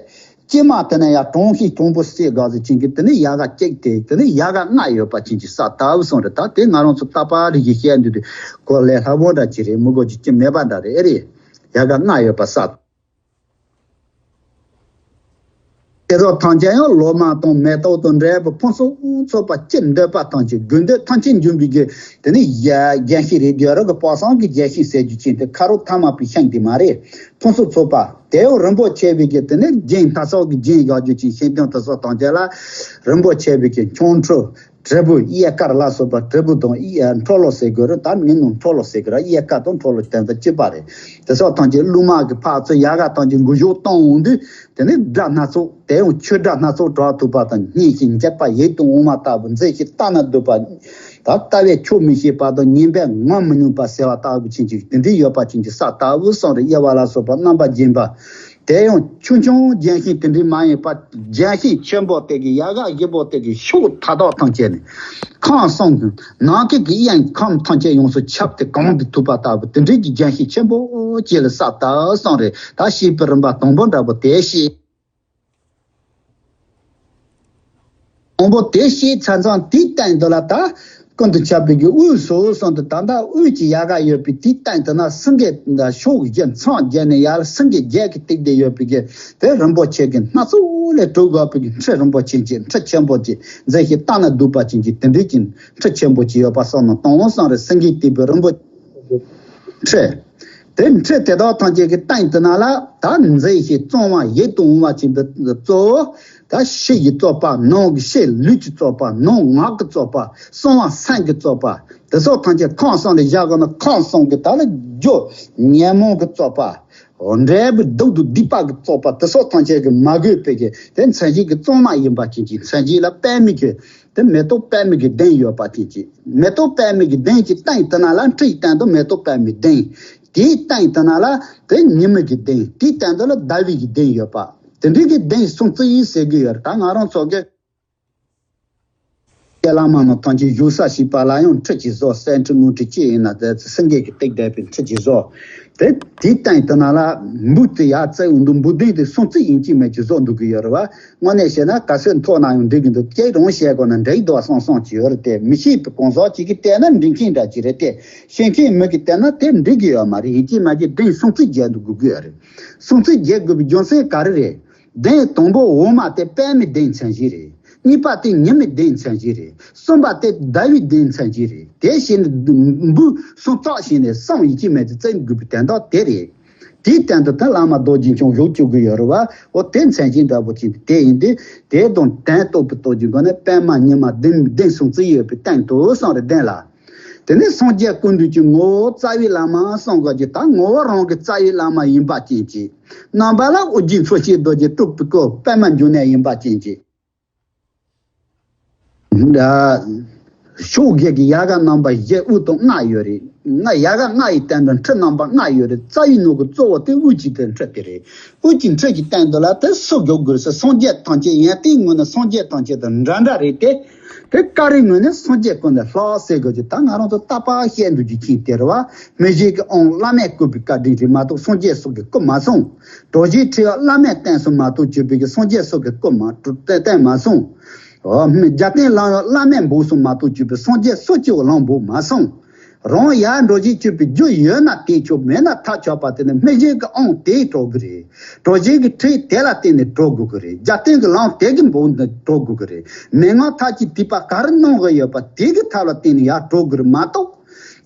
སྐྱེས་མ་དེ་ནས་ཡར་དྲང་ཤིང་དྲང་པོ་སྐྱེ་དགོས་ཟེར་ཅན་གྱི་དེ་ནི་ཡལ་ག་གཅིག་དེ་དེ་ནི་ཡལ་ག་ལྔ་ཡོད་པ་ཅན་གྱི་ས་ལྟ་བུ་གསུངས་རེད། ད་དེ་ང་རང་ཚོ་ལྟ་བ་རིག་གི་བཤད་འདུག་དུས་གོ་ལས་སླ་བོ་འདྲ་ཅིག་རེད། མི་གོ་རྒྱུ་ཅི་མེད་པ་འདྲ་རེད། ཨེ་རེད། ཡལ་ག་ལྔ་ཡོད་པ་ས། དེ་དག་ཐམས་ཅད་ཡང་ལོ་མ་དང་མེ་ཏོག་དང་འབྲས་བུ་ཕུན་སུམ་ཚོགས་པ་ཅི་འདོད་པ་ཐམས་ཅད་དགོས་འདོད་ཐམས་ཅད་འབྱུང་བའི་རྒྱུ་དེ་ནི་ཡ་ལྗོན་ཤིང་རེད། དེ་ར་གི་དཔག་བསམ་གྱི་ལྗོན་ཤིང་ཟེར་རྒྱུ་ཅན་དེ་ཁ་རོག་ཐ་མལ་པའི་ཤིང་དེ་མ་རེད། ཕུན་སུམ་ཚོགས་པ་དེ་ཡང་རིན་པོ་ཆེ་བའི་གི་དེ་ནི་རྒྱན་སྣ་ཚོགས་ཀྱི་རྒྱན་བཞག་རྒྱུ་ཅན་ཤིང་དོན་དེ་སོགས་ཐམས་ཅད་ལ་རིན་པོ་ཆེ་བའི་གི་ཁྱུང་ཁྲོ། དྲིལ་བུ་གཡས་དཀར་ལ་སོགས་པ། དྲིལ་བུ་དང་གཡས་འཁྲོལ་ལོ་ཟེར་དགོས་རེད། ད་མིང་ནང་འཁྲོལ་ལོ་ཟེར་གི་ར། གཡས་དཀར་དང་འཁྲོལ་ལོ་དོན་དག་གཅིག་པ་རེད། དེ་སོགས་ཐམས་ཅད་ཀླུ་མ་གི་ཕར་ཚུར་ཡལ་ག་ཐམས་ཅད་འགུལ་སྐྱོད་གཏོང་འོང་དུས་དེ་ནི་སྒྲ་སྣ་ཚོགས། དེ་ཡང་ཆོས་སྒྲ་སྣ་ཚོགས་གྲགས་ཐུབ་པ་དང་སྙན་ཞིང་འཇེབས་པ་ཡིད་དུ་འོང་བ་ལྟ་བུ། མཛེས་ཤིང་ལྟ་ན་སྡུག་པ། ད་ལྟ་བས་ཆོག་མི་ཤེས་པ་དང་ཉན་པས་ངོམས་མི་ནུས་པ་ཟེར་བ་ལྟ་བུ་ཅན་ཅིག་དེ་འདྲའི་ཡོད་པ་ཅན་གྱི་ས་ལྟ་བུ་གསུངས་རེད། དབྱེ་བ་ལ་སོགས་པ་རྣམ་པ་བརྒྱན་པ། དེ་ཡང་ཆུང་ཆུང་ལྗོན་ཤིང་དེ་འདྲའི་མ་ཡིན་པ། ལྗོན་ཤིང་ཆེན་པོ་དེ་གི་ཡལ་ག་བཞི་པོ་དེ་གི་ཕྱོགས་མཐའ་དག་ཐམས་ཅད་ནས་ཁམས་གསུམ་གྱི་ནམ་མཁའ་གི་དབྱིངས་ཁམས་ཐམས་ཅད་ཡོངས་སུ་ཁྱབ་སྟེ་གང་དུ་ཐུག་པ་ལྟ་བུ་དེ་འདྲའི་གི་ལྗོན་ཤིང་ཆེན་པོ་ཅིག་ལ་ས་ལྟ་བུ་གསུངས་རེད། ད་བཤད་པའི་རིམ་པ་དང་པོ་འདྲ་པོ་དེ་བཤད། དང་པོ་དེ་བཤད་ཚར་ཙང་དེའི་སྟེང་དུ་ལ་ད་ཀུན་ཏུ་ཁྱབ་པའི་གི་དབུས་སུ་གསུངས་ཏེ། ད་ལྟ་དབུས་ཀྱི་ཡལ་ག་ཡོད་པའི་དེའི་སྟེང་དུ་ན་སེང་གེ་ཕྱོགས་བཞི་མཚམས་བརྒྱད་ནས་ཡར་སེང་གེ་བརྒྱད་ཀྱིས་བཏེགས་ཏེ་ཡོད་པའི་གི་དེ་རིན་པོ་ཆེ་གི་སྣ་ཚོགས་ལས་གྲུབ་དགོས་པའི་གི་ཁྲི་རིན་པོ་ཆེ་ཅིག་ཁྲི་ཆེན་པོ་ཅིག་མཛེས་ཤིང་ལྟ་ན་སྡུག་པ་ཅན་གྱི་དེ་འདྲའི་གི་ཁྲི་ཆེན་པོ་ཅིག་ཡོད་པ་སོགས་ནང་དང་པོ་གསུངས་རེད། སེང་གེས་བཏེགས་པའི་རིན་པོ་ཆེ། ཁྲི། དེ་ཁྲི་དེ་དག་ཐམས་ཅད་ཀྱི་སྟེང་དུ་ན་ལ་ད་མཛེས་ཤིང་གཙང་བ་ཡིད་དུ་འོང་བ་ཅན་དུ་གཙོ་བོ་ད་ཕྱི་ཡི་རྩོད་པ། ནང་གི་ཕྱི་ལུས་ཀྱི་རྩོད་པ། ནང་ངག་གི་རྩོད་པ། གསང་བ་སེམས་ཀྱི་རྩོད་པ། དེ་སོགས་ཐམས་ཅད་ཁམས་གསུམ་ལ་བཞག་དགོས་ན་ཁམས་གསུམ་གྱི་ད་ལ་རྒྱུ་ཉོན་མོངས་ཀྱི་རྩོད་པ། འབྲས་བུ་སྡུག་ཏུ་སྡུད་པ་གི་རྩོད་པ། དེ་སོགས་ཐམས་ཅད་ཀྱིས་མ་གོས་པའི་གི་དེ་མཚན་བཅས་ཀྱི་གཙང་མ་ཡིན་པ་ཅན་གྱི་མཚན་བཅས་ལ་པདྨའི་གི་དེ་མེ་ཏོག་པདྨའི་གི་གདན་ཡོད་པ་ཅན་གྱི། མེ་ཏོག་པདྨའི་གི་གདན་གྱི་སྟེང་དུ་ན་ལ་ཁྲིའི་སྟེང་དུ་མེ་ཏོག་པདྨའི་གདན། དེའི་སྟེང་དུ་ན་ལ་དེ་ཉི་མའི་གི་གདན། དེའི་སྟེང་དུ་ལ་ཟླ་བའི་གི་གདན་ཡོད་པ། དེ་འདྲའི་གི་གདན་སྲུང་བརྩི་ཡིན་ཟེར་གི་ཡོད་རེད། ད་ང་རང་ཚོ་གི་བླ་མ་རྣམས་ཐམས་ཅད་བཞུགས་ས་ཞིག་པ་ལ་ཡང་ཁྲི་གཅིག་བཟོ། གསེར་ཁྲི་དངུལ་ཁྲི་ཅི་ཡིན་ན་དེ་སེང་གེ་གིས་བཏེགས་བསྡད་པའི་ཁྲི་གཅིག་བཟོ། དེ་དེའི་སྟེང་དུ་ན་ལ་འབུ་དེ་ཡར་བཙལ་འོང་དུས་འབུ་གདན་དེ་སྲུང་བརྩི་ཡིན་གཅིག་མིན་གཅིག་བཟོ་འདུག་གི་ཡོད་རེད་བ། དངོས་གནས་བཤད་ན་ག་ཚོད་མཐོ་ན་ཡང་འགྲིག་གི་འདུག་ཁྱེད་རང་བཤད་དགོས་ན་འགྲིག་འདུག་བསམ་བསམ་གྱི་ཡོད་རེད་དེ། མི་ཤེས་པའི་གང་ཟག་ཅིག་གིས་བལྟས་ན་འགྲིག་མཁན་འདྲ་ཅིག་རེད་དེ། ཤེས་མཁན་མི་གིས་བལྟས་ན་དེ་འགྲིག་གི་ཡོད་མ་རེད། ཡིན་གཅིག་མིན་གཅིག་གདན་སྲུང་བརྩི་བྱེད་དགོས་ཀྱི་ཡོད་རེད། སྲུང་བརྩི་བྱེད་དགོས་པའི་རྒྱུ་མཚན་ག་རེ་རེད། གདན་དང་པོ་འོག་མ་དེ་པདྨའི་གདན་མཚན་གཞི་རེད། གཉིས་པ་དེ་ཉི་མའི་གདན་མཚན་གཞི་རེད། གསུམ་པ་དེ་ཟླ་བའི་གདན་མཚན་གཞི་རེད། དེ་བཞིན་འབུ་སྲུང་བརྩི་བྱས་ནས་བསམ་ཡིན་གཅིག་མིན་གཅིག་བརྩི་དགོས་པའི་དོན་དག་དེ་རེད། དེའི་སྟེང་དུ་ད་བླ་མ་རྡོ་རྗེ་འཆང་བཞུགས་བཅུག་གི་ཡོད་རེད་བ། འོ་དེ་མཚན་གཞི་འདྲ་པོ་ཅིག་དེ་ཡིན་དུས་དེ་དང་དོན་རྟོགས་པའི་རྟོགས་ཀྱི་སྒོ་ནས་པདྨ་ཉི་མ་གདན་གདན་སྲུང་བརྩི་ཡོད་པའི་སྟེང་དུ་གསུངས་རེད། གདན་ལ། དེ་ནས་སངས་རྒྱས་ཀུན་འདུས་ཀྱི་ངོ་བོ་རྩ་བའི་བླ་མ་གསུང་གི་ཅིག་ད་ངོ་བོ་རང་གི་རྩ་བའི་བླ་མ་ཡིན་པ་ཅན་གྱི། རྣམ་པ་ལ་ཨོ་རྒྱན་འཚོ་བྱེད་རྡོ་རྗེ་སྤྲུལ་པའི་སྐུ་པདྨ་འབྱུང་གནས་ཡིན་པ་ཅན་གྱི། ཕྱོགས་བརྒྱད་ཀྱི་ཡལ་ག་རྣམ་པ་བཞི་དབུས་སྟོང་ལྔ་ཡོད་རེད། ལྔ་ཡལ་ག་ལྔ་ཡི་སྟེང་དུ་ཁྲི་རྣམ་པ་ལྔ་ཡོད་རེད། རྩ་བའི་ནང་གི་གཙོ་བོ་དེ་དབུས་ཀྱི་དེ་ཁྲི་དེ་རེད། དབུས་ཀྱི་ཁྲི་གི་སྟེང་དུ་ལ་དེ་སུ་དགོས་དགོས་ཟེར་སངས་རྒྱས་ཐམས་ཅད་ཡོན་ཏན་ངོས་ནས་སངས་རྒྱས་ཐམས་ཅད་དང་འདྲ་འདྲ་རེད་དེ། དེ་ཀ་རི་ངོས་ནས་སངས་རྒྱས་ཀུན་ལས་ལྷག་ཟེར་དགོས་ཀྱི་ད་ང་རང་ཚོ་རྟག་པར་བཤད་འདུག་རྒྱུ་མཁྱེན་དེ་རེད་བ། མི་བཞི་གི་དབང་བླ་མས་བསྐུར་བའི་བཀའ་དྲིན་རེད་མ་གཏོགས་སངས་རྒྱས་སོགས་ཀྱིས་བསྐུར་མ་སོང་། གྲོགས་བཞིའི་ཁྲི་བླ་མས་བསྟན་སོང་མ་གཏོགས་བརྒྱུད་པའི་གི་སངས་རྒྱས་སོགས་ཀྱིས་བསྐུར་མ་བསྟན་མ་སོང་། འོ་རྒྱབ་རྟེན་བླངས་བླ་མས་འབུལ་སོང་མ་གཏོགས་བརྒྱུད་པའི་སངས་རྒྱས་སུ་སྐྱེ་བ་བླངས་འབུལ་མ་སོང་། རང་ཡར་འགྲོ་བཞིན་སྤྱོད་པའི་རྒྱུ་ཡོད་ན་དེས་ཆོག་མེད་ན་ཐབས་ཆག་པ་དེ་ནི་མི་གཞན་གྱི་དབང་དེས་གྲོགས་ཀྱི་རེད། གྲོགས་གཞན་གྱི་ཁྲིད་དེ་ལ་བརྟེན་ནས་གྲོགས་དགོས་ཀྱི་རེད། རྒྱབ་རྟེན་གྱི་ལམ་དེ་གི་འབོག་ནས་གྲོགས་དགོས་ཀྱི་རེད། མན་ངག་ཐབས་ཀྱི་ཐིགས་པ་ག་རེ་གནང་གི་ཡོད་པ་དེ་གི་ཐབས་ལ་བརྟེན་ནས་ཡར་གྲོགས་དགོས་རེད་མ་གཏོགས།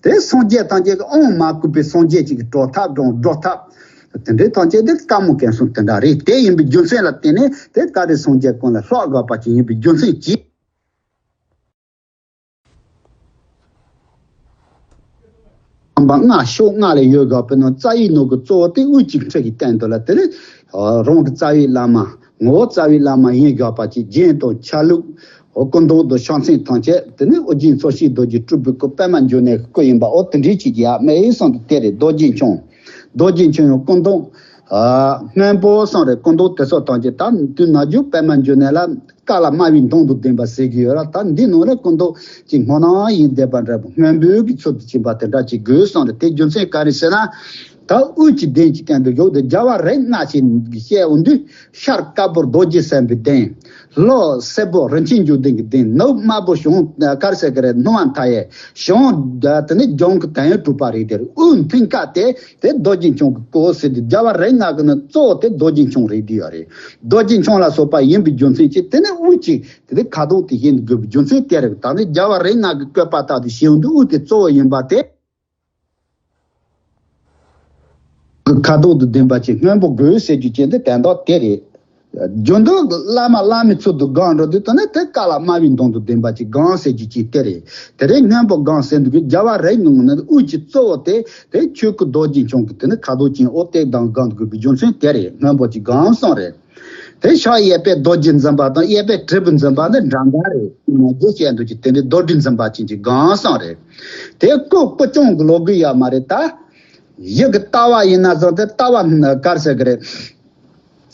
དེ་སངས་རྒྱས་ཐམས་ཅད་ཀྱི་དབང་མ་བསྐུར་བའི་སངས་རྒྱས་ཅིག་གི་གྲོགས་ཐབས་དང་སྒྲོག་ཐབས། དེ་འདྲའི་ཐམས་ཅད་དེ་དཀའ་མོ་གལ་སོང་དེ་འདྲ་རེད། དེ་ཡིན་པའི་རྒྱུ་མཚན་ལ་བརྟེན་ནས་དེ་ཀ་རི་སངས་རྒྱས་ཀུན་ལས་ལྷག་དགོས་པ་ཅིག་ཡིན་པའི་རྒྱུ་མཚན་གྱིས། རྣམ་པ་ལྔ་ཕྱོགས་ལྔ་ལ་ཡོད་དགོས་པའི་ནང་རྩ་བའི་ནང་གི་གཙོ་བོ་དེ་དབུས་ཀྱི་ཁྲི་གི་སྟེང་དུ་ལ་དེ་ནི་རང་གི་རྩ་བའི་བླ་མ་ངོ་བོ་རྩ་བའི་བླ་མ་ཡིན་དགོས་པ་ཅིག་རྒྱན་དང་ཆ་ལུགས། འོ་སྐུ་མདོག་དང་ཕྱག་མཚན་ཐམས་ཅད་དེ་ནི་ཨོ་རྒྱན་འཚོ་བྱེད་རྡོ་རྗེ་སྤྲུལ་པའི་སྐུ་པདྨ་འབྱུང་གནས་ཀྱི་སྐུ་ཡིན་པ་འོ་དེ་འདྲའི་ཅིག་ཡ་མེད་གསུངས་ཏེ་དེ་རེད། རྡོ་རྗེ་འཆང་། རྡོ་རྗེ་འཆང་ཡང་སྐུ་མདོག་སྔོན་པོ་གསུངས་རེད། སྐུ་མདོག་དེ་ཚོ་ཐམས་ཅད་ད་དུས་ནམ་རྒྱུན་པདྨ་འབྱུང་གནས་ལ་ཀ་ལ་དམར་བའི་མདོག་དང་ལྡན་པ་ཟེར་གྱི་ཡོད་ར། ད་འདི་ནང་ལ་སྐུ་མདོག་ཅིག་སྔོ་ནག་ཡིན་བསྡད་པ་འདྲ་པོ་སྔོན་པོའི་གི་ཚུལ་དུ་ཕྱིན་པ་དེ་འདྲ་ཅིག་དགོས་གསུངས་རེད། དེ་རྒྱུ་མཚན་ག་རེ་ཟེར་ན། ད་དབུས་ཀྱི་གདན་གྱི་སྟེང་དུ་བཞུགས་ཏེ་རྒྱལ་བ་རིགས་ལྔ་ཞེས་བཤད་འོང་དུས། ཤར་དཀར་པོ་རྡོ་རྗེ་སེམས་དཔའི་གདན། ལྷོ་སེར་པོ་རིན་ཆེན་འབྱུང་ལྡན་གྱི་གདན། ནུབ་དམར་པོ་ཞང་དཀར་ཟེར་གི་རེད་སྣང་བ་མཐའ་ཡས་ཞང་། དེ་ནས་ལྗང་གུ་དོན་ཡོད་གྲུབ་པ་རེད་དེ་རེད། དབུས་མཐིང་ག་དེ་དེ་རྡོ་རྗེ་འཆང་གི་སྐུ་ཟེར་དུས་རྒྱལ་བ་རིགས་ལྔ་གི་ནི་གཙོ་བོ་དེ་རྡོ་རྗེ་འཆང་རེད་དེ་ཡོད་རེད། རྡོ་རྗེ་འཆང་ལ་སོགས་པ་ཡིན་པའི་རྒྱུ་མཚན་གྱིས་དེ་ནས་དབུས་ཀྱི་དེ་ནས་ཁ་དོག་དེ་བཞིན་དུ་དགོས་པའི་རྒྱུ་མཚན་དེ་རེད། ད་ནི་རྒྱལ་བ་རིགས་ལྔ་གི་བཀོད་པ་ལྟར་དུ་ཞེས་འོང་དུས་དབུས་དེ་གཙོ་བོ་ཡིན་པ་དེ། ཁ་དོག་ཏུ་ལྡན་པ་ཅིག་སྔོན་པོ་དགོས་ཟེར་རྒྱུ་ཅན་དེ་དོན་དག་དེ་རེད། རྒྱུ་འདི་བླ་མ་བླ་མའི་ཚུལ་དུ་སྒོམ་འགྲོ་དུས་དེ་ནས་དེ་ཀ་ལ་དམར་བའི་མདོག་ཏུ་ལྡན་པ་ཅིག་སྒོམ་ཟེར་རྒྱུ་ཅན་དེ་རེད། དེ་རིང་སྔོན་པོ་སྒོམ་ཟེར་འདུག་གི་རྒྱལ་བ་རིགས་ལྔ་ནི་དབུས་ཀྱི་གཙོ་བོ་དེ་དེ་ཆོས་སྐུ་རྡོ་རྗེ་འཆང་གི་དེ་ནི་ཁ་དོག་ཅན་འོ་དེ་དང་སྒོམ་དགོས་པའི་རྒྱུ་མཚན་དེ་རེད། སྔོན་པོ་ཅིག་སྒོམ་གསུངས་རེད། དེ་ཕྱག་གཡས་པས་རྡོ་རྗེ་འཛིན་པ་དང་གཡས་པས་དྲིལ་བུ་འཛིན་པ་ནི་འདྲ་འདྲ་རེད། ང་རྒྱུ་བཤད་འདུག་ཅིག་དེ་འདྲའི་རྡོ་རྗེ་འཛིན་པ་ཅན་གྱི་སྒོམ་གསུངས་རེད། དེ་སྐུ་སྐུ་ཅུང་གི་ལོག་གི་ཡོད་མ་རེད་ད། ཡི་གེ་ལྟ་བ་ཡིན་ན་བཟང་སྟེ་ལྟ་བ་གར་ཟེར་གི་རེད།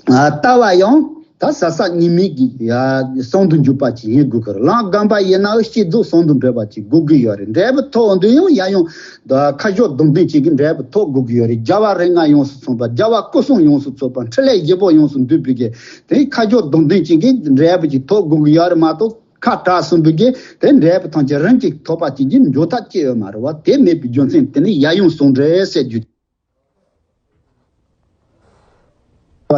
ལྟ་བ་ཡང་ད་ཟབ་ཟབ་གཉིས་མེད་ཀྱི་ཟུང་དུ་འཇུག་པ་ཅིག་ཡིན་དགོས་གི་རེད། ལམ་སྒོམ་པ་ཡིན་ནའང་སྐྱེ་རྫོགས་ཟུང་དུ་འབྲེལ་བ་ཅིག་དགོས་ཀྱི་ཡོད་རེད། འབྲས་བུ་ཐོབ་འོང་དུས་ཡང་ཡ་ཡང་ཁ་ཕྱོགས་སྡོམ་ལྡན་ཅིག་གི་འབྲས་བུ་ཐོབ་དགོས་ཀྱི་ཡོད་རེད། རྒྱལ་བ་རིགས་ལྔ་ཡོངས་སུ་ཚང་བ་རྒྱལ་བ་སྐུ་གསུམ་ཡོངས་སུ་ཚང་བ་འཕྲིན་ལས་བཞི་པོ་ཡོངས་སུ་འདུས་པའི་གི་དེ་ཁ་ཕྱོགས་སྡོམ་ལྡན་ཅིག་གི་འབྲས་བུ་ཅིག་ཐོབ་དགོས་ཀྱི་ཡོད་རེད་མ་གཏོགས། ཁ་གྲག་གསུམ་པོའི་གི་དེ་འབྲས་བུ་ཐམས་ཅད་རིམ་གྱིས་ཐོབ་པ་ཅན་གྱི་འབྱོར་ཐབས་ཅི་ཡོད་མ་རེད་བ། དེ་མེད་པའི་རྒྱུ་མཚན་དེ་ནི་ཡ་ཡུམ་ཟུང་འབྲེལ་ཟེར་རྒྱུ།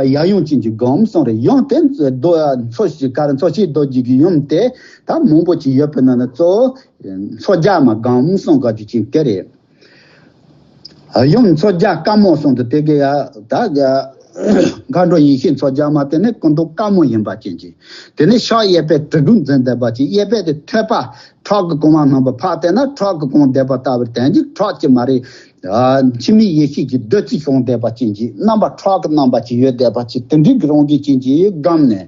ཡ་ཡུམ་ཅན་གྱི་སྒོམ་གསུངས་རེད། ཡུམ་དེ་རྡོ་འཚོ་ཞིང་གར་འཚོ་བྱེད་རྡོ་རྗེ་གི་ཡུམ་དེ་ད་མང་པོ་ཅིག་ཡོད་པའི་ནང་ན་གཙོ་བོ་འཚོ་བྱེད་མ་སྒོམ་གསུངས་དགོས་རྒྱུ་ཅན་དེ་རེད། ཡུམ་འཚོ་བྱེད་དཀར་མོ་གསུངས་འདུག་དེ་གི་ཡ་ད་མཁའ་འགྲོ་ཡེ་ཤེས་འཚོ་བྱེད་མ་དེ་ནི་སྐུ་མདོག་དཀར་མོ་ཡིན་པ་ཅན་གྱི། དེ་ནི་ཕྱག་གཡས་པས་གྲི་གུམ་འཛིན་བསྡད་པ་ཅན། གཡས་པས་དེ་ཐོད་པ་ཁྲག་གི་གོང་བ་རྣམ་པར་ཕབ་བསྡད་ན་ཁྲག་གི་གོང་བསྡད་པ་ལྟ་བུར་དོན་གྱི་ཁྲག་ཅིག་མ་རེད། འཆི་མེད་ཡེ་ཤེས་ཀྱི་བདུད་རྩི་བྱུང་བསྡད་པ་ཅན་གྱི་རྣམ་པ་ཁྲག་གི་རྣམ་པ་ཅིག་ཡོད་བསྡད་པ་ཅིག་དེ་འདྲའི་གི་རང་བཞིན་ཅན་གྱི་སྒོམ་ནས།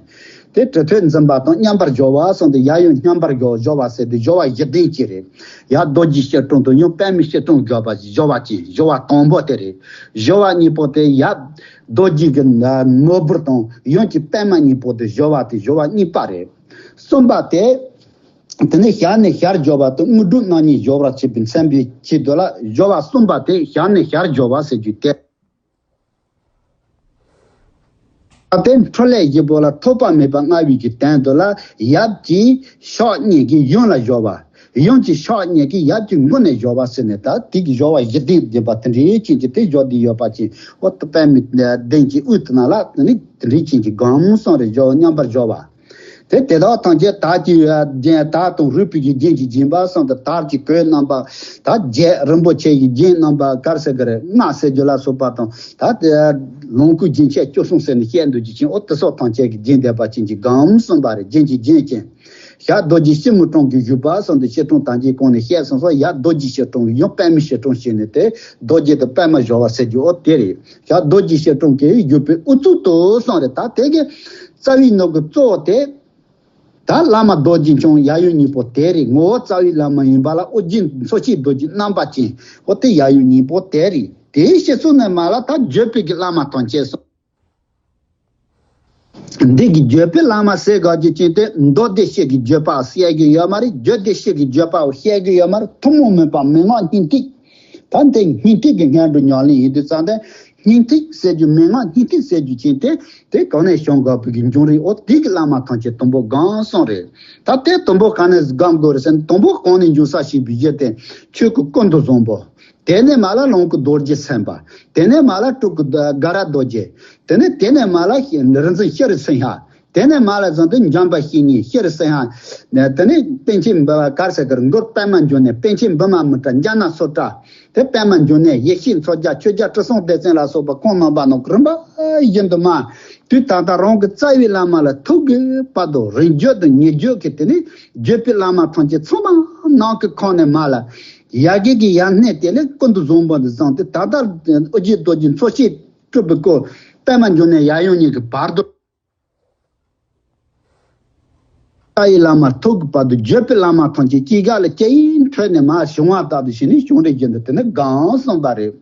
དེ་གྲི་ཐོད་འཛིན་པ་དང་མཉམ་པར་སྦྱོར་བ་གསུངས་ཏེ་ཡ་ཡུམ་མཉམ་པར་སྦྱོར་སྦྱོར་བ་ཟེར་ཏེ་སྦྱོར་བ་བཞི་ལྡན་གྱི་རེད། ཡ་རྡོ་རྗེ་སྐྱིལ་ཀྲུང་དང་ཡུམ་པདྨའི་སྐྱིལ་ཀྲུང་སྦྱོར་བ་སྦྱོར་བ་ཅན་སྦྱོར་བ་དང་པོ་དེ་རེད། སྦྱོར་བ་གཉིས་པོ་དེ་ཡ་རྡོ་རྗེ་གི་ནོར་བུར་དང་ཡུམ་གྱི་པདྨ་གཉིས་པོ་དེ་སྦྱོར་བ་དེ་སྦྱོར་བ་གཉིས་པ་རེད། གསུམ་པ་དེ། དེ་ནས་ཞལ་ནས་ཞལ་སྦྱོར་བ་དང་དངོས་གྲུབ་རྣམ་གཉིས་སྦྱོར་བར་བྱེད་པའི་མཚན་པའི་ཆེད་དུ་ལ་སྦྱོར་བ་གསུམ་པ་དེ་ཞལ་ནས་ཞལ་སྦྱོར་བ་ཟེར་རྒྱུ་སྟེ། ད་དེ་འཕྲོ་ལས་བཞི་པོ་ལ་ཐོགས་པ་མེད་པར་མངའ་བའི་གི་དོན་དུ་ལ་ཡབ་ཀྱི་ཕྱག་གཉིས་ཀྱིས་ཡུམ་ལ་སྦྱོར་བ། ཡུམ་གྱི་ཕྱག་གཉིས་ཀྱིས་ཡབ་ཀྱི་མགུལ་ནས་སྦྱོར་བ་ཟེར་ནས་ད་དེ་གི་སྦྱོར་བ་བཞི་ལྡན་བསྡད་པ་དེ་འདྲའི་ཅན་གྱི་དེ་སྦྱོར་དེ་ཡོད་པ་ཅན་འོ་ད་པདྨའི་གདན་གྱི་དབུས་དེ་ན་ལ་དེ་ནི་དེ་འདྲའི་ཅན་གྱི་སྒོམ་གསུངས་རེད། སྦྱོར་བ་མཉམ་པར་སྦྱོར་བ། དེ་དེ་དག་ཐམས་ཅད་དར་གྱི་རྒྱན་དར་དང་རུས་པའི་གི་རྒྱན་གྱིས་བརྒྱན་པ་གསུངས་ཏེ་དར་གྱི་གོས་རྣམ་པ་ད་བརྒྱད་རིན་པོ་ཆེ་ཡི་རྒྱན་རྣམ་པ་གར་ཟེར་གི་རེད་ལྔ་ཟེར་རྒྱུ་ལ་སོགས་པ་དང་ད་དེ་ལོངས་སྐུའི་རྒྱན་ཆ་བཅུ་གསུམ་ཟེར་ནས་བཤད་འདུག་ཅིང་འོ་དེ་སོགས་ཐམས་ཅད་ཀྱིས་བརྒྱན་བསྡད་པ་ཅན་གྱི་སྒོམ་གསུངས་པ་རེད། རྒྱན་གྱི་རྒྱན་ཅན། ཞབས་རྡོ་རྗེ་སྐྱིལ་མོ་ཀྲུང་གིས་བཞུགས་པ་གསུངས་ཏེ་བཤད་སྒྲུང་དང་གཅིག་གོང་ནས་བཤད་སོང་སོང་། ཡབ་རྡོ་རྗེ་སྐྱིལ་ཀྲུང་གིས་ཡུམ་པདྨའི་སྐྱིལ་ཀྲུང་བཞུགས་ནས་དེ་རྡོ་རྗེ་དང་པདྨ་བཞུགས་པ་ཟེར་རྒྱུ་འོ་དེ་རེད། ཞབས་རྡོ་རྗེ་སྐྱིལ་ཀྲུང་གིས་བཞུགས་པའི་དབུ་གཙུག་ཏུ་གསུངས་རེད། ད་དེ་གི་རྩ་བའི་ནང་གི་གཙོ་བོ་དེ། ད་བླ་མ་རྡོ་རྗེ་འཆང་ཡབ་ཡུམ་གཉིས་པོ་དེ་རེད། ངོ་བོ་རྩ་བའི་བླ་མ་ཡིན་པ་ལ་ཨོ་རྒྱན་འཚོ་བྱེད་རྡོ་རྗེ་རྣམ་པ་ཅན། ཨོ་དེ་ཡབ་ཡུམ་གཉིས་པོ་དེ་རེད། དེའི་སྤྱི་གཙུག་ནས་མར་ལ་ད་བརྒྱུད་པའི་གི་བླ་མ་ཐམས་ཅད་སོང་། འདི་གི་བརྒྱུད་པའི་བླ་མ་ཟེར་དགོས་རྒྱུ་ཅན་དེ་མདོ་སྡེ་སྤྱི་གི་བརྒྱུད་པ་བཤད་གི་ཡོད་མ་རེད། རྒྱུད་སྡེ་སྤྱི་གི་བརྒྱུད་པ་བཤད་གི་ཡོད་མ་རེད། ཐུན་མོང་མིན་པ་མན་ངག་སྙིང་ཐིག་ད་འདི་སྙིང་ཐིག་གི་སྔོན་འགྲོ་ཉམས་ལེན་ཡིན་དུས་ཙང་དེ་སྙིང་ཐིག་ཟེར་རྒྱུ་མན་ངག་སྙིང་ཐིག་ཟེར་རྒྱུ་ཅན་དེ་དེ་གང་ནས་བྱུང་དགོས་པའི་གི་འབྱུང་རིགས། ཨོ་དེ་གི་བླ་མ་ཐམས་ཅད་དང་པོ་སྒོམ་གསུངས་རེད། ད་དེ་དང་པོ་གང་ནས་སྒོམ་དགོས་རེད་ཟེར་ན། དང་པོ་གང་ནས་འབྱུང་ས་ཞེས་པའི་གཞི་དེ་ཆོས་སྐུ་ཀུན་ཏུ་བཟང་པོ། དེ་ནས་མར་ལ་ལོངས་སྐུ་རྡོ་རྗེ་སེམས་དཔའ། དེ་ནས་མར་ལ་སྤྲུལ་སྐུ་དགའ་རབ་རྡོ་རྗེ། དེ་ནས་དེ་ནས་མར་ལ་རིག་འཛིན་ཤྲཱི་སིང་ཧ། དེ་ནས་མར་ལ་བཟུང་སྟེ་འཇམ་དཔལ་བཤེས་གཉེན་ཤྲཱི་སིང་ཧ། དེ་ནས་པཎ་ཆེན་ག་རེ་ཟེར་གི་རེད། མགུར་པདྨ་འབྱུང་གནས། པཎ་ཆེན་བི་མ་མི་ཏྲ། ཛྙཱ་ན་སུ་ཏྲ། དེ་པདྨ་འབྱུང་གནས། ཡེ་ཤེས་མཚོ་རྒྱལ། ཆོས་རྒྱལ་ཁྲི་སྲོང་ལྡེ་བཙན་ལ་སོགས་པ་ཁོང་རྣམ་པ་རྣམས་རིམ་པ་བཞིན་དུ་མར་དུས་ད་ལྟ་རང་གི་རྩ་བའི་བླ་མ་ལ་ཐུག་གི་བར་དུ་རིང་བརྒྱུད་དང་ཉེ་བརྒྱུད་ཀྱི་དེ་ནས་བརྒྱུད་པའི་བླ་མ་ཐམས་ཅད་ཚང་མ་ནང་གི་ཁོངས་ནས་མར་ལ་ཡ་གི་གི་ཡར་སྣེ་དེ་ལས་ཀུན་ཏུ་བཟང་པོ་འདི་བཟུང་སྟེ། ད་ལྟ་ཨོ་རྒྱན་རྡོ་རྗེ་འཚོ་བྱེད་སྤྲུལ་པའི་སྐུ་པདྨ་འབྱུང་གནས་ཡབ་ཡུམ་གཉིས་ཀྱི་བར་དུ། རྩ་བའི་བླ་མ་ཐུག་གི་བར་དུ་བརྒྱུད་པའི་བླ་མ་ཐམས་ཅད་སྐྱེ་རྒ་ལ་སྐྱེ་ཡི་འཕྲོས་ནས་མར་བྱུང་བ་ལྟ་བུ་ཞིག་ནི་བྱུང་རེད་བཞིན་དུ་དེ་ནི་སྒོམ་གསུངས་པ་རེད།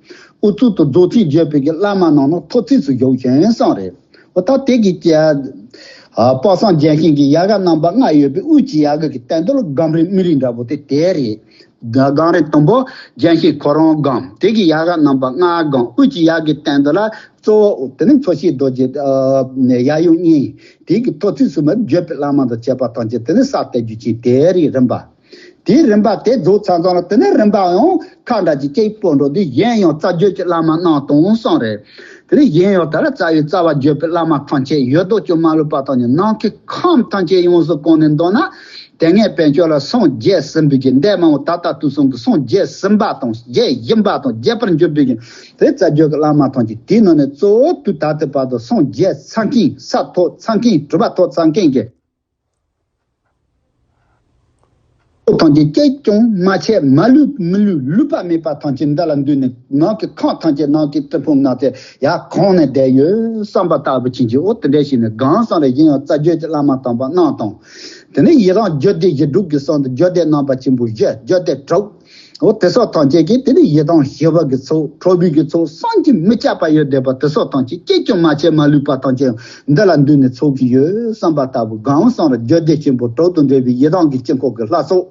དབུ་གཙུག་ཏུ་རྫོགས་ཆེན་བརྒྱུད་པའི་གི་བླ་མ་རྣམས་ནི་ཐོ་བརྩེགས་སུ་བཞུགས་ཤིང་གསུངས་རེད། འོ་ད་དེ་གི་ཀྱ་ཨ་དཔག་བསམ་ལྗོན་ཤིང་གི་ཡལ་ག་རྣམ་པ་ལྔ་ཡོད་པའི་དབུས་ཀྱི་ཡལ་ག་གི་སྟེང་དུ་ལ་སྒང་རིང་སྨུག་རིང་འདྲ་པོ་དེ་དེ་རེད། སྒང་རིང་དང་པོ་ལྗོན་ཤིང་ཁོ་རང་སྒང་། དེ་གི་ཡལ་ག་རྣམ་པ་ལྔ་སྒང་། དབུས་ཀྱི་ཡལ་གའི་སྟེང་དུ་ལ་གཙོ་བོ་དེ་ནི་འཚོ་བྱེད་རྡོ་རྗེ་ཨ་ཡབ་ཡུམ་གཉིས། དེ་གི་ཐོ་བརྩེགས་སུ་མར་བརྒྱུད་པའི་བླ་མ་དང་བཅས་པ་ཐམས་ཅད་དེ་ནི་ས་གཏེར་རྒྱུད་ཅན་དེ་རེད། རིམ་པ། དེའི་རིམ་པ་དེ་རྫོགས་ཚར་ཙང་ལ་དེ་ནས་རིམ་པ་ཡང་ཁག་འདྲ་ཅིག་སྐྱེ་སྤོ་འགྲོ་དུས། གཞན་ཡང་རྩ་བརྒྱུད་ཀྱི་བླ་མ་རྣམས་དང་གསུངས་རེད། དེ་ནས་གཞན་ཡང་ད་ལ་རྩ་བའི་རྩ་བ་བརྒྱུད་པའི་བླ་མ་ཐམས་ཅད་ཡོད་དོ་ཅོག་མ་ལུས་པ་དང་ནི་ནང་གི་ཁམས་ཐམས་ཅད་ཡོངས་སུ་གང་ནས་འདོད་ན། དེ་སྔའི་བོན་སྤྱོད་ལ་སངས་རྒྱས་ཟིན་པའི་གི་འདས་མ་འོངས་ད་ལྟ་དུས་གསུམ་གྱི་སངས་རྒྱས་ཟིན་པ་དང་རྒྱས་བཞིན་པ་དང་རྒྱས་པར་འགྱུར་བའི་གི་དེ་རྩ་བརྒྱུད་ཀྱི་བླ་མ་ཐམས་ཅད་དེའི་ནང་ནས་གཙོ་བོ་དུས་ད་ལྟའི་བར་དུ་སངས་རྒྱས་ཚར་མཁན། ས་ཐོབ་ཚར་མཁན། གྲུབ་པ་ཐོབ་ཚར་མཁན་གྱི་ཐམས་ཅད་སྐད་ཀྱང་མ་ཆད་མ་ལུས་མི་ལུས་ལུས་པ་མེད་པ་ཐམས་ཅད་འདི་ལ་འདུས་ནས་ནང་གི་ཁམས་ཐམས་ཅད་ནང་གི་ཏི་ཕུང་ནང་དེ་ཡར་གང་ནས་བསྡད་ཡོད་བསམ་པ་ལྟ་བུ་ཅན་གྱི། འོ་དེ་འདྲ་ཞིག་ནས་སྒང་གསུམ་རེ་བཞིན་ཡང་རྩ་བརྒྱུད་ཀྱི་བླ་མ་དམ་པ་རྣམས་དང་། དེ་ནས་ཡི་དམ་རྒྱུད་སྡེ་བཞི་དྲུག་གི་གསུམ་དུ་རྒྱུད་སྡེ་རྣམ་པ་ཆེན་པོ་བཞི། རྒྱུད་སྡེ་དྲུག་འོ་དེ་སོགས་ཐམས་ཅད་ཀྱིས་དེ་ནི་ཡི་དམ་ཞི་བ་གི་ཚོགས། ཁྲོ་བོའི་གི་ཚོགས། བསམ་གྱིས་མི་ཁྱབ་པ་ཡོད་བསྡད་པ་དེ་སོགས་ཐམས་ཅད་སྐད་ཀྱང་མ་ཆད་མ་ལུས་པ་ཐམས་ཅད་འདི་ལ་འདུས་ནས་ཚོགས་ཀྱི་ཡོད་བསམ་པ་ལྟ་བུ། སྒང་གསུམ་རེ་རྒྱུད་སྡེ་ཆེན་པོ་དྲུག་དང་འབྲེལ་བའི་ཡི་དམ་གྱི་དཀྱིལ་འཁོར་གྱི་ལྷ་ཚོགས།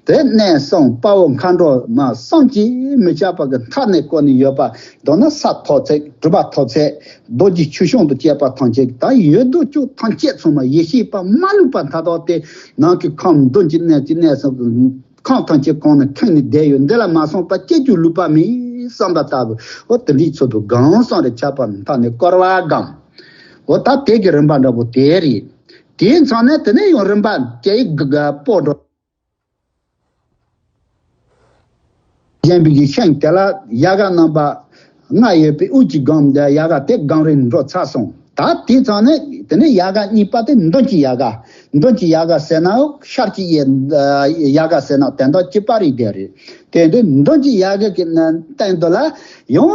དེ་གནས་གསུམ་དཔའ་བོ་མཁའ་འགྲོ་མ་བསམ་གྱིས་མི་ཁྱབ་པ་གི་མཐའ་ནས་བསྐོར་ནས་ཡོད་པ། མདོར་ན་ས་ཐོབ་ཚད། གྲུབ་པ་ཐོབ་ཚད། རྡོ་རྗེ་ཆོས་སྐྱོང་དང་བཅས་པ་ཐམས་ཅད་ཀྱི་ད་ཡོད་དོ་ཅོག་ཐམས་ཅད་ཚང་མ་ཡེ་ཤེས་པ་མ་ལུས་པ་མཐའ་དག་སྟེ། ནང་གི་ཁམས་མདུན་གྱི་གནས་ཀྱི་གནས་སུ་ཁམས་ཐམས་ཅད་གང་ནས་ཁེངས་ནས་བསྡད་ཡོད། འདི་ལ་མ་སོང་བར་སྐྱེ་རྒྱུ་ལུས་པ་མེད་བསམ་པ་ལྟ་བུ། འོ་དེ་འདྲའི་ཚུལ་དུ་སྒང་གསུམ་རེ་ཁྱབ་པ་མཐའ་ནས་བསྐོར་བ་སྒང་། འོ་ད་དེ་གི་རིམ་པ་འདྲ་པོ་དེ་རེད། དེའི་མཚམས་ནས་དེ་ནས་ཡང་རིམ་པ་སྐྱེ་ཡི་གི་གི་སྤོ་འགྲོ། གཞན་པའི་གི་ཤིང་དེ་ལ་ཡལ་ག་རྣམ་པ་ལྔ་ཡོད་པའི་དབུས་ཀྱི་སྒང་དེ་ཡལ་ག་དེ་སྒང་རིང་འགྲོ་ཚར་སོང་། ད་དེའི་མཚམས་ནས་དེ་ནས་ཡལ་ག་གཉིས་པ་དེ་མདུན་གྱི་ཡལ་ག། མདུན་གྱི་ཡལ་ག་ཟེར་ནའང་ཤར་གྱི་ཡལ་ཡལ་ག་ཟེར་ན་དོན་དག་གཅིག་པ་རེད། དེ་རེད། དེ་འདི་མདུན་གྱི་ཡལ་ག་གི་སྟེང་དུ་ལ་ཡང་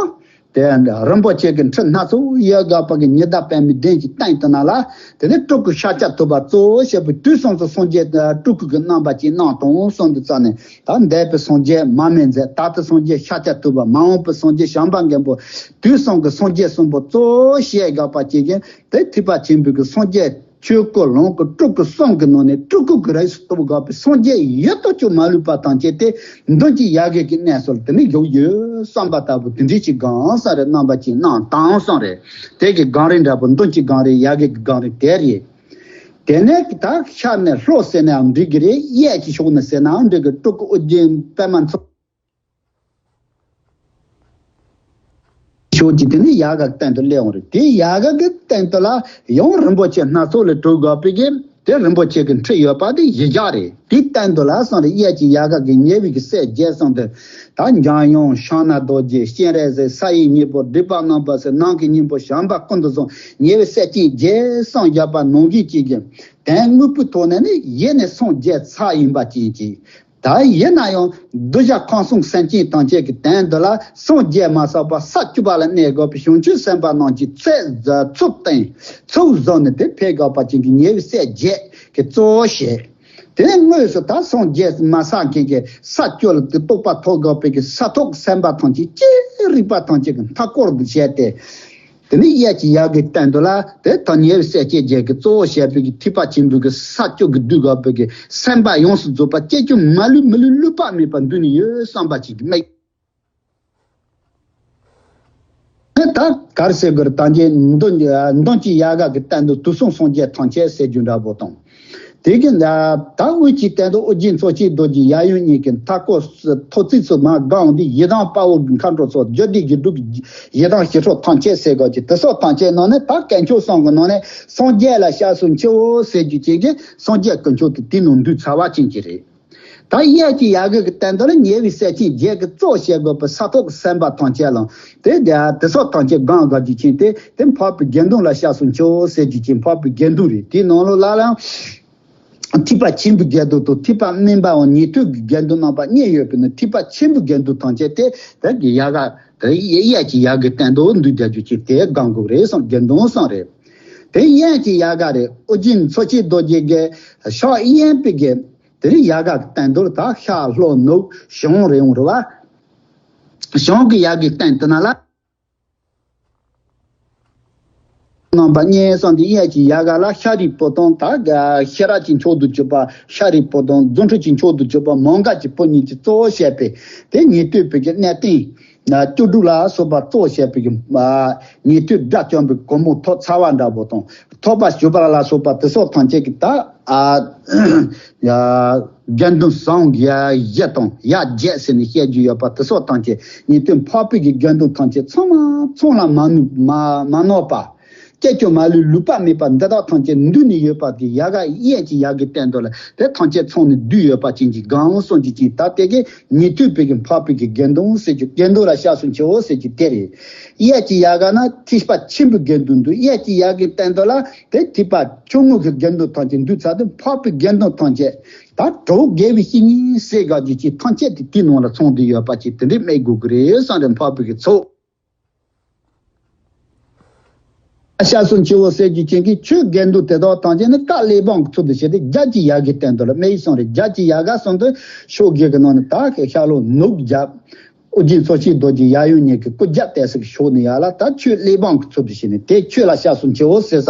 དེ་རིན་པོ་ཆེ་གི་ཁྲི་སྣ་ཚོགས་ཡོད་དགོས་པ་གི་ཉི་ཟླ་པདྨའི་གདན་གྱི་སྟེང་དུ་ན་ལ། དེ་ནས་སྤྲུལ་སྐུ་ཤཱཀྱ་ཐུབ་པ་གཙོ་བོ་བྱས་པའི་དུས་གསུམ་དུ་སངས་རྒྱས་སྤྲུལ་སྐུ་གི་རྣམ་པ་ཅན་རྣམས་དང་གསུམ་དུ་རྩ་ནས། ད་འདས་པའི་སངས་རྒྱས་མར་མེ་མཛད། ད་ལྟའི་སངས་རྒྱས་ཤཱཀྱ་ཐུབ་པ། མ་འོངས་པའི་སངས་རྒྱས་བྱམས་པ་མགོན་པོ། དུས་གསུམ་གྱི་སངས་རྒྱས་གསུམ་པོ་གཙོ་བོ་བྱས་དགོས་པ་བཅས་ཀྱི་དེ་ཐེག་པ་ཆེན་པོའི་གི་སངས་རྒྱས་ཆོས་སྐུ་ལོངས་སྐུ་སྤྲུལ་སྐུ་གསུམ་གྱི་ནང་ནས་སྤྲུལ་སྐུ་གི་རིགས་སུ་གཏོགས་དགོས་པའི་སངས་རྒྱས་ཡོད་དོ་ཅོག་མ་ལུས་པ་ཐམས་ཅད་དེ་མདུན་གྱི་ཡལ་ག་གི་གནས་སུ་དེ་ནས་བཞུགས་ཡོད་བསམ་པ་ལྟ་བུ་དེ་འདྲ་ཅིག་སྒང་གསུམ་རེ་རྣམ་པ་ཅན་རྣམས་དང་གསུམ་རེ། དེ་གི་སྒང་རིང་འདྲ་པོ་མདུན་གྱི་སྒང་རིང་ཡལ་ག་གི་སྒང་རིང་དེ་རེད། དེ་ནས་ད་ཤར་ནས་ལྷོ་ཟེར་ནའང་འགྲིག་གི་རེད། གཡས་ཀྱི་ཕྱོགས་ནས་ཟེར་ནའང་འགྲིག་གི། སྤྲུལ་སྐུ་ཨོ་རྒྱན་པདྨ་འཚོ་ཕྱོགས་ཀྱི་དེ་ནི་ཡལ་ག་སྟེང་དུ་སླེབས་འོང་རེད། དེ་ཡལ་ག་གི་སྟེང་དུ་ལ་ཡང་རིན་པོ་ཆེ་སྣ་ཚོགས་ལས་གྲུབ་དགོས་པའི་གི་ དེ་རིན་པོ་ཆེ་གི་ཁྲི་ཡོད་པ་དེ་བཞི་བརྒྱ་རེད། དེའི་སྟེང་དུ་ལ་སོང་རེ་གཡས་ཀྱི་ཡལ་ག་གི་ཉེ་བའི་གི་སྲས་བརྒྱད་སོང་དུ། ད་འཇམ་དབྱངས་ཕྱག་ན་རྡོ་རྗེ་སྤྱན་རས་གཟིགས་ས་ཡི་སྙིང་པོ་སྒྲིབ་པ་རྣམ་པ་སེལ་ནང་གི་སྙིང་པོ་བྱམས་པ་ཀུན་ཏུ་བཟང་ཉེ་བའི་སྲས་ཆེན་བརྒྱད་སོང་བཞག་པ་ནང་བཞིན་གཅིག་གི། དོན་དངོས་པོའི་ཐོག་ནས་ནི་ཡེ་ནས་སངས་རྒྱས་ཚར་ཡིན་པ་ཅན་གྱི། ད་ཡིན་ན་ཡང་གདུལ་བྱ་ཁམས་གསུམ་སེམས་ཅན་ཐམས་ཅད་ཀྱི་དོན་དུ་ལ་སངས་རྒྱས་མ་བསགས་པར་ས་བཅུ་པ་ལ་གནས་དགོས་པའི་བྱང་ཆུབ་སེམས་དཔའ་རྣམས་ཀྱི་ཚད་ཚུལ་བསྟན་ཚུལ་བཟུང་ནས་དེ་ཕེབས་དགོས་པ་ཅན་གྱི་ཉེ་བའི་སྲས་བརྒྱད་ཀྱི་གཙོ་བོ་བྱས། དེ་ནས་དངོས་སུ་ད་སངས་རྒྱས་མ་བསགས་མཁན་གྱི་ས་བཅུ་ལ་དེ་རྟོགས་པ་ཐོབ་དགོས་པའི་གི་ས་ཐོབ་སེམས་དཔའ་ཐམས་ཅད་ཀྱི་རིག་པ་ཐམས་ཅད་ཀྱི་མཐའ་སྐོར་དུ་བྱས་ཏེ། དེ་ནས་གཡས་ཀྱི་ཡལ་གའི་སྟེང་དུ་ལ་དེ་ད་ཉེ་བའི་སྲས་བཅས་བརྒྱད་ཀྱི་གཙོ་བོ་བྱས་པའི་གི་ཐེག་པ་ཆེན་པོའི་གི་ས་བཅུ་གི་བསྡུས་དགོས་པའི་གི་སེམས་དཔའ་ཡོངས་སུ་རྫོགས་པ་བཅས་ཀྱང་མ་ལུས་མི་ལུས་ལུས་པ་མེད་པར་འདུས་ནས་ཡོད་བསམ་པ་ཅིག་གི་དམིགས། ད་གར་སེ་གར་དང་རྗེ་མདུན་མདུན་གྱི་ཡལ་ག་གི་སྟེང་དུ་དུས་གསུམ་སངས་རྒྱས་ཐམས་ཅད་ཟེར་རྒྱུ་འདྲ་པོ་དང་། དེ་གི་ད་དབུས་ཀྱི་སྟེང་དུ་ཨོ་རྒྱན་མཚོ་སྐྱེས་རྡོ་རྗེ་ཡབ་ཡུམ་གཉིས་ཀྱི་མཐའ་སྐོར་ཐོ་བརྩེགས་སུ་མར་སྒང་འདི་ཡི་དམ་དཔའ་བོ་གི་མཁའ་འགྲོ་ཚོགས་རྒྱུ་འབྲས་རྒྱུ་དྲུག་གི་ཡི་དམ་ཞི་ཁྲོ་ཐམས་ཅད་ཟེར་དགོས་ཀྱི་དེ་སོགས་ཐམས་ཅད་ནང་ནས་ད་དཀོན་མཆོག་གསུམ་གི་ནང་ནས་སངས་རྒྱས་ལ་སྐྱབས་སུ་མཆིའོ་ཟེར་རྒྱུ་ཅན་གྱི་སངས་རྒྱས་དཀོན་མཆོག་དེ་དེའི་ནང་འདུས་ཚར་བ་ཅན་གྱི་རེད། ད་གཡས་ཀྱི་ཡལ་ག་གི་སྟེང་དུ་ལ་ཉེ་བའི་སྲས་ཆེན་བརྒྱད་ཀྱི་གཙོ་བྱེད་དགོས་པའི་ས་ཐོབ་སེམས་དཔའ་ཐམས་ཅད་ལ་དེ་དེ་དེ་སོགས་ཐམས་ཅད་སྒང་དགོས་རྒྱུ་ཅན་དེ་དེ་འཕགས་པའི་དགེ་འདུན་ལ་སྐྱབས་སུ་མཆིའོ་ཟེར་རྒྱུ་ཅན་འཕགས་པའི་དགེ་འདུན་རེད། དེའི་ནང་ལོགས་ལ་ལ་ཡང་ཐེག་པ་ཆེན་པོའི་དགེ་འདུན་དང་ཐེག་པ་དམན་པའམ་ཉན་ཐོས་ཀྱི་དགེ་འདུན་རྣམ་པ་གཉིས་ཡོད་པས་ན་ཐེག་པ་ཆེན་པོའི་དགེ་འདུན་ཐམས་ཅད་དེ་དེ་གི་ཡལ་ག་དེ་གཡས་ཀྱི་ཡལ་གའི་སྟེང་དུ་འདུས་བསྡད་རྒྱུ་ཅན་དེ་སྒང་དགོས་རེད་གསུངས། དགེ་འདུན་གསུངས་རེད། དེ་གཡོན་གྱི་ཡལ་ག་རེད། ཨོ་རྒྱན་མཚོ་སྐྱེས་རྡོ་རྗེ་གི་ཕྱག་གཡས་པའི་གི་དེ་རིང་ཡལ་ག་གི་སྟེང་དུ་ད་ཤར་ལྷོ་ནུབ་བྱང་རེད་འོང་རེད་བ། བྱང་གི་ཡལ་གའི་སྟེང་དེ་ན་ལ། རྣམ་པ་གཉིས་སོང་དེ་གཡས་ཀྱི་ཡལ་ག་ལ་ཤཱ་རིའི་བུ་དང་ད་ཤེས་རབ་ཀྱི་མཆོག་ཏུ་གྱུར་པ་ཤཱ་རིའི་བུ་དང་རྫུ་འཕྲུལ་གྱི་མཆོག་ཏུ་གྱུར་པ་མོའུ་འགལ་གྱི་བུ་གཉིས་ཀྱིས་གཙོ་བོ་བྱས་པའི་དེ་ཉན་ཐོས་པའི་གི་གནས་བརྟན་བཅུ་དྲུག་ལ་སོགས་པ་གཙོ་བོ་བྱས་པའི་གི་ཉན་ཐོས་དགྲ་བཅོམ་པའི་གོ་འཕང་ཐོབ་ཚར་བ་འདྲ་པོ་དང་། ཐོབ་པ་ཞུ་བ་ལ་སོགས་པ་དེ་སོགས་ཐམས་ཅད་ཀྱི་ད་ཨ་ཡ་དགེ་འདུན་བཟང་ཡ་བཞི་དང་ཡ་བརྒྱད་ཟེར་ནས་བཤད་རྒྱུ་ཡོད་པ་དེ་སོགས་ཐམས་ཅད་ཉན་ཐོས་འཕགས་པའི་གི་དགེ་འདུན་ཐམས་ཅད་ཚང་མ་ཚང་ལ་མ་ནུབ་མ་མ་ནོར་བ། སྐྱེ་ཆོག་མ་ལུས་ལུས་པ་མེད་པ་འདི་དག་ཐམས་ཅད་འདུས་ནས་ཡོད་པ་དེ་ཡལ་ག་གཡས་ཀྱི་ཡལ་གའི་སྟེང་དུ་ལ་དེ་ཐམས་ཅད་ཚང་ནས་འདུས་ཡོད་པ་ཅན་གྱི་སྒང་གསུངས་ཀྱི་ཅིང་ད་དེ་གི་ཉན་ཐོས་པའི་གི་འཕགས་པའི་གི་དགེ་འདུན་ཟེར་རྒྱུ་དགེ་འདུན་ལ་སྐྱབས་སུ་མཆིའོ་ཟེར་རྒྱུ་དེ་རེད། གཡས་ཀྱི་ཡལ་ག་ན་ཐེག་པ་ཆེན་པོའི་དགེ་འདུན་འདུས། གཡས་ཀྱི་ཡལ་གའི་སྟེང་དུ་ལ་དེ་ཐེག་པ་ཆུང་ངུ་གི་དགེ་འདུན་ཐམས་ཅད་འདུས་ཚར་དུས་འཕགས་པའི་དགེ་འདུན་ཐམས་ཅད་ད་གྲོགས་དགེ་བའི་བཤེས་གཉེན་ཟེར་དགོས་རྒྱུ་ཅན་ཐམས་ཅད་དེ་དེའི་ནང་ལ་ཚང་བསྡད་ཡོད་པ་ཅིག་དེ་འདྲའི་དམིགས་དགོས་ཀྱི་རེད་བསམ་རེད། འཕགས་པའི་གི་ཚོགས། སྐྱབས་སུ་མཆིའོ་ཟེར་རྒྱུ་ཅན་གྱི་ཆོས་དགེ་འདུན་དེ་དག་ཐམས་ཅད་ནི་བཀའ་གླེགས་བམ་གྱི་ཚུལ་དུ་བྱས་ཏེ་རྒྱབ་ཀྱི་ཡལ་གའི་སྟེང་དུ་ལ་དམིགས་སོང་རེད། རྒྱབ་ཀྱི་ཡལ་ག་གསུམ་དུ་ཕྱོགས་བཞི་གི་ནང་ནས་ད་ཤར་ལྷོ་ནུབ་རྒྱབ། ཨོ་རྒྱན་མཚོ་སྐྱེས་རྡོ་རྗེ་ཡབ་ཡུམ་གཉིས་ཀྱི་སྐུ་རྒྱབ་གཏད་ས་གི་ཕྱོགས་ནས་ཡར་ལ་ད་ཆོས་གླེགས་བམ་གྱི་ཚུལ་དུ་བྱས་ནས་དེ་ཆོས་ལ་སྐྱབས་སུ་མཆིའོ་ཟེར་ས་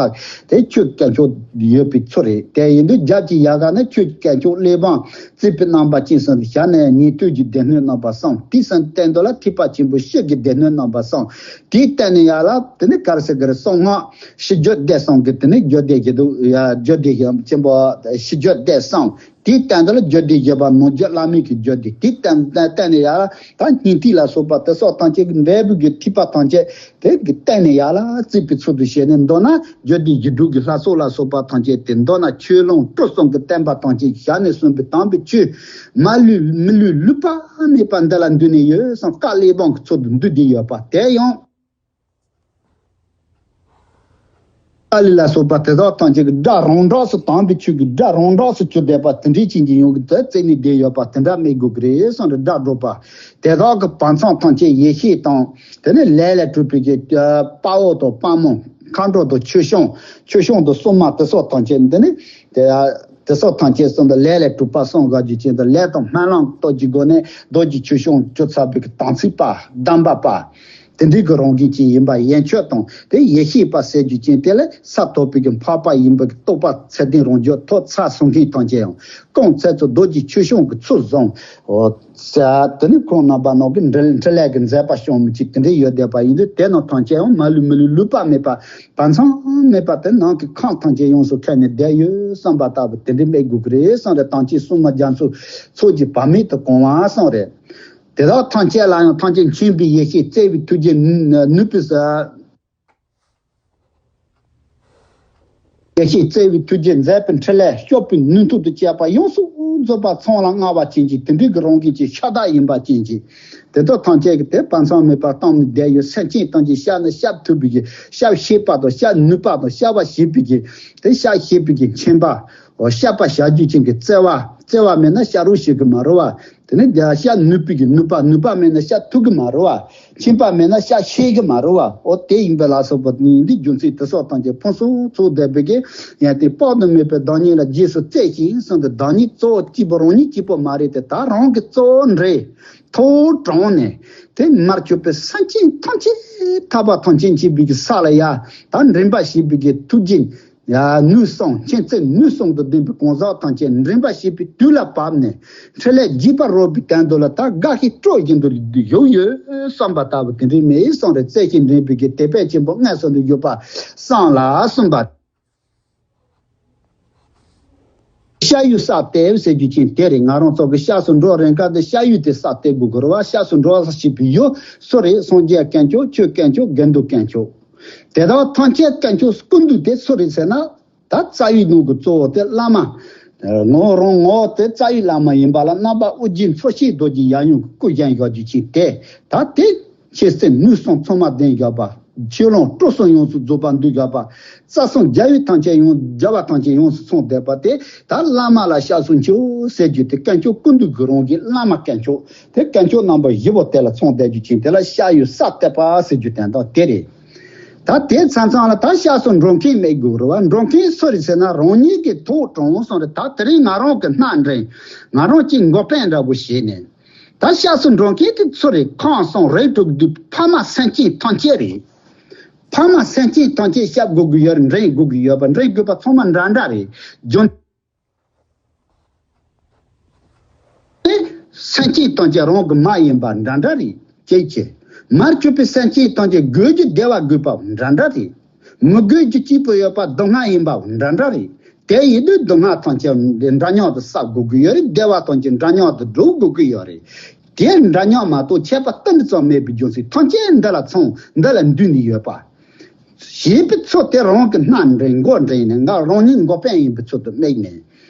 དེ་ཆོས་དཀོན་མཆོག་ཡོད་པའི་ཚུལ་རེད། དེ་ཡིན་དུས་རྒྱབ་ཀྱི་ཡལ་ག་ནི་ཆོས་དཀོན་མཆོག་གླེགས་བམ་བརྩེགས་པའི་རྣམ་པ་ཅན་གསུམ་དུ་བྱས་ནས་ཉན་ཐོས་ཀྱི་སྡེ་སྣོད་རྣམ་པ་གསུམ། དེའི་སྟེང་དུ་ལ་ཐེག་པ་ཆེན་པོའི་སྤྱི་གི་སྡེ་སྣོད་རྣམ་པ་གསུམ། དེའི་སྟེང་ནས་ཡར་ལ་དེ་ནི་གར་སེ་གར་གསང་སྔགས་ཕྱི་རྒྱུད་སྡེ་གསུམ་གྱི་དེ་ནི་རྒྱུད་སྡེ་བཞི་དུ་ཡ་རྒྱུད་སྡེ་བཞི་ཆེན་པོ་ཕྱི་རྒྱུད་སྡེ་གསུམ། དེའི་སྟེང་དུ་ལ་རྒྱུད་སྡེ་བཞི་པ་ནང་རྒྱུད་བླ་མེད་ཀྱི་རྒྱུད་སྡེ། དེའི་སྟེང་སྟེང་ནས་ཡར་ད་སྙིང་ཐིག་ལ་སོགས་པ་དེ་སོགས་ཐམས་ཅད་ཀྱི་འབྲས་བུ་གི་ཐེག་པ་ཐམས་ཅད་དེ་གི་སྟེང་ནས་ཡར་ལ་བརྩེགས་པའི་ཚུལ་དུ་བྱས་ནས་མདོར་ན་རྒྱུད་སྡེ་བཞི་དྲུག་གི་ལྷ་ཚོགས་ལ་སོགས་པ་ཐམས་ཅད་དེ་མདོར་ན་ཆོས་ལོངས་སྤྲུལ་གསུམ་གྱི་བསྟན་པ་ཐམས་ཅད་ཞལ་ནས་གསུངས་པའི་དམ་པའི་ཆོས་མ་ལུས་མི་ལུས་ལུས་པ་མེད་པ་འདི་ལ་འདུས་ནས་ཡོད་བསམ་བཀའ་གླེགས་བམ་གྱི་ཚུལ་དུ་འདུས་ཏེ་ཡོད་པ་དེ་ཡང་། ཨ་ལི་ལ་སོགས་པ་དེ་དག་ཐམས་ཅད་ཀྱི་སྒྲ་རང་གྲགས་སུ་དམ་པའི་ཆོས་ཀྱི་སྒྲ་རང་གྲགས་སུ་གྱུར་བསྡད་པ་དེ་འདྲའི་ཅན་གྱི་ཡོངས་ཀྱི་དེ་བརྩེགས་ནས་བསྡད་ཡོད་པ་དེ་འདྲ་དམིགས་དགོས་ཀྱི་རེད་གསུངས་ཏེ་སྒྲ་སྒྲོགས་པ་དེ་དག་གི་བར་མཚམས་ཐམས་ཅད་ཡེ་ཤེས་དང་དེ་ནས་ལས་ལས་གྲུབ་པའི་གི་དཔའ་བོ་དང་དཔའ་མོ་མཁའ་འགྲོ་དང་ཆོས་སྐྱོང་ཆོས་སྐྱོང་དང་སྲུང་མ་དེ་སོགས་ཐམས་ཅད་འདི་ནི་དེ་དེ་སོགས་ཐམས་ཅད་གསུངས་ཏེ་ལས་ལས་གྲུབ་པ་གསུམ་དགོས་རྒྱུ་ཅན་དང་ལས་དང་སྨོན་ལམ་སྟོབས་ཀྱི་སྒོ་ནས་རྡོ་རྗེ་ཆོས་སྐྱོང་བཅུ་ཚར་བའི་གི་དམ་ཚིག་པ་གདམས་པ་པ། དེ་འདྲའི་གི་རང་བཞིན་ཅན་ཡིན་པ་ཡན་ཆོད་དང་དེ་ཡེ་ཤེས་པ་ཟེར་རྒྱུ་ཅན་དེ་ལས་ས་ཐོབ་པའི་གི་འཕགས་པ་ཡིན་པའི་གི་རྟོགས་པ་ཚད་ལྡན་རང་རྒྱུད་ཐོབ་ཚར་སོང་མཁན་ཐམས་ཅད་ཡང་གང་ཚད་ཚོ་རྡོ་རྗེ་ཆོས་སྐྱོང་གི་ཚུལ་བཟུང་། འོ་ས་དེ་ནི་ཁོང་རྣམ་པ་རྣམས་ཀྱི་འཕྲིན་འཕྲིན་ལས་ཀྱི་མཛད་པ་སྐྱོང་མི་ཅིག་དེ་འདྲའི་ཡོད་བསྡད་པ་ཡིན་དུས་དེ་རྣམས་ཐམས་ཅད་ཡང་མ་ལུས་མི་ལུས་ལུས་པ་མེད་པ་བར་མཚམས་མེད་པ་དེ་ནང་གི་ཁམས་ཐམས་ཅད་ཡོངས་སུ་ཁྱབ་ནས་བསྡད་ཡོད་བསམ་པ་ལྟ་བུ་དེ་འདྲའི་དམིགས་དགོས་ཀྱི་རེད་བསམ་རེད། དམ་ཅན་སྲུང་མ་རྒྱ་མཚོ་ཚོགས་ཀྱི་བག་མེད་དུ་གང་བ་བསམ་རེད། དེ་དག་ཐམས་ཅད་ལ་ཡང་ཐམས་ཅད་མཁྱེན་པའི་ཡེ་ཤེས་བརྩེ་བའི་ཐུགས་རྗེ་ནུས་པའི་ས། ཡེ་ཤེས་བརྩེ་བའི་ཐུགས་རྗེ་མཛད་པའི་འཕྲིན་ལས་སྐྱོབ་པའི་ནུས་མཐུ་དང་བཅས་པ་ཡོངས་སུ་རྫོགས་པ་ཚང་ལ་མངའ་བ་ཅན་གྱི་དེ་འདྲའི་གི་རང་བཞིན་གྱི་ཤ་སྟག་ཡིན་པ་ཅན་གྱི་དེ་དག་ཐམས་ཅད་ཀྱི་དེ་བར་མཚམས་མེད་པར་བསྟིམ་ནས་བསྡད་ཡོད། སེམས་ཅན་ཐམས་ཅད་བཤགས་ན་བཤགས་ཐུབ་པའི་གི་བཤགས་ཤེས་པ་དང་བཤགས་ནུས་པ་དང་བཤགས་པ་ཤེས་པའི་གི་དེ་བཤགས་ཤེས་པའི་གི་མཁྱེན་པ། འོ་བཤགས་པ་བྱ་རྒྱུ་ཅན་གྱི་བརྩེ་བ། བརྩེ་བ་མེད་ན་བཤགས་རོགས་བྱེད་གི་མ་རེད་བ། དེ་ནས་བཤགས་ནུས་པའི་གི་ནུས་པ། ནུས་པ་མེད་ན་བཤགས་ཐུབ་གི་མ་རེད་བ། མཁྱེན་པ་མེད་ན་བཤགས་ཤེས་གི་མ་རེད་བ། འོ་དེ་ཡིན་པ་ལ་སོགས་པ་ཡིན་དུས་རྒྱུ་མཚན་དེ་སོགས་ཐམས་ཅད་ཕུན་སུམ་ཚོགས་བསྡད་པའི་གི་ཡང་དེ་དཔག་ཏུ་མེད་པའི་བདག་ཉིད་ལ་རྗེས་སུ་བརྩེ་ཞིང་གསུངས་ཏེ། བདག་ཉིད་གཙོ་བོ་གཅིག་པོ་རང་ཉིད་གཅིག་པོ་མ་རེད་དེ། ད་རང་གི་གཙོ་བོ་འདྲེན་ཐོག་དྲངས་ནས་དེ་མར་གྱུར་པའི་སེམས་ཅན་ཐམས་ཅད་ཐར་པ་ཐམས་ཅད་མཁྱེན་པའི་གི་ས་ལ་ཡ་ད་འདྲེན་པ་ཞེས་པའི་གི་ཐུགས་རྗེ། ཡ་ནུས་གསུམ་མཁྱེན་བརྩེ་ནུས་གསུམ་དུ་ལྡན་པའི་གང་ཟག་ཐམས་ཅད་འདྲེན་པ་ཞེས་པའི་དུས་ལ་བབ་ནས་འཕྲིན་ལས་རྒྱས་པར་རོལ་པའི་དོན་དུ་ལ་ད་དགའ་ཞིང་སྤྲོ་བཞིན་དུ་བཞུགས་ཡོད་བསམ་པ་ལྟ་བུ་དེ་འདྲའི་མི་ཡི་གསུང་རེ་བརྩེ་ཞིང་འདྲེན་པའི་གི་དད་པས་ཆེན་པོ་དངོས་སུ་ལ་ཡོད་པ་གསུངས་ལ་གསུངས་པ། ཤ་ཡུལ་ས་སྟེ་ཟེར་རྒྱུ་ཅན་དེ་རེད། ང་རང་ཚོ་གི་ཤགས་སུ་འགྲོ་རན་ཁ་དེ་ཤ་ཡུལ་དེ་ས་སྟེ་དགོས་ཀྱི་རེད་བ། ཤགས་སུ་འགྲོ་ས་ཞེས་པའི་ཡུལ་སུ་རེད། སངས་རྒྱས་དཀོན་མཆོག་ཆོས་དཀོན་མཆོག་དགེ་འདུན་དཀོན་མཆོག་དེ་དག་ཐམས་ཅད་དཀོན་མཆོག་ཀུན་འདུས་དེ་སུ་རེད་ཟེར་ན། ད་རྩ་བའི་ནང་གི་གཙོ་བོ་དེ་བླ་མ། ངོ་བོ་རང་ངོ་བོ་དེ་རྩ་བའི་བླ་མ་ཡིན་པ་ལ་རྣམ་པ་ཨོ་རྒྱན་འཚོ་བྱེད་རྡོ་རྗེ་ཡབ་ཡུམ་གྱི་སྐུ་བཞེངས་ཡོད་རྒྱུ་ཅན་དེ། ད་དེ་ཆེ་སེམས་ནུས་གསུམ་ཚང་མ་ལྡན་ཡོད་པ། ཆོས་ལོངས་སྤྲུལ་གསུམ་ཡོངས་སུ་རྫོགས་པ་འདུས་ཡོད་པ། རྩ་གསུམ་རྒྱལ་བའི་ཐམས་ཅད་ཡོངས་རྒྱལ་བ་ཐམས་ཅད་ཡོངས་སུ་ཚང་བསྡད་པ་དེ། ད་བླ་མ་ལ་ཤགས་སུ་འགྱོ་ཟེར་རྒྱུ་དེ་དཀོན་མཆོག་ཀུན་འདུས་ཀྱི་རང་བཞིན་བླ་མ་དཀོན་མཆོག་དེ་དཀོན་མཆོག་རྣམ་པ་བཞི་པོ་དེ་ལ་ཚང་བསྡད་རྒྱུ་ཅན་དེ་ལ་ཤགས་ཡུལ་ས་སྟེ་པ་ཟེར་རྒྱུ་དོན་དག་དེ་རེད། ད་དེ་ཚང་ཚང་ལ་ད་ཤགས་སུ་འགྲོ་མཁན་མེད་དགོས་རེད་བ། འགྲོ་མཁན་སུ་རེད་ཟེར་ན་རང་ཉིད་ཀྱི་ཐོག་དྲངས་སོང་རེད། ད་དེ་རིང་ང་རང་གི་སྣ་འདྲེན། ང་རང་གཅིག་འགོ་དཔོན་འདྲ་པོ་བྱས་ནས། ད་ཤགས་སུ་འགྲོ་མཁན་དེ་སུ་རེད། ཁམས་གསུམ་རིགས་དྲུག་འདུས་ཕ་མ་སེམས་ཅན་ཐམས་ཅད་རེད། ཕ་མ་སེམས་ཅན་ཐམས་ཅད་བཤགས་དགོས་ཀྱི་ཡོད་རེད། འདྲེན་དགོས་ཀྱི་ཡོད་པ། འདྲེན་དགོས་པ་ཚང་མ་འདྲ་འདྲ་རེད། རྒྱུ་མཚན་སེམས་ཅན་ཐམས་ཅད་རང་གི་མ་ཡིན་པ་འདྲ་འདྲ་རེད། ཅེས་བྱས། མར་གྱུར་པའི་སེམས་ཅན་ཐམས་ཅད་དགོས་རྒྱུ་བདེ་བ་དགོས་པ་འདྲ་འདྲ་རེད། མི་དགོས་རྒྱུ་གཅིག་པུ་ཡོད་པ་སྡུག་བསྔལ་ཡིན་པ་འདྲ་འདྲ་རེད། དེ་ཡིན་དུས་སྡུག་བསྔལ་ཐམས་ཅད་འདྲ་མཉམ་དུ་བསགས་དགོས་ཀྱི་ཡོད་རེད། བདེ་བ་ཐམས་ཅད་འདྲ་མཉམ་དུ་སྒྲུབ་དགོས་ཀྱི་ཡོད་རེད། དེ་འདྲ་མཉམ་མ་གཏོགས་ཁྱད་པར་ཏིལ་འབྲུ་ཙམ་མེད་པའི་རྒྱུ་མཚན་ཐམས་ཅད་འདི་ལ་ཚང་འདི་ལ་འདུས་ནས་ཡོད་པ། ཞེས་པའི་ཚུལ་དེ་རང་གི་སྣ་འདྲེན་མགོ་འདྲེན་ནས་ང་རང་ཉིད་འགོ་དཔོན་ཡིན་པའི་ཚུལ་དུ་དམིགས་ནས།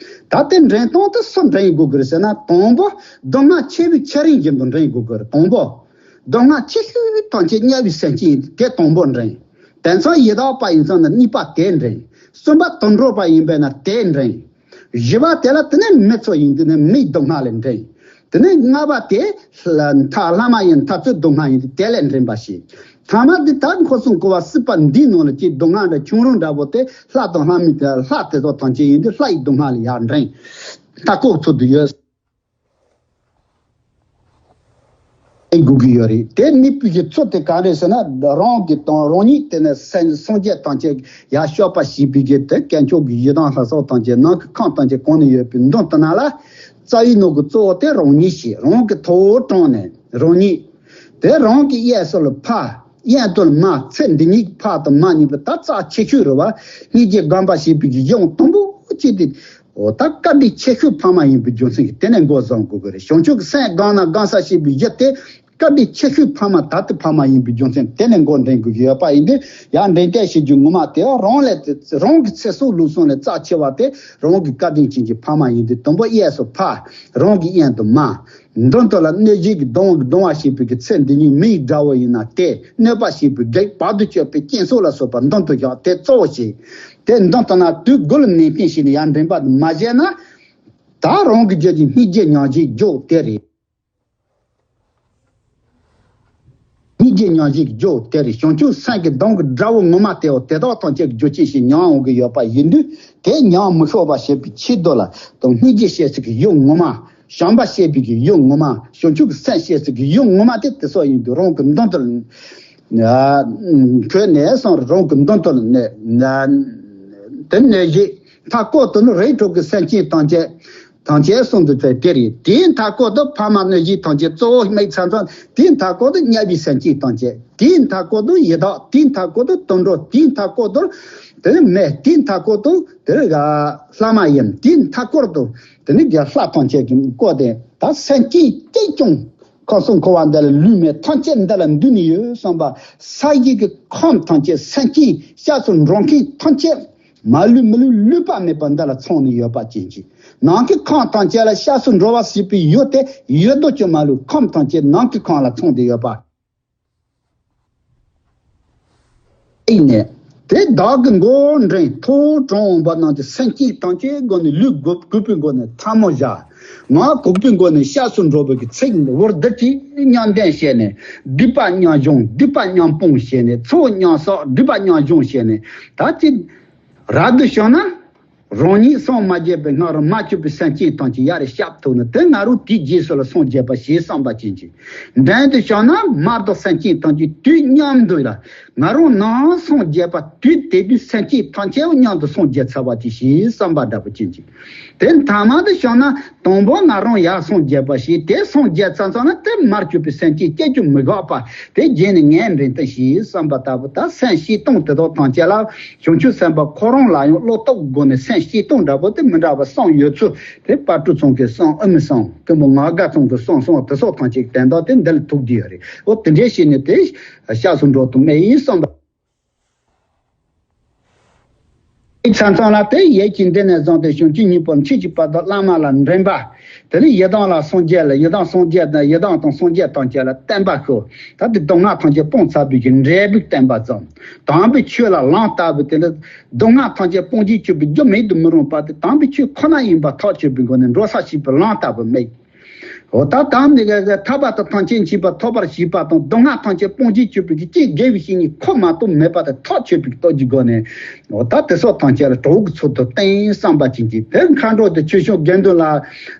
ད་ལྟའི་འདྲེན་སྟངས་དེ་སུ་འདྲེན་དགོས་ཀྱི་རེད་ཟེར་ན། དང་པོ་སྡུག་བསྔལ་ཆེ་བའི་ཆེ་རིང་བཞིན་དུ་འདྲེན་དགོས་ཀྱི་རེད། དང་པོ་སྡུག་བསྔལ་ཆེ་ཤོས་ཐམས་ཅད་དམྱལ་བའི་སེམས་ཅན་དེ་དང་པོ་འདྲེན། དེང་སང་ཡི་དྭགས་པ་ཡིན་ཙང་ན་གཉིས་པ་དེ་འདྲེན། གསུམ་པ་དུད་འགྲོ་པ་ཡིན་པས་ན་དེ་འདྲེན། བཞི་པ་དེ་ལ་དེ་ནས་མི་ཚོ་ཡིན་དུས་ནས་མིའི་སྡུག་བསྔལ་ལས་འདྲེན། དེ་ནས་ལྔ་པ་དེ་ལ་མཐའ་བླ་མ་ཡིན་མཐར་ཐུག་སྡུག་བསྔལ་ཡིན་དུས་དེ་ལས་འདྲེན་པ་ཞིག་ཐ་མ་འདི་ད་འཁོར་གསུམ་འཁོར་བ་སྲིད་པ་འདིའི་ནང་ལ་ཅིག་སྡུག་བསྔལ་འདྲ་ཆུང་རུང་འདྲ་པོ་དེ་ལྷ་དང་ལྷ་མིན་དེ་ལྷ་དེ་ཚོ་ཐམས་ཅད་ཡིན་དུས་ལྷ་ཡི་སྡུག་བསྔལ་ལ་ཡར་འདྲེན། ད་ལྐོག་ཚོད་དུ་ཡོད། དགོས་ཀྱི་ཡོད་རེད། དེ་དམིགས་པའི་གི་ཚུལ་དེ་ག་རེ་ཟེར་ན། རང་གི་དང་རང་ཉིད་དེ་ནས་སེམས་སངས་རྒྱས་ཐམས་ཅད་ཡར་གཤེགས་པ་ཞེས་པའི་གི་དེ་དཀོན་མཆོག་གི་ཡི་དམ་ལྷ་ཚོགས་ཐམས་ཅད་ནང་གི་ཁམས་ཐམས་ཅད་གང་ནས་ཡོད་པའི་མདུན་དུ་ན་ལ། རྩ་བའི་ནང་གི་གཙོ་བོ་དེ་རང་ཉིད་ཞེས་རང་གི་ཐོག་དྲངས་ནས་རང་ཉིད། དེ་རང་གི་གཡས་སུ་ལ་ཕ། གཡོན་དུ་ལ་མ། ཚེ་འདི་ཉིད་ཀྱི་ཕ་དང་མ་གཉིས་པོ་ད་རྩ་ཆེ་ཤོས་རེད་བ། སྙིང་རྗེ་སྒོམ་པ་ཞེས་པའི་གི་གཞུང་དང་པོ་གཅིག་དེ། འོ་ད་བཀའ་དྲིན་ཆེ་ཤོས་ཕ་མ་ཡིན་པའི་རྒྱུ་མཚན་གྱིས་དེ་ནས་འགོ་བཟུང་དགོས་ཀྱི་རེད། བྱང་ཆུབ་ཀྱི་སེམས་སྒོམ་ན་སྒོམ་ས་ཞེས་པའི་གཞི་དེ་བཀའ་དྲིན་ཆེ་ཤོས་ཕ་མ་ད་ལྟ་ཕ་མ་ཡིན་པའི་རྒྱུ་མཚན་དེ་ནས་འགོ་འདྲེན་དགོས་ཀྱི་ཡོད་པ་ཡིན་དུས། ཡང་འདྲེན་གཏད་བྱེད་རྒྱུ་ངོ་མ་དེ་རང་ལས་དེ་རང་གི་ཚེ་སྲོག་ལུས་ཟུངས་ལས་རྩ་ཆེ་བ་དེ་རང་གི་བཀའ་དྲིན་ཅན་གྱི་ཕ་མ་ཡིན་དུས། དང་པོ་གཡས་སུ་ཕ། རང་གི་གཡོན་དུ་མ། མདུན་དུ་ལ་གནོད་བྱེད་ཀྱི་སྡང་བའི་སྡང་བ་ཞེས་པའི་གི་ཚེ་འདི་ཉིད་མི་ཡི་དགྲ་བོ་ཡིན་ན་དེ། གནོད་པ་ཞེས་པའི་བགེགས་བར་དུ་གཅོད་པའི་སྤྱན་ཟུར་ལ་སོགས་པ་མདུན་དུ་བཞག་དེ་གཙོ་བོ་བྱས། དེ་མདུན་དུ་ན་དུས་དགུ་ལ་ནན་ཏན་བྱས་ནས་ཡར་འདྲེན་པ་མ་བྱས་ན། ད་རང་གི་རྒྱུད་ཀྱི་སྙིང་རྗེ་མྱང་བྱེད་རྒྱུ་དེ་རེད། སྙིང་རྗེ་མྱང་བྱེད་རྒྱུ་དེ་རེད། བྱང་ཆུབ་སེམས་ཀྱི་སྡང་གི་དགྲ་བོ་ངོ་མ་དེའོ་དེ་དག་ཐམས་ཅད་ཀྱི་རྒྱུ་ཅན་ཞིག་མྱང་འོང་གི་ཡོད་པ་ཡིན་དུས། དེ་མྱང་མི་ཤོར་བ་བྱེད་པའི་ཆེད་དུ་ལ་དང་སྙིང་རྗེ་བྱེད་ཚུལ་གྱི་ཡུལ་ངོ་མ། བྱམས་པ་བྱེད་པའི་གི་ཡུལ་ངོ་མ། བྱང་ཆུབ་ཀྱི་སེམས་བྱེད་ཚུལ་གྱི་ཡུལ་ངོ་མ་དེ་དེ་སོགས་ཡིན་དུས་རང་གི་མདུན་དུ་ལ་འཁོད་ནས་སོང་རང་གི་མདུན་དུ་ལ་ནས་དེ་ནས་ཞིག་མཐའ་སྐོར་དུ་ནི་རིགས་དྲུག་གི་སེམས་ཅན་ཐམས་ཅད། ཐམས་ཅད་གསུངས་འདུག་ཚེ་དེ་རེད། དེའི་མཐའ་སྐོར་དུ་ཕ་མ་གནོད་བྱེད་ཐམས་ཅད་གཙོ་བོ་དམིགས་ཚར་ཙང་། དེའི་མཐའ་སྐོར་དུ་དམྱལ་བའི་སེམས་ཅན་ཐམས་ཅད། དེའི་མཐའ་སྐོར་དུ་ཡི་དྭགས། དེའི་མཐའ་སྐོར་དུ་དུད་འགྲོ། དེའི་མཐའ་སྐོར་དུ་དེ་ནི་མི། དེའི་མཐའ་སྐོར་དུ་དེ་ནི་ལྷ་མ་ཡིན། དེའི་མཐའ་སྐོར་དུ་དེ་ནི་ལྷ་ཐམས་ཅད་ཀྱི་སྐོར་ཏེ། ད་སེམས་ཅན་གཅིག་ཀྱང་ཁམས་གསུམ་འཁོར་བ་འདི་ལ་ལུས་མེད། ཐམས་ཅད་འདི་ལ་འདུས་ནས་ཡོད་བསམ་པ། ས་གཞི་གི་ཁམས་ཐམས་ཅད་སེམས་ཅན་སྐྱབས་སུ་འགྲོ་མཁན་ཐམས་ཅད། མ་ལུས་མི་ལུས་ལུས་པ་མེད་པ་འདི་ལ་མཚུངས་ནས་ཡོད་པ་ཅན་གྱི། ནང་གི་ཁམས་ཐམས་ཅད་ལ་སྐྱབས་སུ་འགྲོ་བ་ཞེས་པའི་ཡུལ་དེ་ཡོད་དོ་ཅོག་མ་ལུས་ཁམས་ཐམས་ཅད་ནང་གི་ཁམས་ལ་མཚུངས་ཏེ་ཡོད་པ། ཨེ་ནས། དེ་བདག་གི་མགོ་འདྲེན་ཐོག་དྲངས་འོངས་པ་རྣམས་ཀྱི་སེམས་ཅན་ཐམས་ཅད་སྒོ་ནས་ལུས་གུས་པའི་སྒོ་ནས་ཐལ་མོ་སྦྱར། ངག་གུས་པའི་སྒོ་ནས་སྐྱབས་སུ་འགྲོ་བའི་གི་ཚིག་འུར་སྡུད་ཀྱིས་མཉམ་ལྡན་བྱས་ནས་སྡིག་པ་མཉམ་སྦྱོང་སྡིག་པ་མཉམ་སྤོང་བྱས་ནས་ཚོགས་མཉམ་བསགས་སྒྲིབ་པ་མཉམ་སྦྱོང་བྱས་ནས་ད་ཅི། རབ་ཏུ་བྱུང་ན། རང་ཉིད་སངས་མ་རྒྱས་པའི་སྔ་རོལ་མ་གྱུར་པའི་སེམས་ཅན་ཐམས་ཅད་ཡར་སྐྱབས་ཐོབ་ནས་དེ་སྔ་རོལ་དེའི་རྗེས་སུ་ལ་སངས་རྒྱས་པ་ཞེས་བསམ་པ་ཅན་གྱི། འབྲིང་དུ་བྱུང་ན་མ་དག་སེམས་ཅན་ཐམས་ཅད་དུས་མཉམ་དུ་ལ་ང་རང་ནང་སངས་རྒྱས་པ་དུས་དེ་དུས་སེམས་ཅན་ཐམས་ཅད་མཉམ་དུ་སངས་རྒྱས་ཚར་བ་ཅན་ཞེས་བསམ་པ་འདྲ་པོ་ཅན་གྱི། དེ་ཐ་མ་དུ་བྱུང་ན། དང་པོ་ང་རང་ཡར་སངས་རྒྱས་པ་ཞེས་དེ་སངས་རྒྱས་ཚར་ཚར་ན་དེ་མར་གྱུར་པའི་སེམས་ཅན་སྐྱེ་རྒྱུ་མི་དགོས་པ་དེ་རྗེས་ནས་ངའི་འབྲིང་དུ་ཞེས་བསམ་པ་ལྟ་བུ་ད་སེམས་བསྐྱེད་སྟངས་དེ་དག་ཐམས་ཅད་ལ་བྱང་ཆུབ་སེམས་དཔའ་ཁོ་རང་ལ་ཡང་བློ་སྟོབས་སྒོ་ནས་སེམས་བསྐྱེད་སྟངས་འདྲ་པོ་དེ་མི་འདྲ་བ་གསུངས་ཡོད་ཚུལ་དེ་དཔལ་སྤྲུལ་ཚང་གི་གསུང་ཨུ་མི་གསུང་མཁན་པོ་ངག་དགའ་ཚང་གི་གསུང་གསུང་དེ་སོགས་ཐམས་ཅད་དོན་དག་དེ་འདི་ལ་ཐུག་བསྡད་ཡོད་རེད། འོ་དེ་འདྲའི་ཞིག་ནས་དེ་སྐྱབས་སུ་འགྲོ་ཐུབ་མེད་ཡིན་བསམ་པ། ཚང་ཚང་ལ་དེ་ཡས་ཀྱི་འདི་ནས་བཟུང་སྟེ་བྱང་ཆུབ་སྙིང་པོ་མཆོག་གི་བར་དུ་བླ་མ་ལ་འདྲེན་པ། དེ་ནས་ཡི་དམ་ལ་སངས་རྒྱས་ལ་ཡི་དམ་སངས་རྒྱས་དང་ཡི་དམ་དང་སངས་རྒྱས་ཐམས་ཅད་ལ་བསྟན་པ་ཤོག་ད་དེ་སྡུག་བསྔལ་ཐམས་ཅད་སྤངས་ཚར་བའི་གི་འབྲས་བུ་བསྟན་པ་ཙམ། དམ་པའི་ཆོས་ལ་ལམ་བསྟར་བའི་དེ་ནི་སྡུག་བསྔལ་ཐམས་ཅད་སྤོང་བྱེད་སྤྱོད་པའི་རྒྱུ་མེད་དུ་མི་རུང་བ་དེ་དམ་པའི་ཆོས་ཁོ་ན་ཡིན་པ་ཐག་ཆོད་པའི་སྒོ་ནས་འགྲོ་ས་ཤེས་པའི་ལམ་བསྟར་བ་མེད། འོ་ད་དམ་ནི་ག་ག་ཐར་པ་དང་ཐམས་ཅད་མཁྱེན་པ་ཐོབ་པར་བྱེད་པ་དང་སྡུག་བསྔལ་ཐམས་ཅད་སྤོང་བྱེད་སྤྱོད་པའི་གི་ཅི་དགེ་བའི་བཤེས་གཉེན་ཁོ་མ་གཏོགས་མེད་པ་དེ་ཐག་ཆོད་པའི་སྟོབས་ཀྱི་སྒོ་ནས། འོ་ད་དེ་སོགས་ཐམས་ཅད་ལ་གྲོགས་ཀྱི་ཚུལ་དུ་བསྟེན་བསམ་པ་ཅན་གྱི་དེ་མཁའ་འགྲོ་དེ་ཆོས་སྐྱོང་དགེ་འདུན་ལ་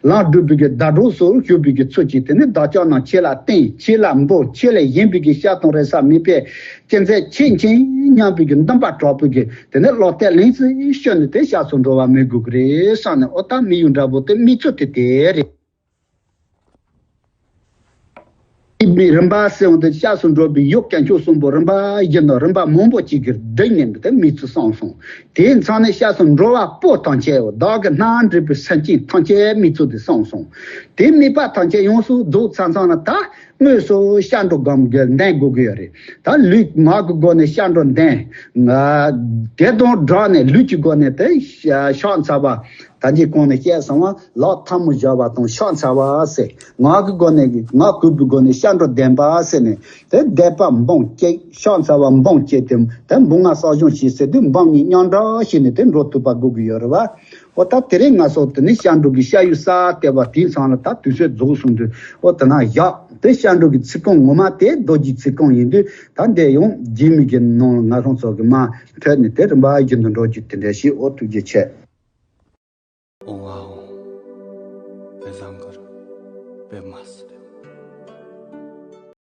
ལམ་སྒྲུབ་པའི་གི་ཟླ་གྲོགས་སུ་གྱུར་པའི་གི་ཚུལ་གྱིས་དེ་ནི་བདག་ཅག་རྣམས་ཆོས་ལ་བརྟེན་ཆོས་ལ་འབོད་ཆོས་ལས་གཞན་པའི་གི་ཤ་དང་རེ་ས་མེད་པས་ཅི་མཛད་ཆོས་མཁྱེན་སྙམ་པའི་གི་འདུན་པ་དྲག་པོའི་གི་དེ་ནི་བློ་གཏད་ལེན་ཚུལ་ཤོད་ནས་དེ་སྐྱབས་སུ་འགྲོ་བ་མི་དགོས་ཀྱི་རེད་བསམ་ནས་འོ་ད་མི་ཡུལ་འདྲ་པོ་དེ་མི་ཚུལ་དེ་དེ་རེད། མི་རིམ་པ་གསལ་བ་དེ་སྐྱབས་སུ་འགྲོ་བའི་ཡུལ་དཀོན་མཆོག་གསུམ་པོ་རིམ་པ་བཞིན་དུ་རིམ་པ་མང་པོ་གཅིག་གིས་བསྡུས་ནས་དེ་མི་ཚུལ་གསུངས་སོང་། དེའི་མཚམས་ནས་སྐྱབས་སུ་འགྲོ་བ་པོ་ཐམས་ཅད་བདག་གི་སྣང་འདྲིས་པའི་སེམས་ཅན་ཐམས་ཅད་མི་ཚུལ་དེ་གསུངས་སོང་། དེ་དམིགས་པ་ཐམས་ཅད་ཡོངས་སུ་རྫོགས་ཚར་ཚར་ན་ད་དངོས་སུ་སྐྱབས་འགྲོ་སྒོམ་དགོས་ལྡན་དགོས་ཀྱི་ཡོད་རེད། ད་ལུས་ངག་གི་སྒོ་ནས་སྐྱབས་འགྲོ་ལྡན། དེ་དང་སྦྲགས་ནས་ལུས་ཀྱི་སྒོ་ནས་དེ་ཕྱག་འཚལ་བ། ད་གིན་གོང་ནས་བཤད་སོང་བ་ལག་ཐལ་མོ་སྦྱར་བ་དང་ཕྱག་འཚལ་བ་ཟེར། ངག་གི་སྒོ་ནས་ངག་གུས་པའི་སྒོ་ནས་སྐྱབས་འགྲོ་ལྡན་པ་ཟེར་ནས་དེ་བཟླས་པ་འབུམ་གཅིག་ཕྱག་འཚལ་བ་འབུམ་གཅིག་དེ་དེ་འབུམ་ལྔ་བསགས་སྦྱོང་བྱེད་ཟེར་དུས་འབུམ་གཉིས་མཉམ་འདྲ་བྱས་ནས་དེ་འགྲོ་ཐུབ་པ་དགོས་ཀྱི་ཡོད་རེད་བ། འོ་ད་དེ་རིང་ང་ཚོ་དེ་ནི་སྐྱབས་འགྲོ་གི་སྐྱབས་ཡུལ་གསར་བལྟས་པ་དེའི་མཚམས་ལ་ད་དུས་ཚོད་རྫོགས་སོང་དུས་འོ་དེ་ན་བཞག་དེ་སྐྱབས་འགྲོ་གི་ཚིག་རྐང་ངོ་མ་དེ་རྡོ་རྗེའི་ཚིག་རྐང་ཡིན་དུས་ད་འདི་ཡང་རྗེས་མའི་གི་ནང་ལ་ང་རང་ཚོ་གི་མ་ཐོན་ནས་དེ་རིམ་པ་བཞིན་དུ་འགྲོ་རྒྱུ་དེ་འདྲ་ཞིག་འོ་ཐུགས་རྗེ་ཆེ། ཨོ་ཨ་ཨོ། པེ་ཟང་གར། པེ་མ་སི་རེ།